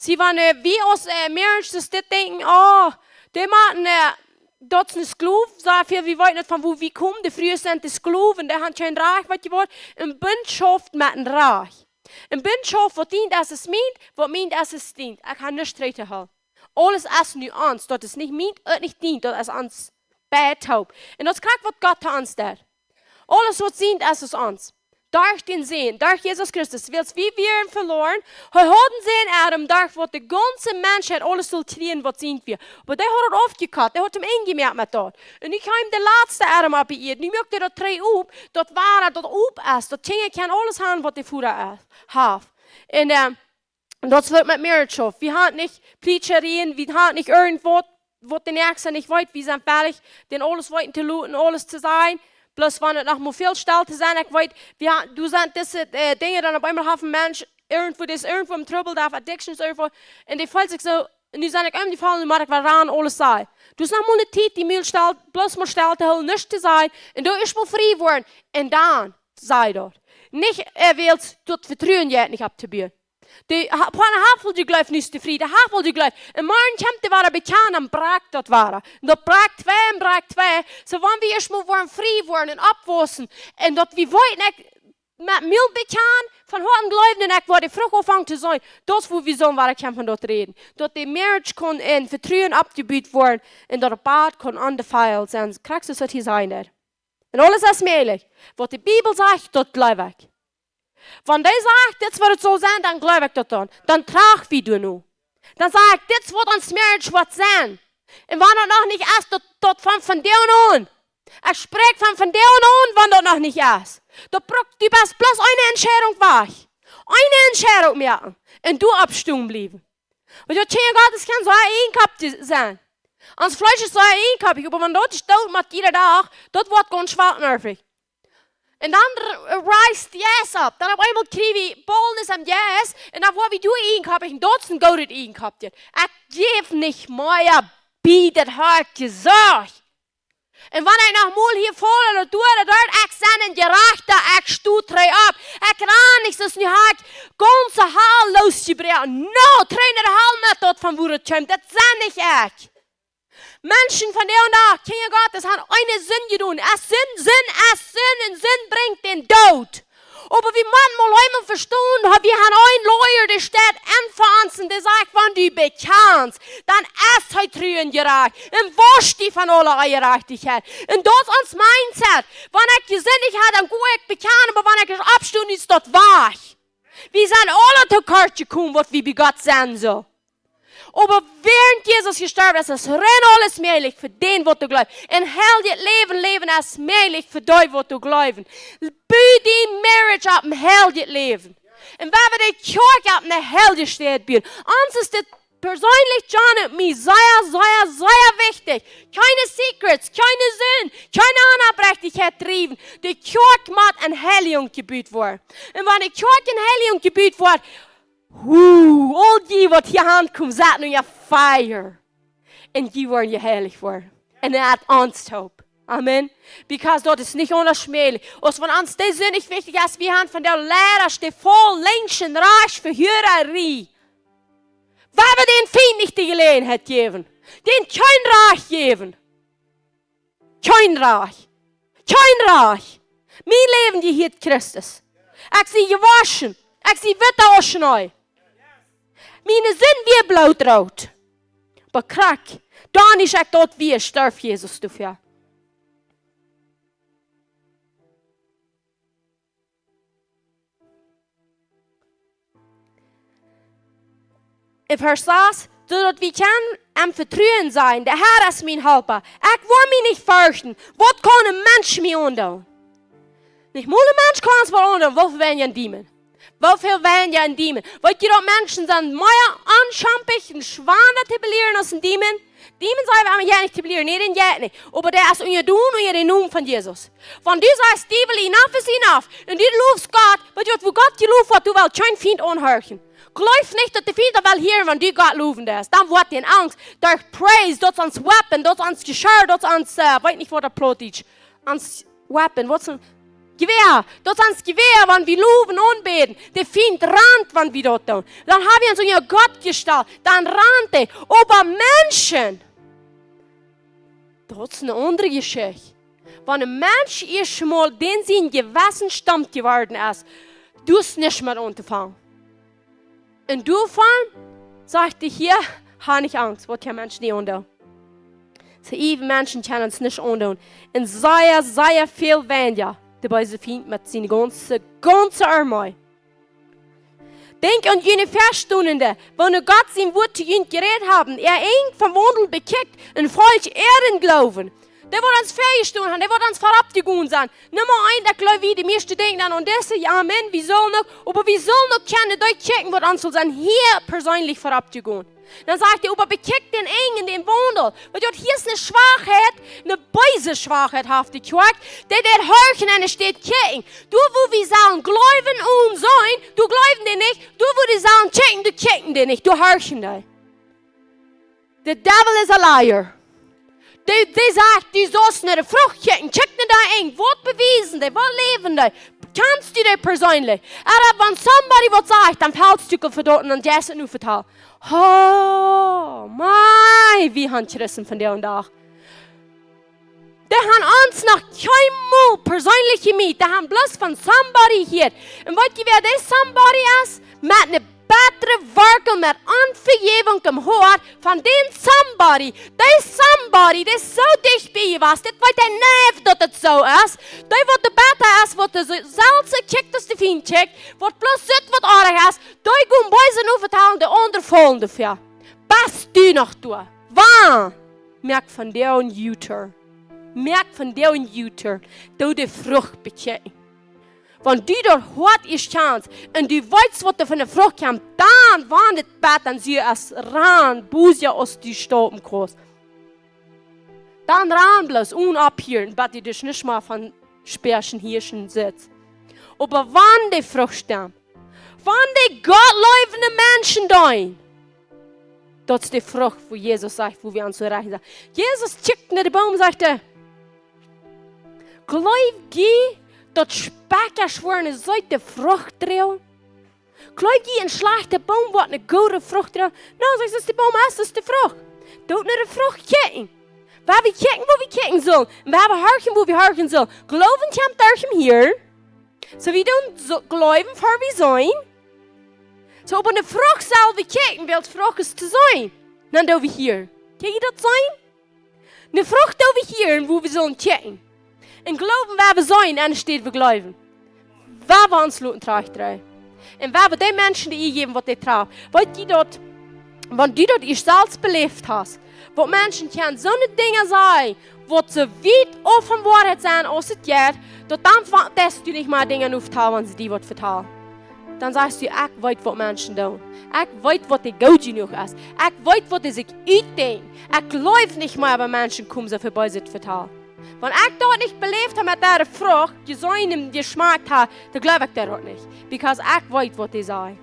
See, wan, äh, wie aus, äh, Menschen dit denkjen, oh, dee motten, äh, daut es een Sklow, soo väl wie weeten nich von wua wie komen, de Frues sent de Sklow, dee han kjeen Rajcht, waut jie wellen, een Bunt schauft met een Rajcht. Een Bunt schauft, waut dient es, es mient, waut mient es, es dient. Ekj ha nuscht trigj to hoolen. Aules es nu ons, daut es nich mient, uk nich dient, daut es ons beid toop. Un daut es krakjt waut Gott to ons deit. Aules waut sient es, es ons. Derch dän Sän, derch Jesus Christus, wiels wie wieren veloaren, hee haud een Sän en am, derch waut de gaunze Menschheit aules sull kjrieen waut sient wia. Oba dee haud daut aufjekot, dee haud am enjemoakt met daut. Un nu kjeem de latste Adam opp de Ieed, nu moakt hee daut trigj op, daut wada daut op es, daut Kjinja kjennen aules han waut de Voda es, haft. Un, äh, un daut es waut met marriage schauft. Wie han nich Pleacherien, wie han nich irjentwaut, waut de Näakjsta nich weet, wie sent veleicht, dän aules weeten to loten, aules to sajen. Bloos wan et noch mol väl stell to sennen, ekj weet, wie ha-, doa sent dise, äh, Dinja dan opp eemol haft een Mensch irjentwua, dee es irjentwua em Trubbel, dee haft Addictions irjentwua, un dee feelt sikj soo, nu sie ekj emjefaulen, nu mott ekj waut ran, aules sajen. Doa es noch mol ne Tiet, dee mol stell, bloos mol stell to hoolen, nuscht to sajen, un doa ieescht mol frie woaren, un dan saj daut. Nich, äh, wiels daut Vetruen jeit nich opptobuen. De ha-, Partner haft aul jejleeft, nu es dee frie, dee haft aul jejleeft. Un morjen kjemt dee wada bekjanen, dan brakjt daut wada. Un daut brakjt twei un brakjt twei. So, wan wie ieescht mol woaren frie woaren un oppwaussen. Un daut wie weeten, ekj met Mul bekjanen, von Hoaten jleewen un ekj woa de Frucht aunfangen to seenen. Daut es wua wie sellen wada kjennen von daut räden. Daut de marriage kaun en Vetruen oppjebut woaren un daut daut Bad kaun undefiled sennen. Krakjt soo aus hee säd. Un aules es mäajlich. Waut de Bibel sajcht, daut jleew ekj. Wan dee sajcht, dit es waut et saul sennen, dan jleew ekj daut dan. Dan trach wie doano. Dan saj ekj, dit es waut ons marriage woat sennen. Un wan daut noch nich es, daut, daut von vondoag aun. Ekj spräakj von vondoag aun, wan daut noch nich es. Daut brukt, du best bloos eene Entscheidunk wajch. Eene Entscheidunk moaken. Un du oppstonen bliewen. Wiels daut Kjinja Gottes kjennen soo een Kopp sennen. Ons Fleesch es sea ieejenkoppich, oba wan daut es doot met jieda Dach, daut woat gaunz schwak, nervich. Un dan r-, rise the ass up. Dan opp eemol kjrie wie Bollnis aum Jeist, un dan woa wie doa ieejenkoppich, un daut es een goodet Ieejenkoppich. Ekj jäw nich mea bie, daut ha ekj jesajcht. Un wan ekj noch mol hia faul ooda doa, daut ekj sie een Jerajchta, ekj sto trigj opp. Ekj ran nich, soo aus nu ha ekj gaunze Hal loosjebroaken. No, trigj no de Hal met daut von wua daut kjemt. Daut sie nich ekj. Menschen vondoag, Kjinja Gottes, han eene Sind jedonen. Es Sind, Sind, es Sind, un Sind brinjt dän Doot. Oba wie motten mol eemol vestonen, wie han een Lawyer, dee steit en fa ons un dee sajcht, wan du bekjanst, dan es hee tru un jerajcht un woascht die von aule Onjerajchtichkjeit. Un daut es ons mindset. Wan ekj jesindicht ha, dan go ekj bekjanen, oba wan ekj oppsto, es daut wajch. Wie sent aule to kort jekomen, waut wie bie Gott sennen sellen. Oba wäarent Jesus jestorwen es, es rein aules mäajlich fa dän, waut doa jleeft. Een heiljet Läwen läwen es mäajlich fa dee, waut doa jleewen. Bau diene Marriage opp een heiljet Läwen. Un wan wie de Kjoakj opp eene heilje Städ buen. Ons es dit perseenlich, John un mie, sea, sea, sea wichtich. Kjeene Secrets, kjeene Sind, kjeene Onopprechtichkjeit driewen. De Kjoakj mott en Heilijunk jebut woaren. Un wan de Kjoakj en Heilijunk jebut woat, Hoo, aul jie waut hia aunkomen, sat nu en fire. Un jie woaren jeheilicht woaren. Un daut ons toop. Amen. Because daut es nich aundasch mäajlich. Aus wan ons dee Sind nich wichtich es, wie han vondoag Liera, dee voll linkjs un rajchts Vehieererie. Wan wie dän Fient nich de Jeläajenheit jäwen. Dän kjeen Rajcht jäwen. Kjeen Rajcht. Kjeen Rajcht. Mien Läwen jehieet Christus. Ekj sie jewoschen. Ekj sie witta aus Schnee. Miene Sind wia bloot root. Oba krakjt dan, aus ekj daut wia, storf Jesus doafäa. En Varsch sas, soo daut wie kjennen aum vetruen sennen, de Herr es mien Halpa. Ekj woa mie nich ferchten. Waut kaun een Mensch mie aundoonen? Nich mol een Mensch kaun ons waut aundoonen. Woo väl weinja een Dämon? Woo väl weinja een Dämon? Weet jie daut Menschen sent mea aunschompich un schwanda to belieren aus een Dämon? Dämon sent wie aum Jäajna nich to belieren, nä, dän Jäajna nich. Oba dee es unjadon unja dän Nomen von Jesus. Wan du sajchst, Diewel, enough is enough, un du lofst Gott, weetst du waut, wua Gott jeloft woat, doa well kjeen Fient aunhorchen. Jleew nich, daut de Fient daut well hieren, wan du Gott lowen deist. Dan woat hee en Angst. Derch praise, daut es ons weapon, daut es ons Jeschia, daut es ons, äh, weet nich waut opp Plautdietsch. Ons weapon, waut es een Jewäa? Daut es ons Jewäa, wan wie lowen, aunbäden. De Fient rant, wan wie daut doonen. Dan ha wie ons unja Gott jestalt, dan rant hee. Oba Menschen, daut es eene aundre Jeschicht. Wan een Mensch ieescht mol dän sien Jewessen stomp jeworden es, doa es nuscht mea auntofangen. Un doavon, sajcht hee hia, ha nich Angst, waut kjennen Menschen die aundoonen. Soo, äwen Menschen kjennen ons nuscht aundoonen. Un sea, sea väl weinja, de beese Fient met siene gaunze, gaunze Armee. Denkjt aun june Väastonenden, woo nu Gott sien Wuat to junt jerät haben. Äa Enj von Waundel bekjikjt un folcht äaren Gloowen. Dee waut ons väajestonen haben, dee waut ons verop jegonen sent. Numma eent, ekj jleew, wie de mieeschte denkjen dan aun dise, jo, amen, wie sellen uk, oba wie sellen uk kjennen dee kjikjen, waut ons sell sennen hia perseenlich verop jegonen. Dan sajcht hee, oba bekjikjt dän Enj en dän Waundel. Weetst du, hia es eene Schwakheit, eene beese Schwakheit haft de Kjoakj. Dee, dee horchen un dee steit kjikjen. Doa, wua wie sellen jleewen un seenen, doa jleewen dee nich. Doa, wua dee sellen kjikjen, doa kjikjen dee nich. Doa horchen dee. The devil is a liar. Dee, dee sajcht, du saust no de Frucht kjikjen, kjikj no dän Enj, waut bewiesen dee, waut läwen dee, kjanst du dee perseenlich? Oba wan somebody waut sajcht, dan felt du fa daut un dan jeist du nu vetalen. Oh, mei, wie han Christen vondoag dän Dach. Dee han ons noch kjeenmol perseenlich jemeet. Dee han bloos von somebody jehieet. Un weetst du, wäa dee somebody es? Met eene bettre Werkjunk, met Onvejäwunk em Hoat von dän somebody. Dee somebody, dee es soo dicht bie die jewast. Dit weet hee nich, daut et soo es. Dee waut de betta es, waut de selfst kjikjt aus de Fient kjikjt, waut bloos sitt waut oajch es, dee gonen beese Norechten vetalen, de aundre faulen doafäa. Best du noch doa? Wan? Moak vondoag een U-turn. Moak vondoag een U-turn. Doo de Frucht bekjikjen. Wan du daut Hoat ieescht kjanst un du weetst, waut doa fa eene Frucht kjemt, dan, wan et bät, dan sie aus ran, boosja aus du stoppen kaust. Dan ran bloos un opphieren, bat du nich mea von Späaschen hia sitst. Oba wan de Frucht stemmt, wan de gottleewende Menschen deenen, daut es de Frucht, wua Jesus sajcht, wua wie aun soo rajcht sent. Jesus kjikjt no dän Boom, sajcht hee: Jleew jie, daut Spakjasch woaren ne seete Frucht droagen? Jleew jie, een schlajchta Boom woat ne goode Frucht droagen? Nä, sajcht hee, de Boom es, es de Frucht. Doot no de Frucht kjikjen. Wan wie kjikjen, wua wie kjikjen sellen, un wan wie horchen, wua wie horchen sellen. Gloowen kjemt derch daut Hieren. Soo, wie doonen soo jleewen, ver wie seenen. Soo, oba ne Frucht sell wie kjikjen, wiels Frucht es to seenen. Dan doo wie hieren. Kjenn jie daut seenen? Ne Frucht doo wie hieren, wua wie sellen kjikjen. Un gloowen, wan wie seenen, enne Städ wie jleewen. Wan wie ons loten trajchtdreien. Un wan wie dee Menschen dee Ea jäwen, waut dee trafen. Weet jie daut, wan du daut ieescht selfst beläft hast, waut Menschen kjennen soone Dinja sajen, waut soo wiet auf von Woarheit sent aus et jeit, daut dan fa-, deist du nich mea Dinja nich vetalen, wan see die waut vetalen. Dan sajchst du: Ekj weet, waut Menschen doonen. Ekj weet, waut dee goot jenuach es. Ekj weet, waut dee sikj utdenkjen. Ekj jleew nich mea, wan Menschen komen, soo väl Beeset vetalen. Wan ekj daut nich beläft hab met dee Frucht, jeseenen un jeschmakjt hab, dan jleew ekj daut uk nich. Because ekj weet, waut dee sajen.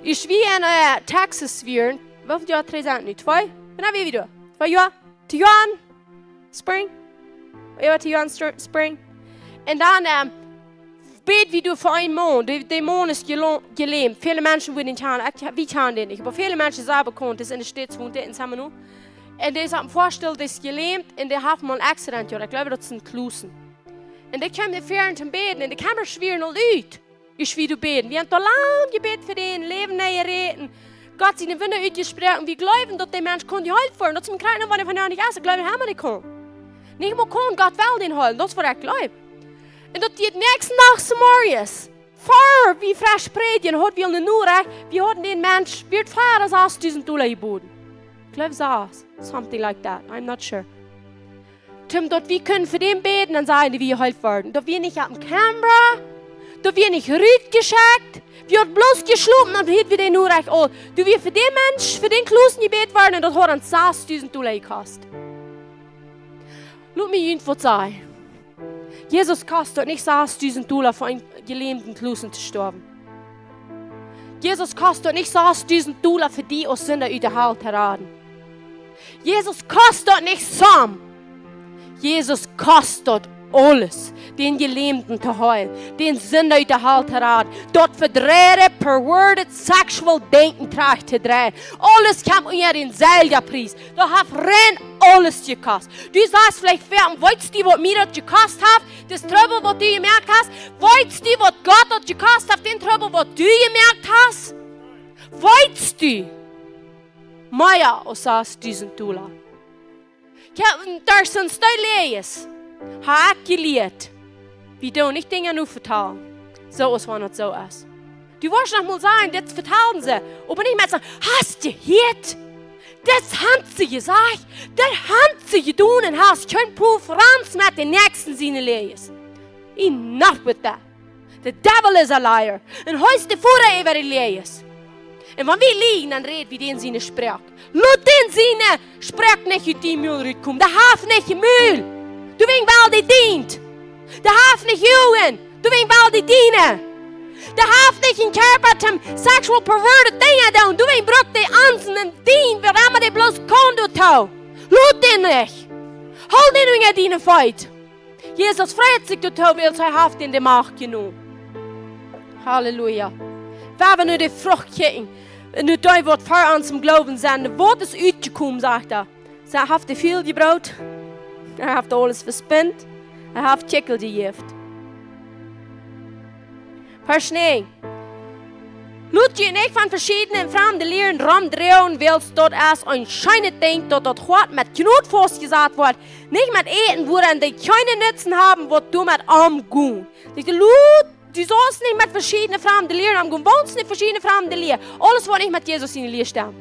Aus wie en, äh, Texas wieren, woo väl Joa trigj sent nu? Twee? Wanea wieren wie doa? Twee Joa? Twee Joa Spring? Jo, twee Joa Str-, Spring. Un dan, ähm, bäd wie doa fa eenen Maun. De, de Maun es jelo-, jelämt. Väle Menschen wudden dän kjanen. Ekj, wie kjanen dän nich. Oba väle Menschen sent bekaunt. Dee es en de States, wont dee en Seminole. Un dee es opp een Foastool, dee es jelämt. Un dee haft mol een Accident jehaut. Ekj jleew, daut es een Klusen. Un dee kjeem doa ver toom bäden. Un de Kameras wieren aul ut. Aus wie doa bäden. Wie haben aul lang jebät fa dän, Läwen nie jeräden. Gott siene Wunda utjesproaken. Wie jleewen, daut de Mensch kunn jeheelt woaren. Daut es een kjlienet, wan hee von doa nich es, ekj jleew, hee haud nich kunnt. Nich mol kunn, Gott well dän heelen. Daut es waut ekj jleew. Un daut dee dän näakjsten Dach zemorjes, ver wie fresch prädjen, haud wie aul ne Norecht, wie hauden dän Mensch, wia fa sasdusent Dolla jeboden. Ekj jleew sas, something like that, I'm not sure. Toom daut wie kunnen fa dän bäden un sajen, dee wia jeheelt worden. Daut wia nich opp de Kamera, daut wia nich rutjeschekjt, wie hauden bloos jeschlopen un hia wia dee Norecht aul. Daut wia fa dän Mensch, fa dän Klusen jebät worden un daut haud ons sasdusent Dolla jekost. Lot mie junt waut sajen. Jesus kost daut nich sasdusent Dolla fa eenen jelämden Klusen to stoawen. Jesus kost daut nich sasdusent Dolla fa die aus Sinda ut de Hal to raden. Jesus kost daut nich som. Jesus kost daut aules, dän Jelämden to heelen, dän Sinda ut de Hal to raden, daut vedreide, perverted, sexual Denkjen trigj to dreien. Aules kjemt unja dän selwjen Pries. Daut haft rein aules jekost. Du sajchst veleicht: Wäa, weetst du, waut mie daut jekost haft? Daut Trubbel, waut du jemoakt hast? Weetst du, waut Gott daut jekost haft, dän Trubbel, waut du jemoakt hast? Weetst du? Mea aus sasdusent Dolla. Ekj hab, doa sent twee Läajes. Hab ekj jelieet. Wie doonen nich Dinja nich vetalen. Soo aus wan daut soo es. Du woascht noch mol sajen, dit vetalen see. Oba nich mea sajen: Hast du jehieet? Dit haben see jesajcht. Dit haben see jedonen un hast kjeen Proov, rannst met dän Näakjsten siene Läajes. Enough with that. The devil is a liar. Un hee es de Voda äwa de Läajes. Un wan wie lieejen, dan räd wie dän siene Sproak. Lot dän siene Sproak nich ut dien Mul rutkomen. Dee haft nich een Mul. Doawäajen well dee dient. Dee haft nich Uagen. Doawäajen well dee dienen. Dee haft nich een Kjarpa toom sexual perverted Dinja doonen. Doawäajen brukt dee ons un dient, waut emma dee bloos kaun doatoo. Lot dän nich. Hool dän unja diene Feet. Jesus freit sikj doatoo, wiels hee haft dän de Macht jenomen. Halleluja. Wan wie no de Frucht kjikjen, no dee, waut ver ons em Gloowen sent, waut es utjekomen, sajcht hee. See haft dee väl jebrocht. Hee haft aules vespent. Hee haft Kjikjel jejäft. Varsch näajen. Lot junt nich von veschiedne un framde Lieren romdroagen, wiels daut es een scheenet Dinkj, daut daut Hoat met Kjnod faustjesat woat, nich met Äten, wuaraun dee kjeenen Nutzen haben, waut doamet omgonen. Nich de Lot, du saust nich met veschiedne framde Lieren omgonen, woonst nich veschiedne framde Lieren. Aules, waut nich met Jesus siene Lia stemt.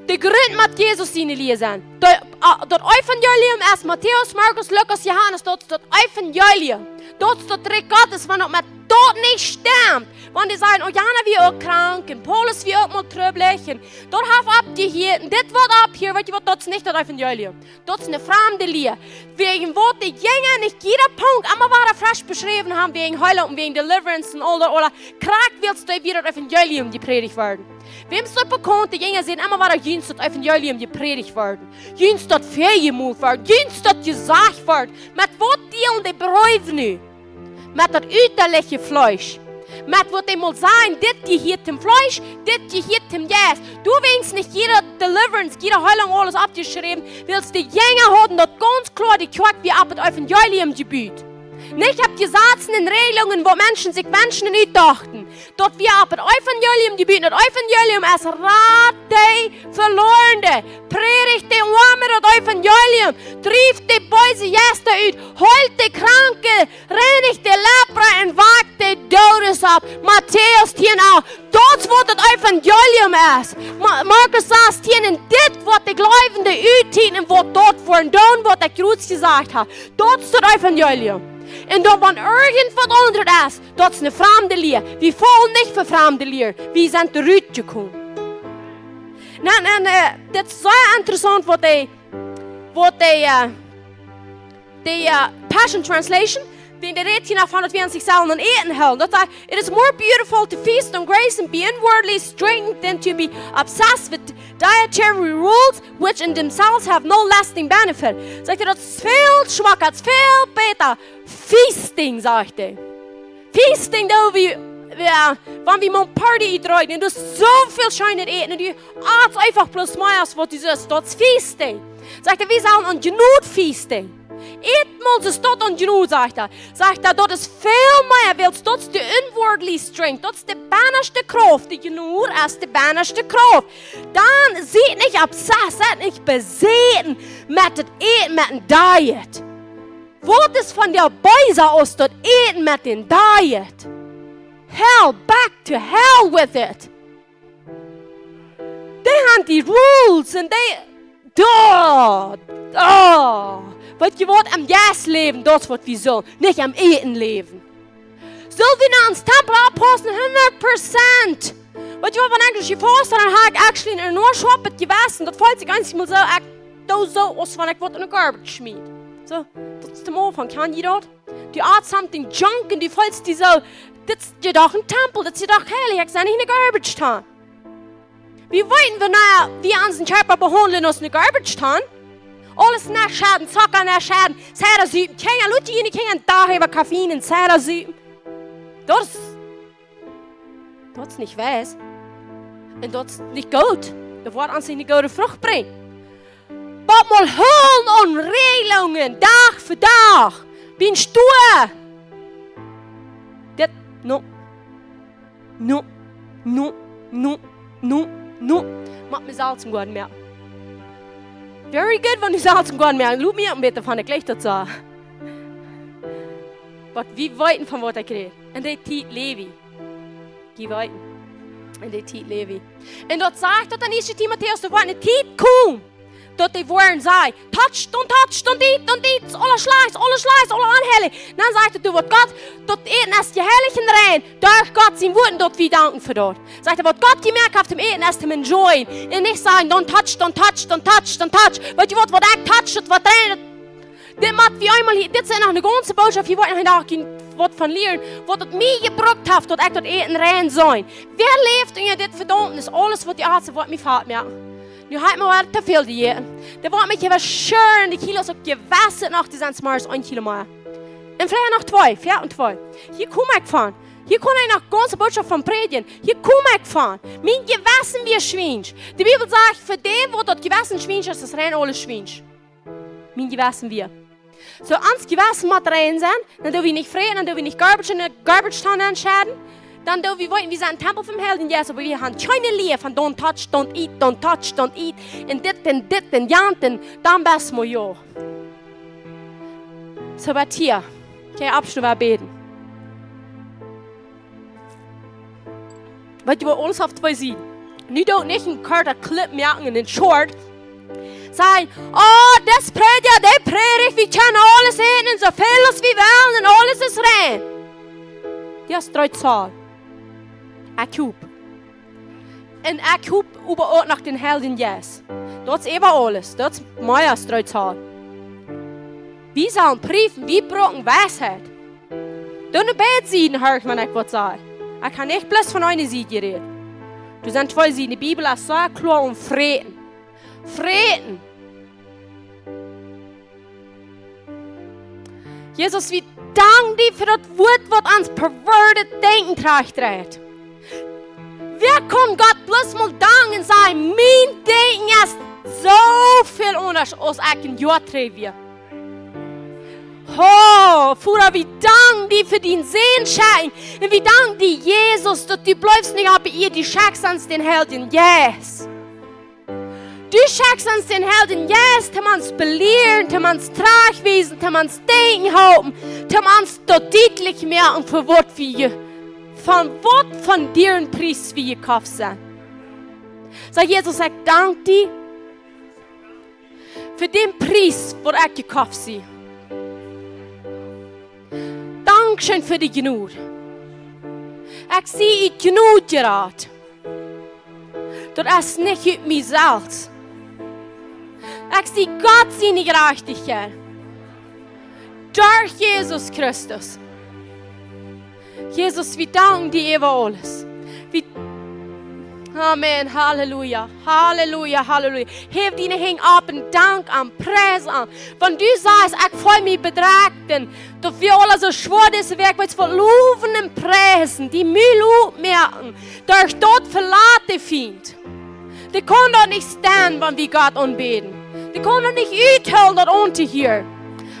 De Grunt mott Jesus siene Lia sennen. Daut, ah, daut Evangelium es Matäus, Markus, Lukas, Johanes, daut, daut Evangelium. Daut es daut Rikj Gottes, wan daut met daut nich stemt. Wan dee sajen: "Oh, Jana wia uk krank, un Paulus wia uk mol trubblich, un daut haft oppjehieet, un dit woat opphieren", weet jie waut, daut es nich daut Evangelium. Daut es eene framde Lia. Wäajen waut de Jinja nich jieda Punkt emma wada fresch beschräwen haben, wäajen Heilunk, wäajen Deliverance un aul daut, ooda krakjt wiels doa wada daut Evangelium jeprädicht worden. Wäm es daut bekaunt, de Jinja säden emma wada: "Junt es daut Evangelium jeprädicht worden. Junt es daut väajemolt worden. Junt es daut jesajcht worden." Met waut dealen dee Breew nu? Met daut utaliche Fleesch. Met waut dee mol sajen: "Dit jehieet dem Fleesch, dit jehieet dem Jeist." Du, wäajens nich jieda Deliverance, jieda Heilunk, aules oppjeschräwen, wiels de Jinja hauden daut gaunz kloa, de Kjoakj wia opp daut Evangelium jebut. Nich opp Jesazen un Rejelungen, waut Menschen sikj wenschen un utdochten. Daut wia opp daut Evangelium jebut. Daut Evangelium es: Rat de Veloarne, prädicht de Oame daut Evangelium, drieft de beese Jeista ut, heelt de Kranke, reinicht de Lepra un wakt de Doodes opp. Matäus tieen acht. Daut es waut daut Evangelium es. Ma-, Markus sastieen: "Un dit woat de Gleubje uttieden, un waut daut woaren doonen, waut ekj jrods jesajcht hab." Daut es daut Evangelium. Un daut, wan irjent waut aundret es, daut es eene framde Lia. Wie faulen nich fa framde Lia. Wie sent doa rutjekomen. Na, na, na, daut es sea interessaunt, waut dee, waut dee, äh, dee, äh, Passion Translation, dee, dee rät hia von daut wie aun sikj selfst aun Äten hoolen. Daut sajcht: "It is more beautiful to feast on grace and be inwardly strengthened than to be obsessed with dietary rules, which in themselves have no lasting benefit." Sajcht hee: "Daut es väl schmocka, daut es väl bäta." Feasting, sajcht hee. Feasting, daut wie, jo, wan wie mol Party utdrekjen, un daut es soo väl scheenet Äten, un du ast eefach bloos mea aus waut du sust. Daut es Feasting. Sajcht hee: "Wie sellen aun Jnod feasten." Ät mol, soo es daut aun Jnod, sajcht hee. Sajcht hee: "Daut es väl mea, wiels daut es de inwardly strength, daut es de bennaschte Krauft, de Jnod es de bennaschte Krauft." Dan sie nich obsessed, sie nich besäten met daut Äten, met eene Diet. Waut es von dee beesa aus daut Äten met eene Diet? Hell, back to hell with it. Dee haben dee rules un dee, doa, doa. Weet jie waut, em Jeist läwen, daut es waut wie sellen, nich em Äten läwen. Sell wie no ons Tempel oppaussen, hundat Prozent. Weet jie waut, wan ekj jefaust hab, dan hab ekj actually een enorm schwoaret Jewessen. Daut feelt sikj eensjemol soo, ekj doo soo aus wan ekj waut enne garbage schmiet. Soo, daut es de Mol von, kjann jie daut? Du ast something junk un du feelst die soo, dit es doch een Tempel, dit es doch heilich, ekj sie nich enne garbage ton. Wie weeten, wan wie onsen Kjarpa behaundlen aus eene garbage ton? Aules nenschedden, Zocka nenschedden, Cider supen, Kjinja, lot june Kjinja een Dach äwa Koffein un Cider supen. Daut es, daut es nich weis. Un daut es nich goot. Daut woat ons nich goode Frucht brinjen. Waut mol hoolen aun Rejelungen, Dach fa Dach. Bie een Stua. Dit, no. No, no, no, no, no. Moakt mie selfst een goot Moak. Very good, wan du selfst een goot Moak. Lot mie een bät von de Kjleet daut soo. Waut wie weeten von waut ekj räd. Un dee Tiet läw wie. Jie weeten. Un dee Tiet läw wie. Un daut sajcht daut en ieeschte Timotäus, daut woat eene Tiet komen, daut dee woaren sajen: "Touch, don't touch, don't eat, don't eat, aules schlajcht, aules schlajcht, aules onheilich." Dan sajcht hee: "Du, waut Gott, daut Äten es heilich un rein, derch Gott sien Wuat, un daut wie danken fa daut." Sajcht hee: "Waut Gott jemoakt haft toom Äten es toom enjoyen." Un nich sajen: "Don't touch, don't touch, don't touch, don't touch." Weet jie waut, waut ekj touch, daut woat rein, daut, dit moakt wie eemol hia, dit es noch eene gaunze Bootschoft, hia woat noch een Dach waut von lieren, waut daut mie jebrukt haft, daut ekj daut Äten rein sie. Wäa läft unja dit Vedaumnis? Aules waut dee Arzt woat mie fout moaken. Nu hab ekj mau waut too väl jejäten. Dee woat mie hia waut scheren, dee Kilos uk jewasset noch, dee sent zemorjes een Kilo mea. Un veleicht noch twee, veastien un twee. Hia kom ekj von. Hia kaun ekj noch gaunze Bootschoft von prädjen. Hia kom ekj von. Mien Jewessen wia schwiensch. De Bibel sajcht, fa dee, waut daut Jewessen schwiensch es, es rein aules schwiensch. Mien Jewessen wia. Soo, ons Jewessen mott rein sennen, dan doo wie nich fräten, dan doo wie nich garbage enne garbage ton nenschedden. Dan doo wie weeten, wie sent een Tempel vom Heiljen Jeist, oba wie haben kjeene Lia von don't touch, don't eat, don't touch, don't eat. Un dit un dit un jant un dan best mau jo. Soo, waut hia? Kjenn jie oppstonen, wie bäden. Weet jie waut, aules haft twee Sieden. Nu doo nich een korta Clip moaken un een short. Sajen: "Oh, dis Prädja, dee prädicht, wie kjennen aules äten un soo väl aus wie wellen un aules es Streit Saul. Ekj hop. Un ekj hop äwa uk no dän Heiljen Jeist. Daut es äwa aules. Daut es mea Streit Saul. Wie sellen priefen, wie brucken Weisheit. Dan de beid Sieden, hia, ekj meen, ekj woa sajen. Ekj hab nich bloos von eene Sied jerät. Doa sent twee Sieden. De Bibel es soo kloa om Fräten. Fräten. Jesus, wie danken die fa daut Wuat, waut ons pervertet Denkjen trigjrät. Wäa kaun Gott bloos mol danken un sajen: "Mien Denkjen es soo väl aundasch aus ekj een Joa trigj wia?" Ho, Voda, wie danken die fa dien Sän schekjen. Un wie danken die, Jesus, daut du bliefst nich oppe Ieed, du schekjst ons dän Heiljen Jeist. Du schekjst ons dän Heiljen Jeist, om ons belieren, om ons trajchtwiesen, om ons denkjen halpen, om ons daut dietlich moaken, fa waut wie, von waut von dieren Pries wie jekoft sent. Saj: "Jesus, ekj dank die fa dän Pries, waut ekj jekoft sie. Dankscheen fa de Jnod. Ekj sie ut Jnod jerat. Daut es nich ut mie selfst. Ekj sie Gott siene Jerajchtichkjeit. Derch Jesus Christus." Jesus, wie danken die äwa aules. Wie, Amen, Halleluja, Halleluja, Halleluja. Häw diene Henj opp un dank am, preis am. Wan du sajchst: "Ekj feel mie bedrekjt", un daut wie aules soo schwoa dise Wäakj, weetst waut, lowen un preisen, die Mul oppmoaken, derch daut velat de Fient. Dee kaun daut nich stonen, wan wie Gott aunbäden. Dee kaun daut nich uthoolen, daut auntohieren.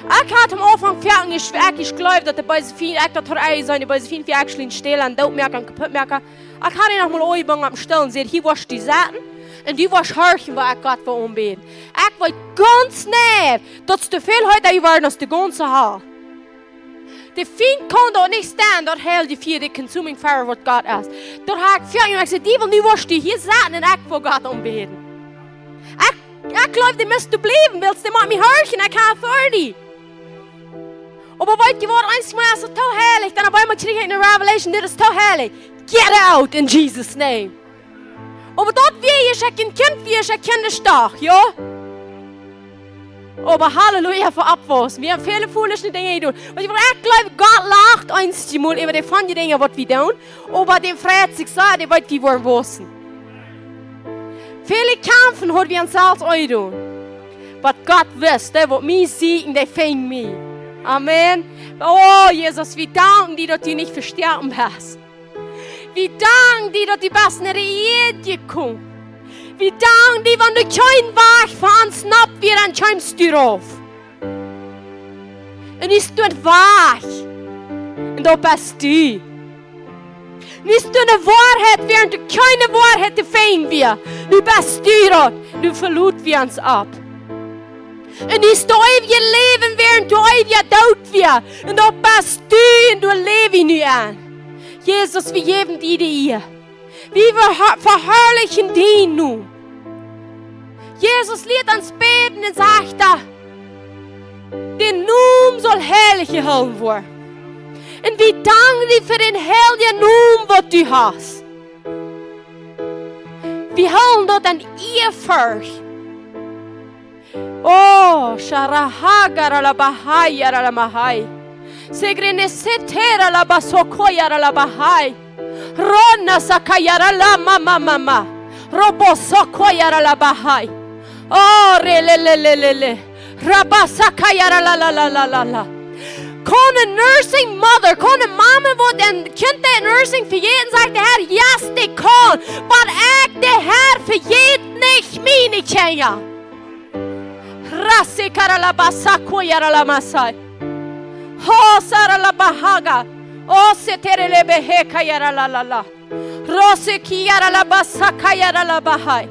Ekj haud aum Aunfank foaken, ekj, ekj jleewd, daut de beese Fient, ekj daut haud ea sennen, de beese Fient wia actually een Stäla un Dootmoaka un Kaputtmoaka. Ekj haud am noch mol aunjebungen opp een Stool un säd: "Hia woascht du sitten un du woascht horchen, waut ekj Gott well aunbäden." Ekj weet gaunz nau, daut es too väl heeta jeworden aus de gaunze Hal. De Fient kaun daut nich stonen, daut heilje Fia, de consuming fire, waut Gott es. Daut haud ekj foaken, ekj säd: "Diewel, nu woascht du hia sitten un ekj well Gott aunbäden." Ekj, ekj jleew, dee must doa bliewen, wiels dee mott mie horchen, ekj hab authority. Oba weetst du waut, eensmol es et too heilich, dan opp eemol kjrieech ekj eene Revelation, dit es too heilich. Get out in Jesus' name. Oba daut wia, aus ekj een Kjint wia, aus ekj Kjint wia, jo. Oba Halleluja fa Oppwaussen. Wie haben väle foolische Dinja jedonen. Weetst du waut, ekj jleew, Gott lacht eenjemol äwa de funny Dinja, waut wie doonen. Oba dee freit sikj soo, dee weet, wie woaren waussen. Väle Kjampen haud wie ons selfst aunjedonen. Oba Gott wist, dee waut mie sieekjen, dee finjen mie. Amen. O Jesus, wie danken die, daut du nich vestoaken best. Wie danken die, daut du best no de Ieed jekomen. Wie danken die, wan doa kjeen Wajch fa ons nopp wia, dan kjeemst du rauf. Un nu es doa een Wajch. Un daut best du. Nu es doa eene Woarheit, wua doa kjeene Woarheit to finjen wia. Nu best du daut. Nu veloten wie ons opp. Un nu es doa eewjet Läwen, wua doa eewja Doot wia. Un daut best du, un doa läw wie nu aun. Jesus, wie jäwen die de Ea. Wie verha-, veharlichen dienen Nomen. Jesus, leet ons bäden un sajcht: "Dien Nomen saul heilich jehoolen woaren." Un wie danken die fa dän heiljen Nomen, waut du hast. Wie hoolen daut en Ehrfurcht. Oh, sharahagar alabahai, aralamahai. Segrenesetera labasokoya, aralabahai. Rona sakayara la mama mama. Robo sokoyara la bahai. Oh, re le le le le le. Rabasakayara la la la la la la. Kaun een nursing mother, kaun eene Mama, waut een Kjint deit nursing vejäten, sajcht de Herr: "Yes, dee kaun. Oba ekj, de Herr, vejät nich miene Kjinja." Rasi karalabasa kuyaralamasai. Ho saralabahaga. O seterelebehe kayaralalala. Rose kiyaralabasa kayaralabahai.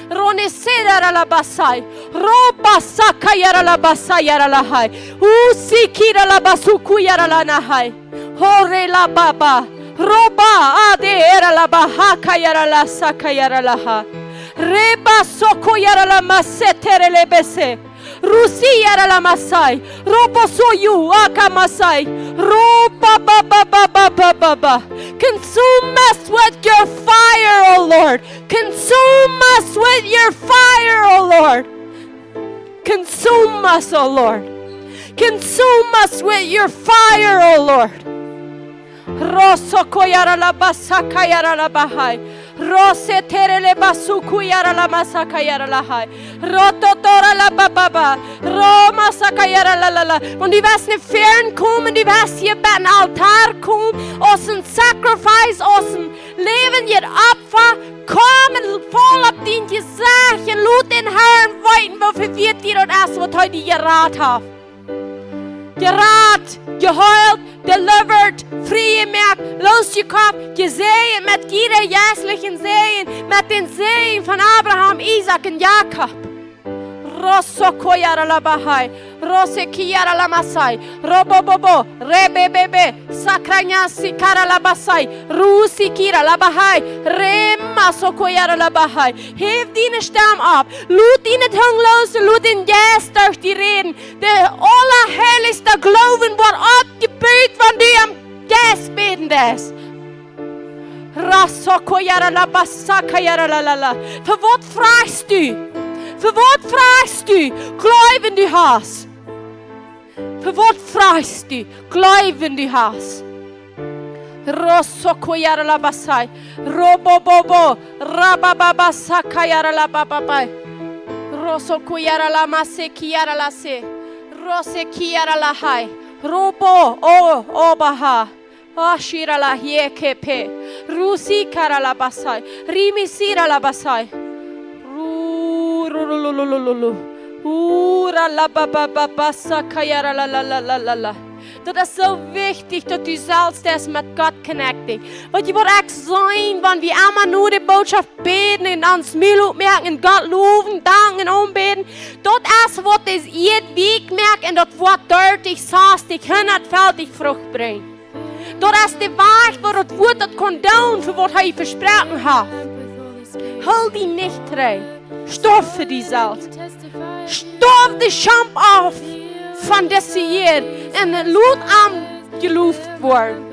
Rone seraralabasai. Robasa kayaralabasa yaralahai. Usi kiralabasu kuyaralanahai. Hore la baba. Roba ade era la baha kayara la sa kayara la ha. Reba soko yara la masetere le bese. Rusi yara la masai. Ropo soyu aka masai. Ropa ba ba ba ba ba ba ba. Consume us with your fire, O Lord. Consume us with your fire, O Lord. Consume us, O Lord. Consume us with your fire, O Lord. Roso koyara la basaka yara la bahai. Rose tere le basuku yara la masaka yara la hai. Roto tora la bababa. Roma saka yara la la la. Wan du west no väaren komen, du west hia bie dän Altoa komen, aus een sacrifice, aus een läwendjet Opfa, komm un faul opp dien Jesecht un lot dän Harn weeten, woo väl wieet die daut es, waut hee die jerat haft. Jerat, jeheelt, delivered, frie jemoakt, loosjekoft, jesäajent met jieda jeistlichen Säajen, met dän Säajen von Abraham, Isaak un Jakob. Roso koyara la bahai, rose kiyara la masai, robo bobo, rebe bebe, sakranya sikara la basai, rusi kira la bahai, rema so koyara la bahai. Häw diene Stemm opp, lot diene Tung loos, lot dän Jeist derch die räden. De aulaheilichsta Gloowen woat oppjebut, wan du em Jeist bäden deist. Rasoko yara la basaka yara la la la. Fa waut frajchst du? Fa waut frajchst du? Jleew wan du hast. Fa waut frajchst du? Jleew wan du hast. Rasoko yara la basai. Robo bobo. Rababa basaka yara la bababai. Rosoko yara la maseki yara la se. Roseki yara la hai. Robo o obaha. Ashira la hiekepe. Rusi kara la basai. Rimi sira la basai. Ru, ru, ru, lu, lu, lu, lu, lu. Ura la ba, ba, ba, ba, sa, ka, ya, ra, la, la, la, la, la, la. Daut es soo wichtich, daut du selfst deist met Gott connecting. Weet jie waut ekj sie, wan wie emma no de Bootschoft bäden un ons Mul opmoaken un Gott lowen, danken un aunbäden? Daut es waut de Ieed weekj moakt un daut woat dartich, sastich, hundatfältich Frucht brinjen. Daut es de Wajch, woo daut Wuat daut kaun doonen, fa waut hee vesproaken haft. Hool die nich trigj. Stoaw fa die selfst. Stoaw de Schaunt auf von dise Ieed un lot am jeloft woaren.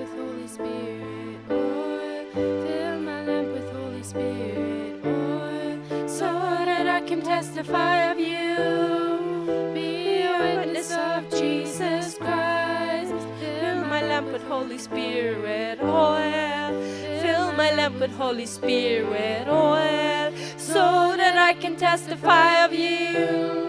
Fill my lamp with Holy Spirit oil, so that I can testify of you. Be a witness of Jesus Christ. Fill my lamp with Holy Spirit oil. Fill my lamp with Holy Spirit oil, so that I can testify of you.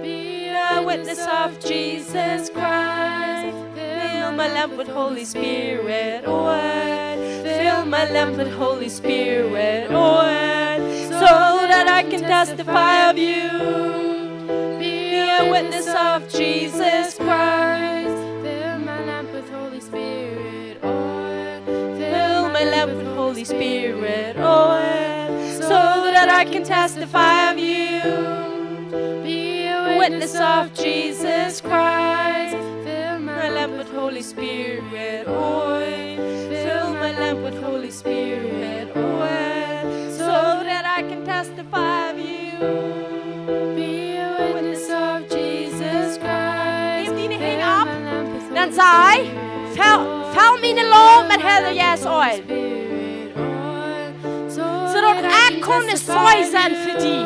Be a witness of Jesus Christ. Fill my lamp with Holy Spirit oil. Fill my lamp with Holy Spirit oil, so that I can testify of you. Be a witness of Jesus Christ. Fill my lamp with Holy Spirit oil. Fill my lamp with Holy Spirit oil, so that I can testify of you. Be a witness of Jesus Christ. Fill my lamp with Holy Spirit oil. Fill my lamp with Holy Spirit oil, so that I can testify of you. Be a witness of Jesus Christ. Heft diene Henj opp. Dan saj: Fell, fell mie en Lof met Heiljen Jeist oil. Soo daut ekj kaun een Zeij sennen fa die.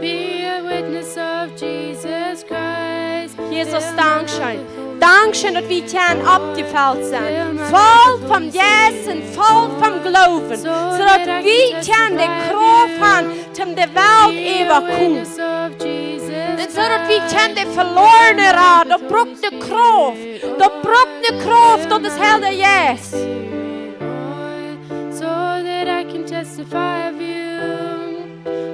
Be a witness of Jesus Christ. Jesus, dankscheen. Dankscheen, daut wie kjennen oppjefelt sennen. Voll vom Jeist un voll vom Gloowen. Soo daut wie kjennen de Krauft haben, om de Welt äwakomen. Un soo daut wie kjennen de Veloarne raden. Daut brukt de Krauft. Daut brukt de Krauft, daut es Heilja Jeist. So that I can testify of you.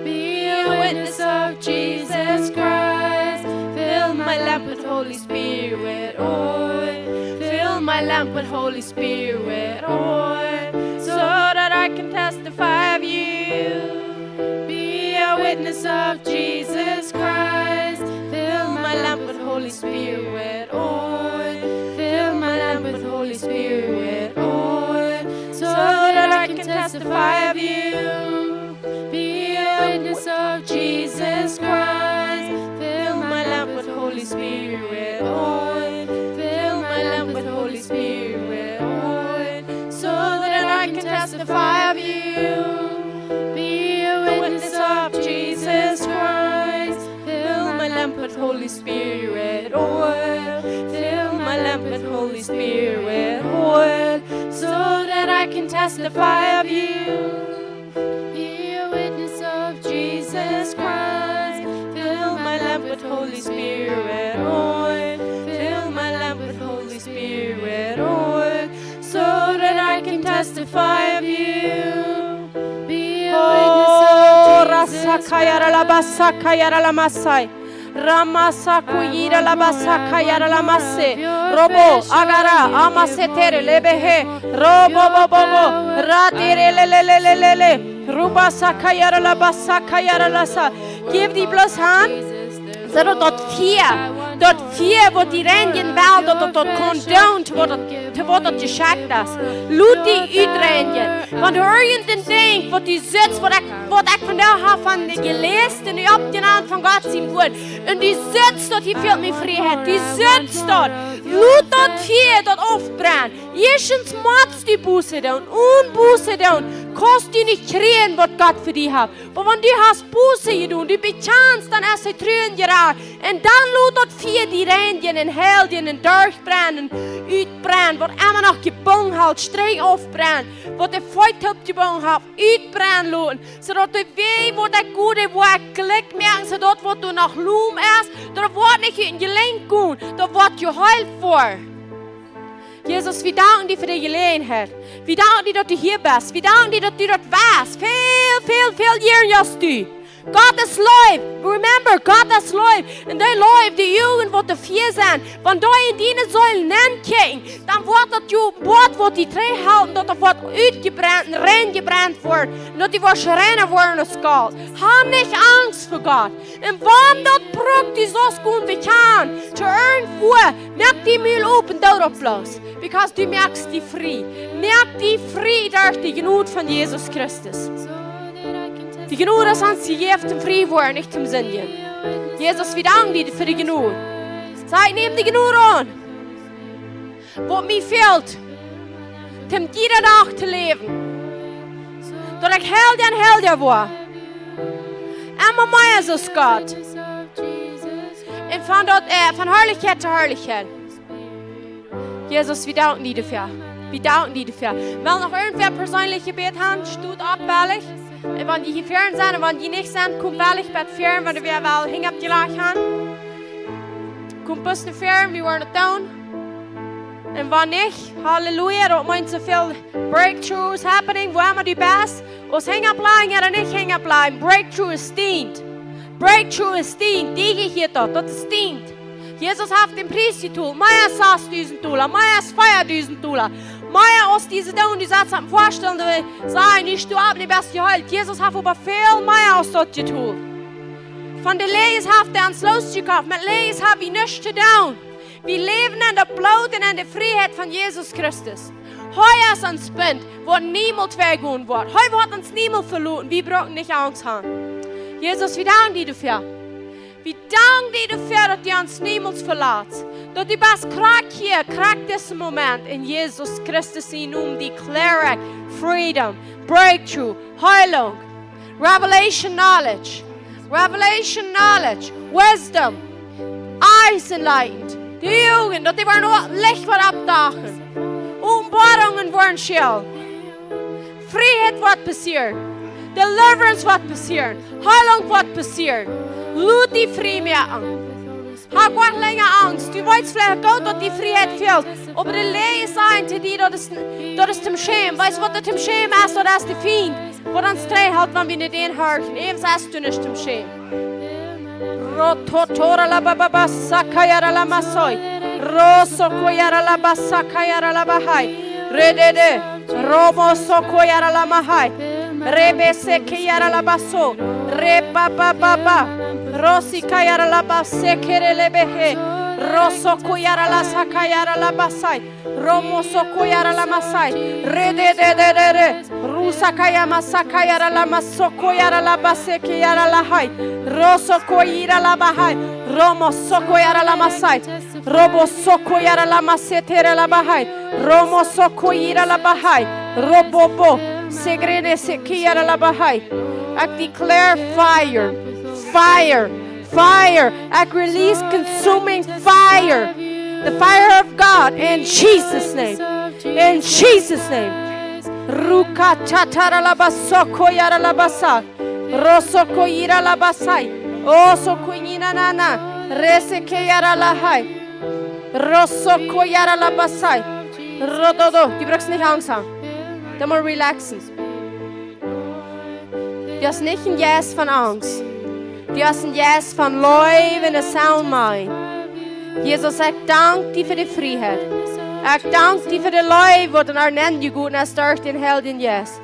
Be a witness of Jesus Christ. Fill my lamp with Holy Spirit oil. Fill my lamp with Holy Spirit oil, so that I can testify of you. Be a witness of Jesus Christ. Fill my lamp with Holy Spirit oil. Fill my lamp with Holy Spirit oil, so that I can testify of you. Be a witness of Jesus Christ. Fill my Fire of you, be a witness of Jesus Christ. Fill my lamp with Holy Spirit oil. Fill my lamp with Holy Spirit oil, so that I can testify of you. Be a witness of Jesus Christ. Fill my lamp with Holy Spirit oil. Fill my lamp with Holy Spirit oil, so that I can testify of you. Be a witness of Jesus Christ. Oh, rasakayara la basakayara la masai. Ramasakuyira la basakayara la mase. Robo, agara, amasetere, lebehe. Robo, bo, bo, bo. Radere, le, le, le. Ruba sakayara la basakayara la sa. Jeff die bloos Haunt. Soo daut daut Fia, daut Fia waut die reinjen well, daut daut, daut kaun doonen, to waut daut, to waut daut jeschekjt es. Lot die utreinjen. Wan du irjent een Dinkj waut du sitst, waut ekj, waut ekj vondoag hab von de jeläst un oppjenant von Gott sien Wort. Un du sitst daut, hia fält mie Frieheit. Du sitst daut. Lot daut Fia daut aufbrennen. Ieeschtens motst du Buße doonen. Un Buße doonen kaust du nich kjrieen waut Gott fa die haft. Oba wan du hast Buße jedonen, du bekjanst, dan es de Truaren jerat. Un dan lot daut Fia die reinjen un heiljen un derchbrennen, utbrennen, waut emma noch jebungen haft, strenj aufbrennen, waut de Feet oppjebungen haft, utbrennen loten, soo daut de Wee, waut daut goode Woakj jlikj moaken, soo daut waut doa noch lom es, daut woat nich ut de Jelenk gonen, daut woat jeheelt woaren. Jesus, wie danken die fa de Jeläajenheit. Wie danken die daut du hia best. Wie danken die daut du daut weetst. Väl, väl, väl jearna aus du. Gott es Leew. Remember, Gott es Leew. Un dee Leew, dee Uagen waut doa fia sent, wan dee en diene Seel nenkjikjen, dan woat daut je, woat, waut die trigjhoolen, daut daut woat utjebrennt un reinjebrennt woaren. Un daut du woascht reina woaren aus Golt. Hab nich Angst fa Gott. Un wan daut brukt, du saust gonen bekjanen, to irjentwua, moak dien Mul op un doo daut bloos. Because du moakst die frie. Moak die frie derch de Jnod von Jesus Christus. De Jnod es ons jejäft toom frie woaren, nich toom sindjen. Jesus, wie danken die fa de Jnod. Saj, ekj näm de Jnod aun. Waut mie fält, toom jieda Dach to läwen. Daut ekj heilja un heilja woa. Emma mea soo aus Gott. Un von daut, äh, von Harlichkjeit to Harlichkjeit. Jesus, wie danken die doafäa. Wie danken die doafäa. Well noch irjentwäa persenlich Jebäd haben, stot opp, wellich. Un wan jie hia väaren sent, un wan jie nich sent, komt wellich bat väaren, wan wäa well Henj oppjelajcht haben. Komt bloos no väaren, wie woaren daut doonen. Un wan nich, Halleluja, daut meent soo väl breakthroughs happening, wua emma du best. Aus Henj oppläajen ooda nich Henj oppläajen, breakthrough es Deenst. Breakthrough es Deenst. Dee hia daut, daut es Deenst. Jesus haft dän Pries jetolt. Mea aus sastdusent Dolla, mea aus veadusent Dolla. Mea aus dise Dinja, dee sat sikj väastalen, dee sajen, nich du opp, du best jeheelt. Jesus haft oba väl mea aus daut jetolt. Von de Läajes haft hee ons losjekoft. Met Läajes hab wie nuscht to doonen. Wie läwen en daut Bloot un en de Frieheit von Jesus Christus. Hee es ons Bunt, waut niemols wajchgonen woat. Hee woat ons niemols veloten. Wie bruken nich Angst haben. Jesus, wie danken die doafäa. Wie danken die doafäa, daut du ons niemols velatst. Daut du best krakjt hia, krakjt disen Moment. En Jesus Christus sienen Nomen declare ekj freedom, breakthrough, Heilung, revelation knowledge, revelation knowledge, wisdom, eyes enlightened. De Uagen, daut dee woaren Licht woat oppdachen. Openboarungen woaren schellen. Frieheit woat passieren. Deliverance woat passieren. Heilung woat passieren. Lot die frie moaken. Hab nich lenja Angst. Du weetst veleicht goot, daut die Frieheit fält. Oba de Läajes sajen to die, daut es, daut es toom schämen. Weetst waut daut toom schämen es? Daut es de Fient, waut ons trigjhelt, wan wie nich dän horchen. Äwent es daut nich toom schämen. Rototora la baba sakayara la masoi. Roso koyara la basakayara la bahai. Redede. Romo sokoyara la mahai. Rebe sekeyara la baso. Reba ba ba ba. Rosi kayara la base kere lebehe. Roso koyara la sakayara la basai. Romo sokoyara la masai. Re de de de de de. Rusa kaya masakayara la masokoyara la basekeyara la hai. Roso koyira la bahai. Romo sokoyara la masai. Robo sokoyara la masetere la bahai. Romo sokoyira la bahai. Robo bo. Segrene sekiara la bahai. I declare fire. Fire. Fire. I release consuming fire. The fire of God in Jesus' name. In Jesus' name. Ruka tatara la basoko yara la basa. Rosoko ira la basai. Osoko yina na na. Reseke yara la hai. Rosoko yara la basai. Rododo. Du brukst nich Angst haben. Du musst relaxen. Du hast nich een Jeist von Angst. Du hast een Jeist von Leew un een sound mind. Jesus, ekj dank die fa de Frieheit. Ekj dank die fa de Leew, waut en äa nenjegoten es derch dän Heiljen Jeist.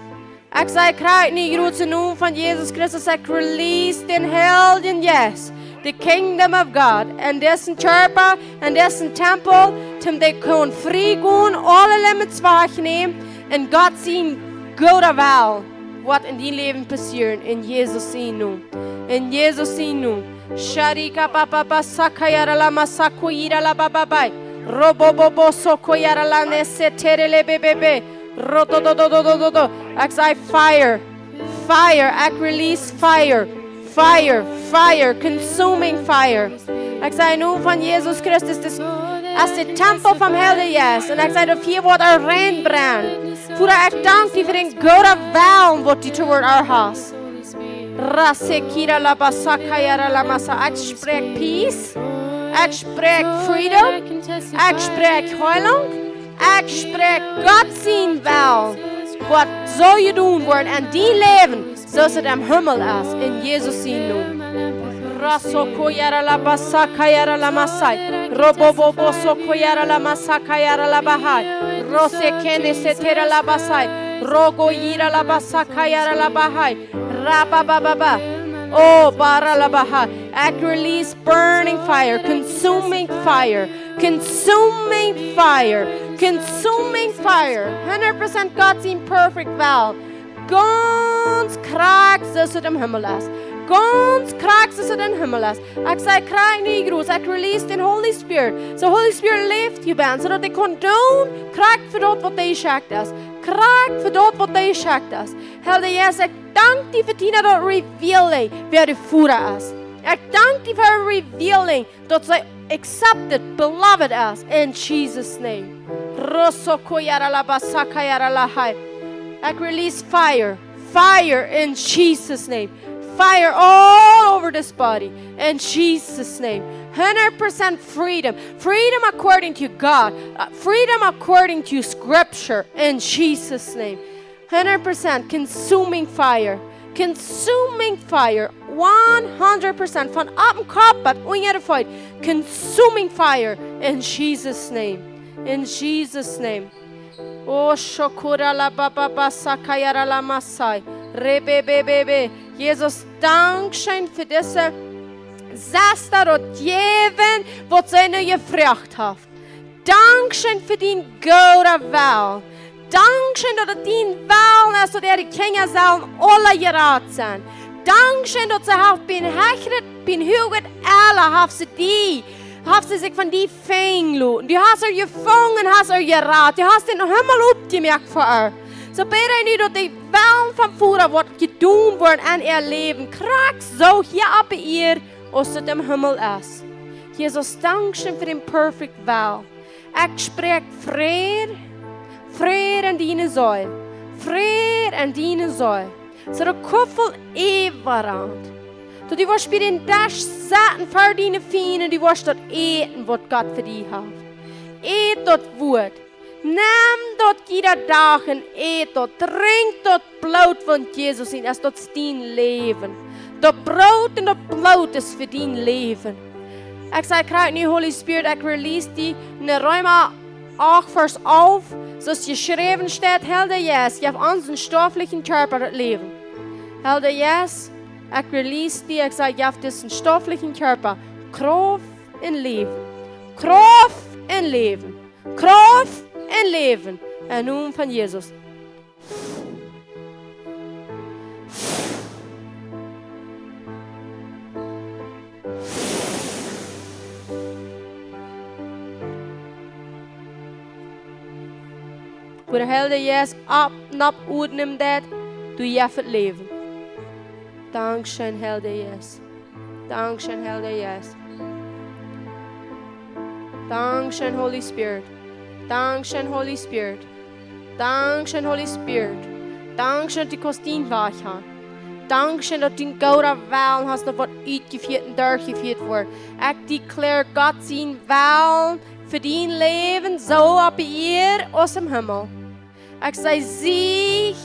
Ekj saj krakjt nu, jrots em Nomen von Jesus Christus, ekj release dän Heiljen Jeist, the kingdom of God, en disen Kjarpa, en disen Tempel, toom dee kunn frie gonen, aule limits wajchnämen, un Gott sien gooda Well woat en dien Läwen passieren, en Jesus sien Nomen. En Jesus sien Nomen. Sharika papa pasakayara la masako ira la bababai. Robobobo soko yara la nesetere le bebebe. Rododododododo. Ekj saj fire. Fire. Ekj release fire. Fire. Fire. Consuming fire. Ekj saj em Nomen von Jesus Christus, daut es de Tempel vom Heiljen Jeist. Un ekj saj, daut hia woat rein brennen. Voda, ekj dank die fa dän gooden Wellen, waut du toward us hast. Rasekira la basakayara la masa. Ekj spräakj peace. Ekj spräakj freedom. Ekj spräakj Heilunk. Ekj spräakj Gott sien Well, waut saul jedonen woaren en dien Läwen, soo aus et em Himmel es, en Jesus sien Nomen. Rasoko yara la basaka yara la masai. Robobobo soko yara la masaka yara la bahai. Rose kene setera la basai. Rogo yira la basaka yara la bahai. Rabababa. Oh, bara la baha. Ekj release burning fire, consuming fire, consuming fire, consuming fire. Hundred percent Gott sien perfect Well. Gaunz krakjt soo aus et em Himmel es. Gaunz krakjt soo aus et em Himmel es. Ekj saj krakjt nu jrots, ekj release dän Holy Spirit. So Holy Spirit läft hia bennen, soo daut ekj kaun doonen, krakjt fa daut waut dee jeschikt es. Krakjt fa daut waut dee jeschikt es. Heilja Jeist, ekj dank die fa Tina daut revealing, wäa de Voda es. Ekj dank die fa revealing, daut see accepted, beloved es, in Jesus' name. Rosoko yara la basaka yara la hai. Ekj release fire, fire in Jesus' name. Fire all over this body, in Jesus' name. Hundred percent freedom, freedom according to God, uh, freedom according to Scripture, in Jesus' name. Hundred percent consuming fire. Consuming fire. One hundred percent. Von opp em Kopp bat unja de Feet. Consuming fire. In Jesus' name. In Jesus' name. Oh, shokora la ba ba ba sakayara la masai. Re be be be be. Jesus, dankscheen fa dise Sesta daut jäwen, waut see nu jefroagt haft. Dankscheen fa dien gooda Well. Dankscheen daut et dien Well es, daut äare Kjinja sellen aula jerat sennen. Dankscheen daut see haft bie een hechret, bie een huaget Ella haft see die, haft see sikj von die finjen loten. Du hast äa jefungen, hast äa jerat. Du hast dän Himmel opjemoakt fa äa. So bäd ekj nu daut de Well vom Voda woat jedonen woaren en äa Läwen. Krakjt soo hia opp de Ieed aus et em Himmel es. Jesus, dankscheen fa dän perfect Well. Ekj spräakj Fräd, Fräd en diene Seel, Fräd en diene Seel. Soo daut Kuffel äwaraunt. Daut du woascht bie dän Desch sitten ver diene Fiend, du woascht daut äten, waut Gott fa die haft. Ät daut Wuat. Nem daut jieda Dach un ät daut. Drinkj daut Bloot von Jesus en, aus daut es dien Läwen. Daut Broot un daut Bloot es fa dien Läwen. Ekj saj krakjt nu, Holy Spirit, ekj release die en Reema acht Varsch alf, soo aus jeschräwen steit, Heilja Jeist, jeff ons een stofflichen Kjarpa daut Läwen. Heilja Jeist, ekj release die, ekj saj, jeff disen stofflichen Kjarpa Krauft un Läwen. Krauft un Läwen. Krauft un Läwen. Em Nomen von Jesus. Wua de Heilje Jeist opp, opp Odem deit, du jeft Läwen. Dankscheen, Heilja Jeist. Dankscheen, Heilja Jeist. Dankscheen, Holy Spirit. Dankscheen, Holy Spirit. Dankscheen, Holy Spirit. Dankscheen, daut du kaust dien Wajch gonen. Dankscheen, daut du een gooda Wellen hast, daut woat utjefieet un derchjefieet woaren. Ekj declare Gott sien Wellen fa dien Läwen, soo opp de Ieed aus em Himmel. Ekj saj Sieg,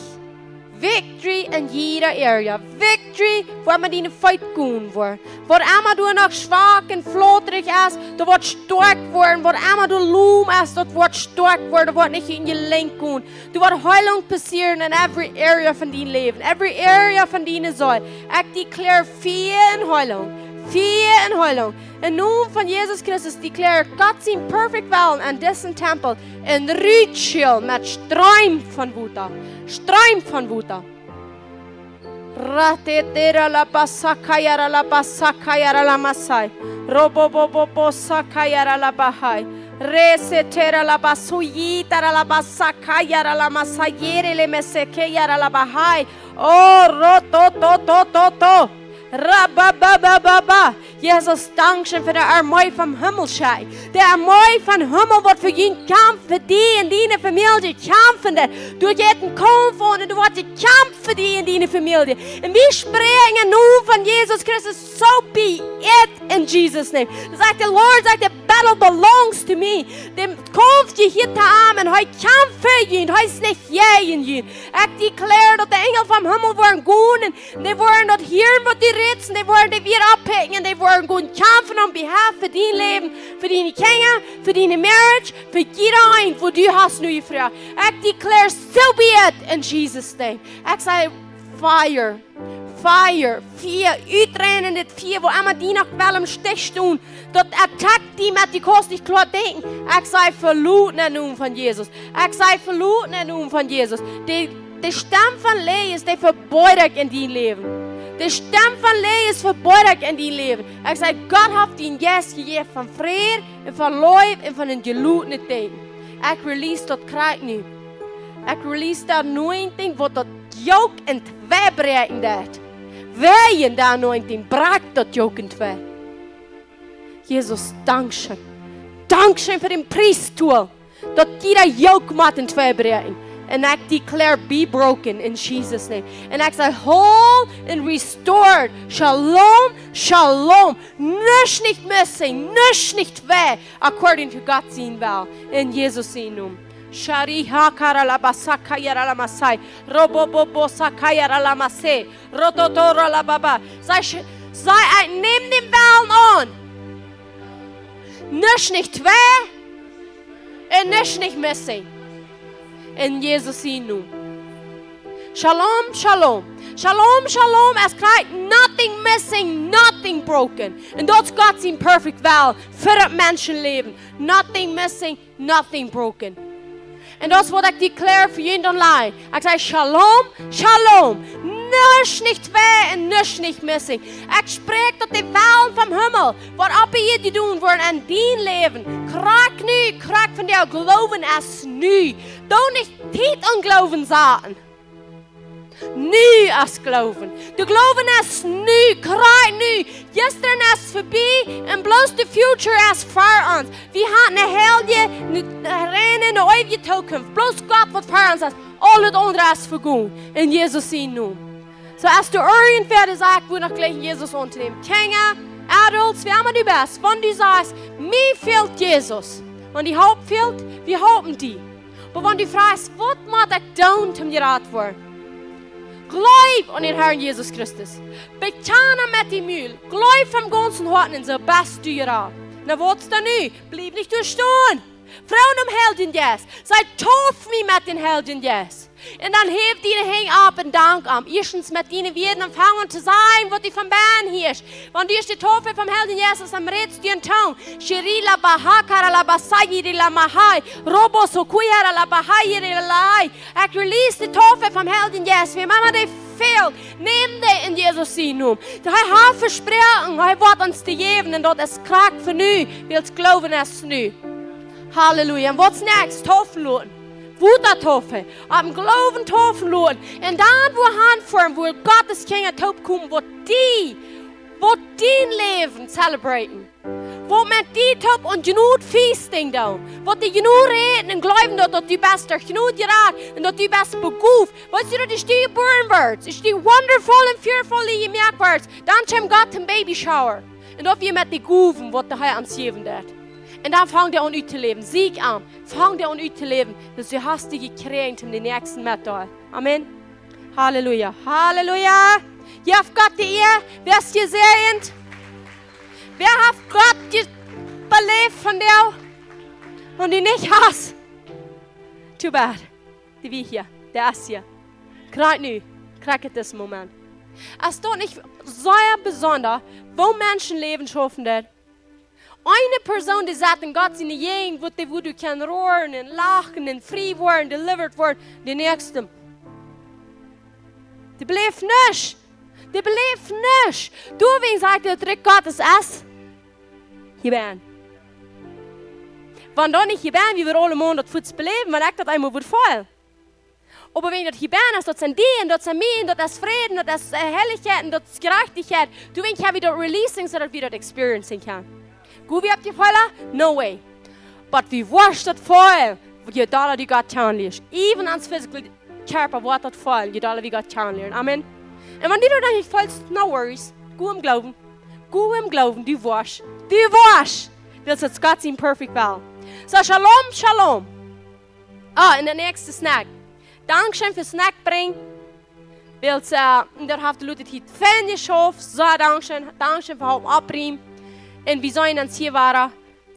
victory in jieda area. Victory, wua met diene Feet gonen woaren. Wua emma du noch schwak un flottrich best, du woascht stoakj woaren. Wua emma du lom best, daut woat stoakj woaren. Du woascht nich en de Lenjd gonen. Du woascht Heilunk passieren in every area von dien Läwen. Every area von diene Seel. Ekj declare Fia un Heilunk. Fia un Heilunk. Em Nomen von Jesus Christus declare Gott sien perfect Wellen aun disen Tempel. Un rutschellen met Streem von Wota. Streem von Wota. Ratetera la basakayara la basakayara la masai. Robo bo bo bo sakayara la bahai. Resetera la basuyitara la basakayara la masayere le mesekeyara la bahai. Oh, ro to to to to to. Rabababababa. Jesus, dankscheen fa de Armee vom Himmel, schei. De Armee vom Himmel woat fa junt kjamfen, fa die un diene Famielje kjamfen. Du jeist een Kaumf aun un du woascht kjamfen fa die un diene Famielje. Un wie spräakjen em Nomen von Jesus Christus, so be it in Jesus' name. Dan sajcht de Lord, sajcht, the battle belongs to me. De Kaumf jehieet to am un hee kjamft fa junt, hee es nich jäajen junt. Ekj declare daut de Enjel vom Himmel woaren gonen un dee woaren daut hieren waut du rätst, un dee woaren die wada oppikjen, un dee woaren gonen kjamfen on behalf fa dien Läwen, fa diene Kjinja, fa diene marriage, fa jieda eent waut du hast nu jefroacht. Ekj declare, so be it in Jesus' name. Ekj saj fire, fire, Fia, utrennen dit Fia, wua emma die noch well em Stich stonen, daut attack die met, du kaust nich kloa denkjen. Ekj saj veloten em Nomen von Jesus. Ekj saj veloten em Nomen von Jesus. De, de Stemm von Läajes, dee vebätrat en dien Läwen. De Stemm von Läajes vebätrat en dien Läwen. Ekj saj, Gott haft die een Jeist jejäft von Fräd un von Leew un von een jelotenet Denkjen. Ekj release daut krakjt nu. Ekj release daut anointing, waut daut Jook entwei bräakjen deit. Wäajen daut anointing brakjt daut Jook entwei. Jesus, dankscheen. Dankscheen fa dän Priestholt, daut jieda Jook mott entwei bräakjen. And I declare, be broken in Jesus' name. And I say, whole and restored. Shalom, shalom. Nuscht nich missing, nuscht nich twei. According to God sien Well. In Jesus sien Nomen. Shariha kara la basaka yara la masai. Robo bobo sakaya la mase. Rototora la baba. Saj, saj, ekj näm dän Wellen aun. Nuscht nich twei un nuscht nich missing. In Jesus sien Nomen. Shalom, shalom. Shalom, shalom. Es krakjt nothing missing, nothing broken. Un daut es Gott sien perfect Well fa daut Menschenläwen. Nothing missing, nothing broken. Un daut es waut ekj declare fa junt online. Ekj saj, shalom, shalom. Nuscht nich twei un nuscht nich missing. Ekj spräakj daut de Wellen vom Himmel, waut opp hia jedonen woaren aun dien Läwen. Krakjt nu, krakjt vondoag, Gloowen es nu. Doo nich Tiet aun Gloowen saten. Nu es Gloowen. De Gloowen es nu, krakjt nu. Jistren es vebie un bloos de future es ver ons. Wie haben eene heilje, eene, eene reine, eene eewje Tookunft. Bloos Gott waut ver ons es. Aul daut aundre es vegonen. In Jesus sien Nomen. Soo, aus du irjentwäa sajchst, ekj wudd noch jleichen Jesus auntonämen. Kjinja, adults, wäa emma du best. Wan du sajchst, mie fält Jesus. Wan die Help fält, wie halpen die. Oba wan du froagst, waut mott ekj doonen toom jerat woaren? Jleew aun dän Herrn Jesus Christus. Bekjan am met dien Mul. Jleew von gaunzem Hoaten un soo best du jerat. Na, waut es dan nu? Bliew nich doa stonen. Froag nom Heiljen Jeist. Saj, deep mie met dän Heiljen Jeist. Un dan häw diene Henj opp un dank am. Ieeschtens met diene Wieed un fang aun to sajen, waut die von bennen hieescht. Wan du ieescht de Deep vom Heiljen Jeist es, dan rätst du en Tungen. Shiri la bahakara la basayiri la mahai. Robo sokuyara la bahayiri la lai. Ekj release de Deep vom Heiljen Jeist. Wäa emma dee fält, näm dee en Jesus sien Nomen. Hee haft vesproaken, hee woat ons dee jäwen. Un daut es krakjt fa nu, wiels Gloowen es nu. Halleluja. Un waut es next? Deepen loten. Buta taufen, opp dän Gloowen taufen loten. Un dan wua han foaren, wua Gottes Kjinja toopkomen, waut die, waut dien Läwen celebraten. Waut met die toop aun Jnod feasting doonen. Waut dee Jnod räden un jleewen daut, daut du best derch Jnod jerat un daut du best begoft. Weetst du, daut es die born words, es die wonderful un fearfully jemoakt words. Dan kjemt Gott een Baby Shower. Un daut wia met de Gowen, waut de Herr ons jäwen deed. Un dan fang dee aun uttoläwen. Sieg aun. Fang dee aun uttoläwen. Daut du hast die jekjräajen, om dän Näakjsten met to. Amen. Halleluja. Halleluja. Jeff Gott de Ea. Wäa es jesäajent? Wäa haft Gott je-, beläft von die? Wan du nich hast, too bad. Dee wia hia. Dee es hia. Krakjt nu. Krakjt en disen Moment. Es daut nich sea besonda, woo Menschenläwen schaufen deit? Eene Persoon, dee sat en Gott siene Jäajenwuat, dee wua du kaust roaren un lachen un frie woaren, delivered woaren, de Näakjste. Dee beläft nuscht. Dee beläft nuscht. Doawäajen sajcht daut Rikj Gottes es hia bennen. Wan daut nich hia bennen, wie wudden aule Monden daut fuaz beläwen, wan ekj daut eemol wudd feelen. Oba wan daut hia bennen es, daut sent die un daut sent mie un daut es Fräd un daut es, äh, Heilichkjeit un daut es Jerajchtichkjeit. Doawäajen kjenn wie daut releasen, soo daut wie daut experiencen kjennen. Go wie opp Jefeela? No way. But wie woaren daut feelen, je dolla du Gott kjanen lieescht. Even ons physical Kjarpa woat daut feelen, je dolla wie Gott kjanen lieren. Amen. Un wan du daut nich feelst, no worries. Go em Gloowen. Go em Gloowen, du woascht. Du woascht. Wiels daut es Gott sien perfect Well. Soo, shalom, shalom. Ah, un de näakjste Snack. Dankscheen fa Snack brinjen. Wiels, äh, daut haft de Lud hia fein jeschauft. Soo, dankscheen, dankscheen fa halpen opriemen. Un wie seenen ons hia wada.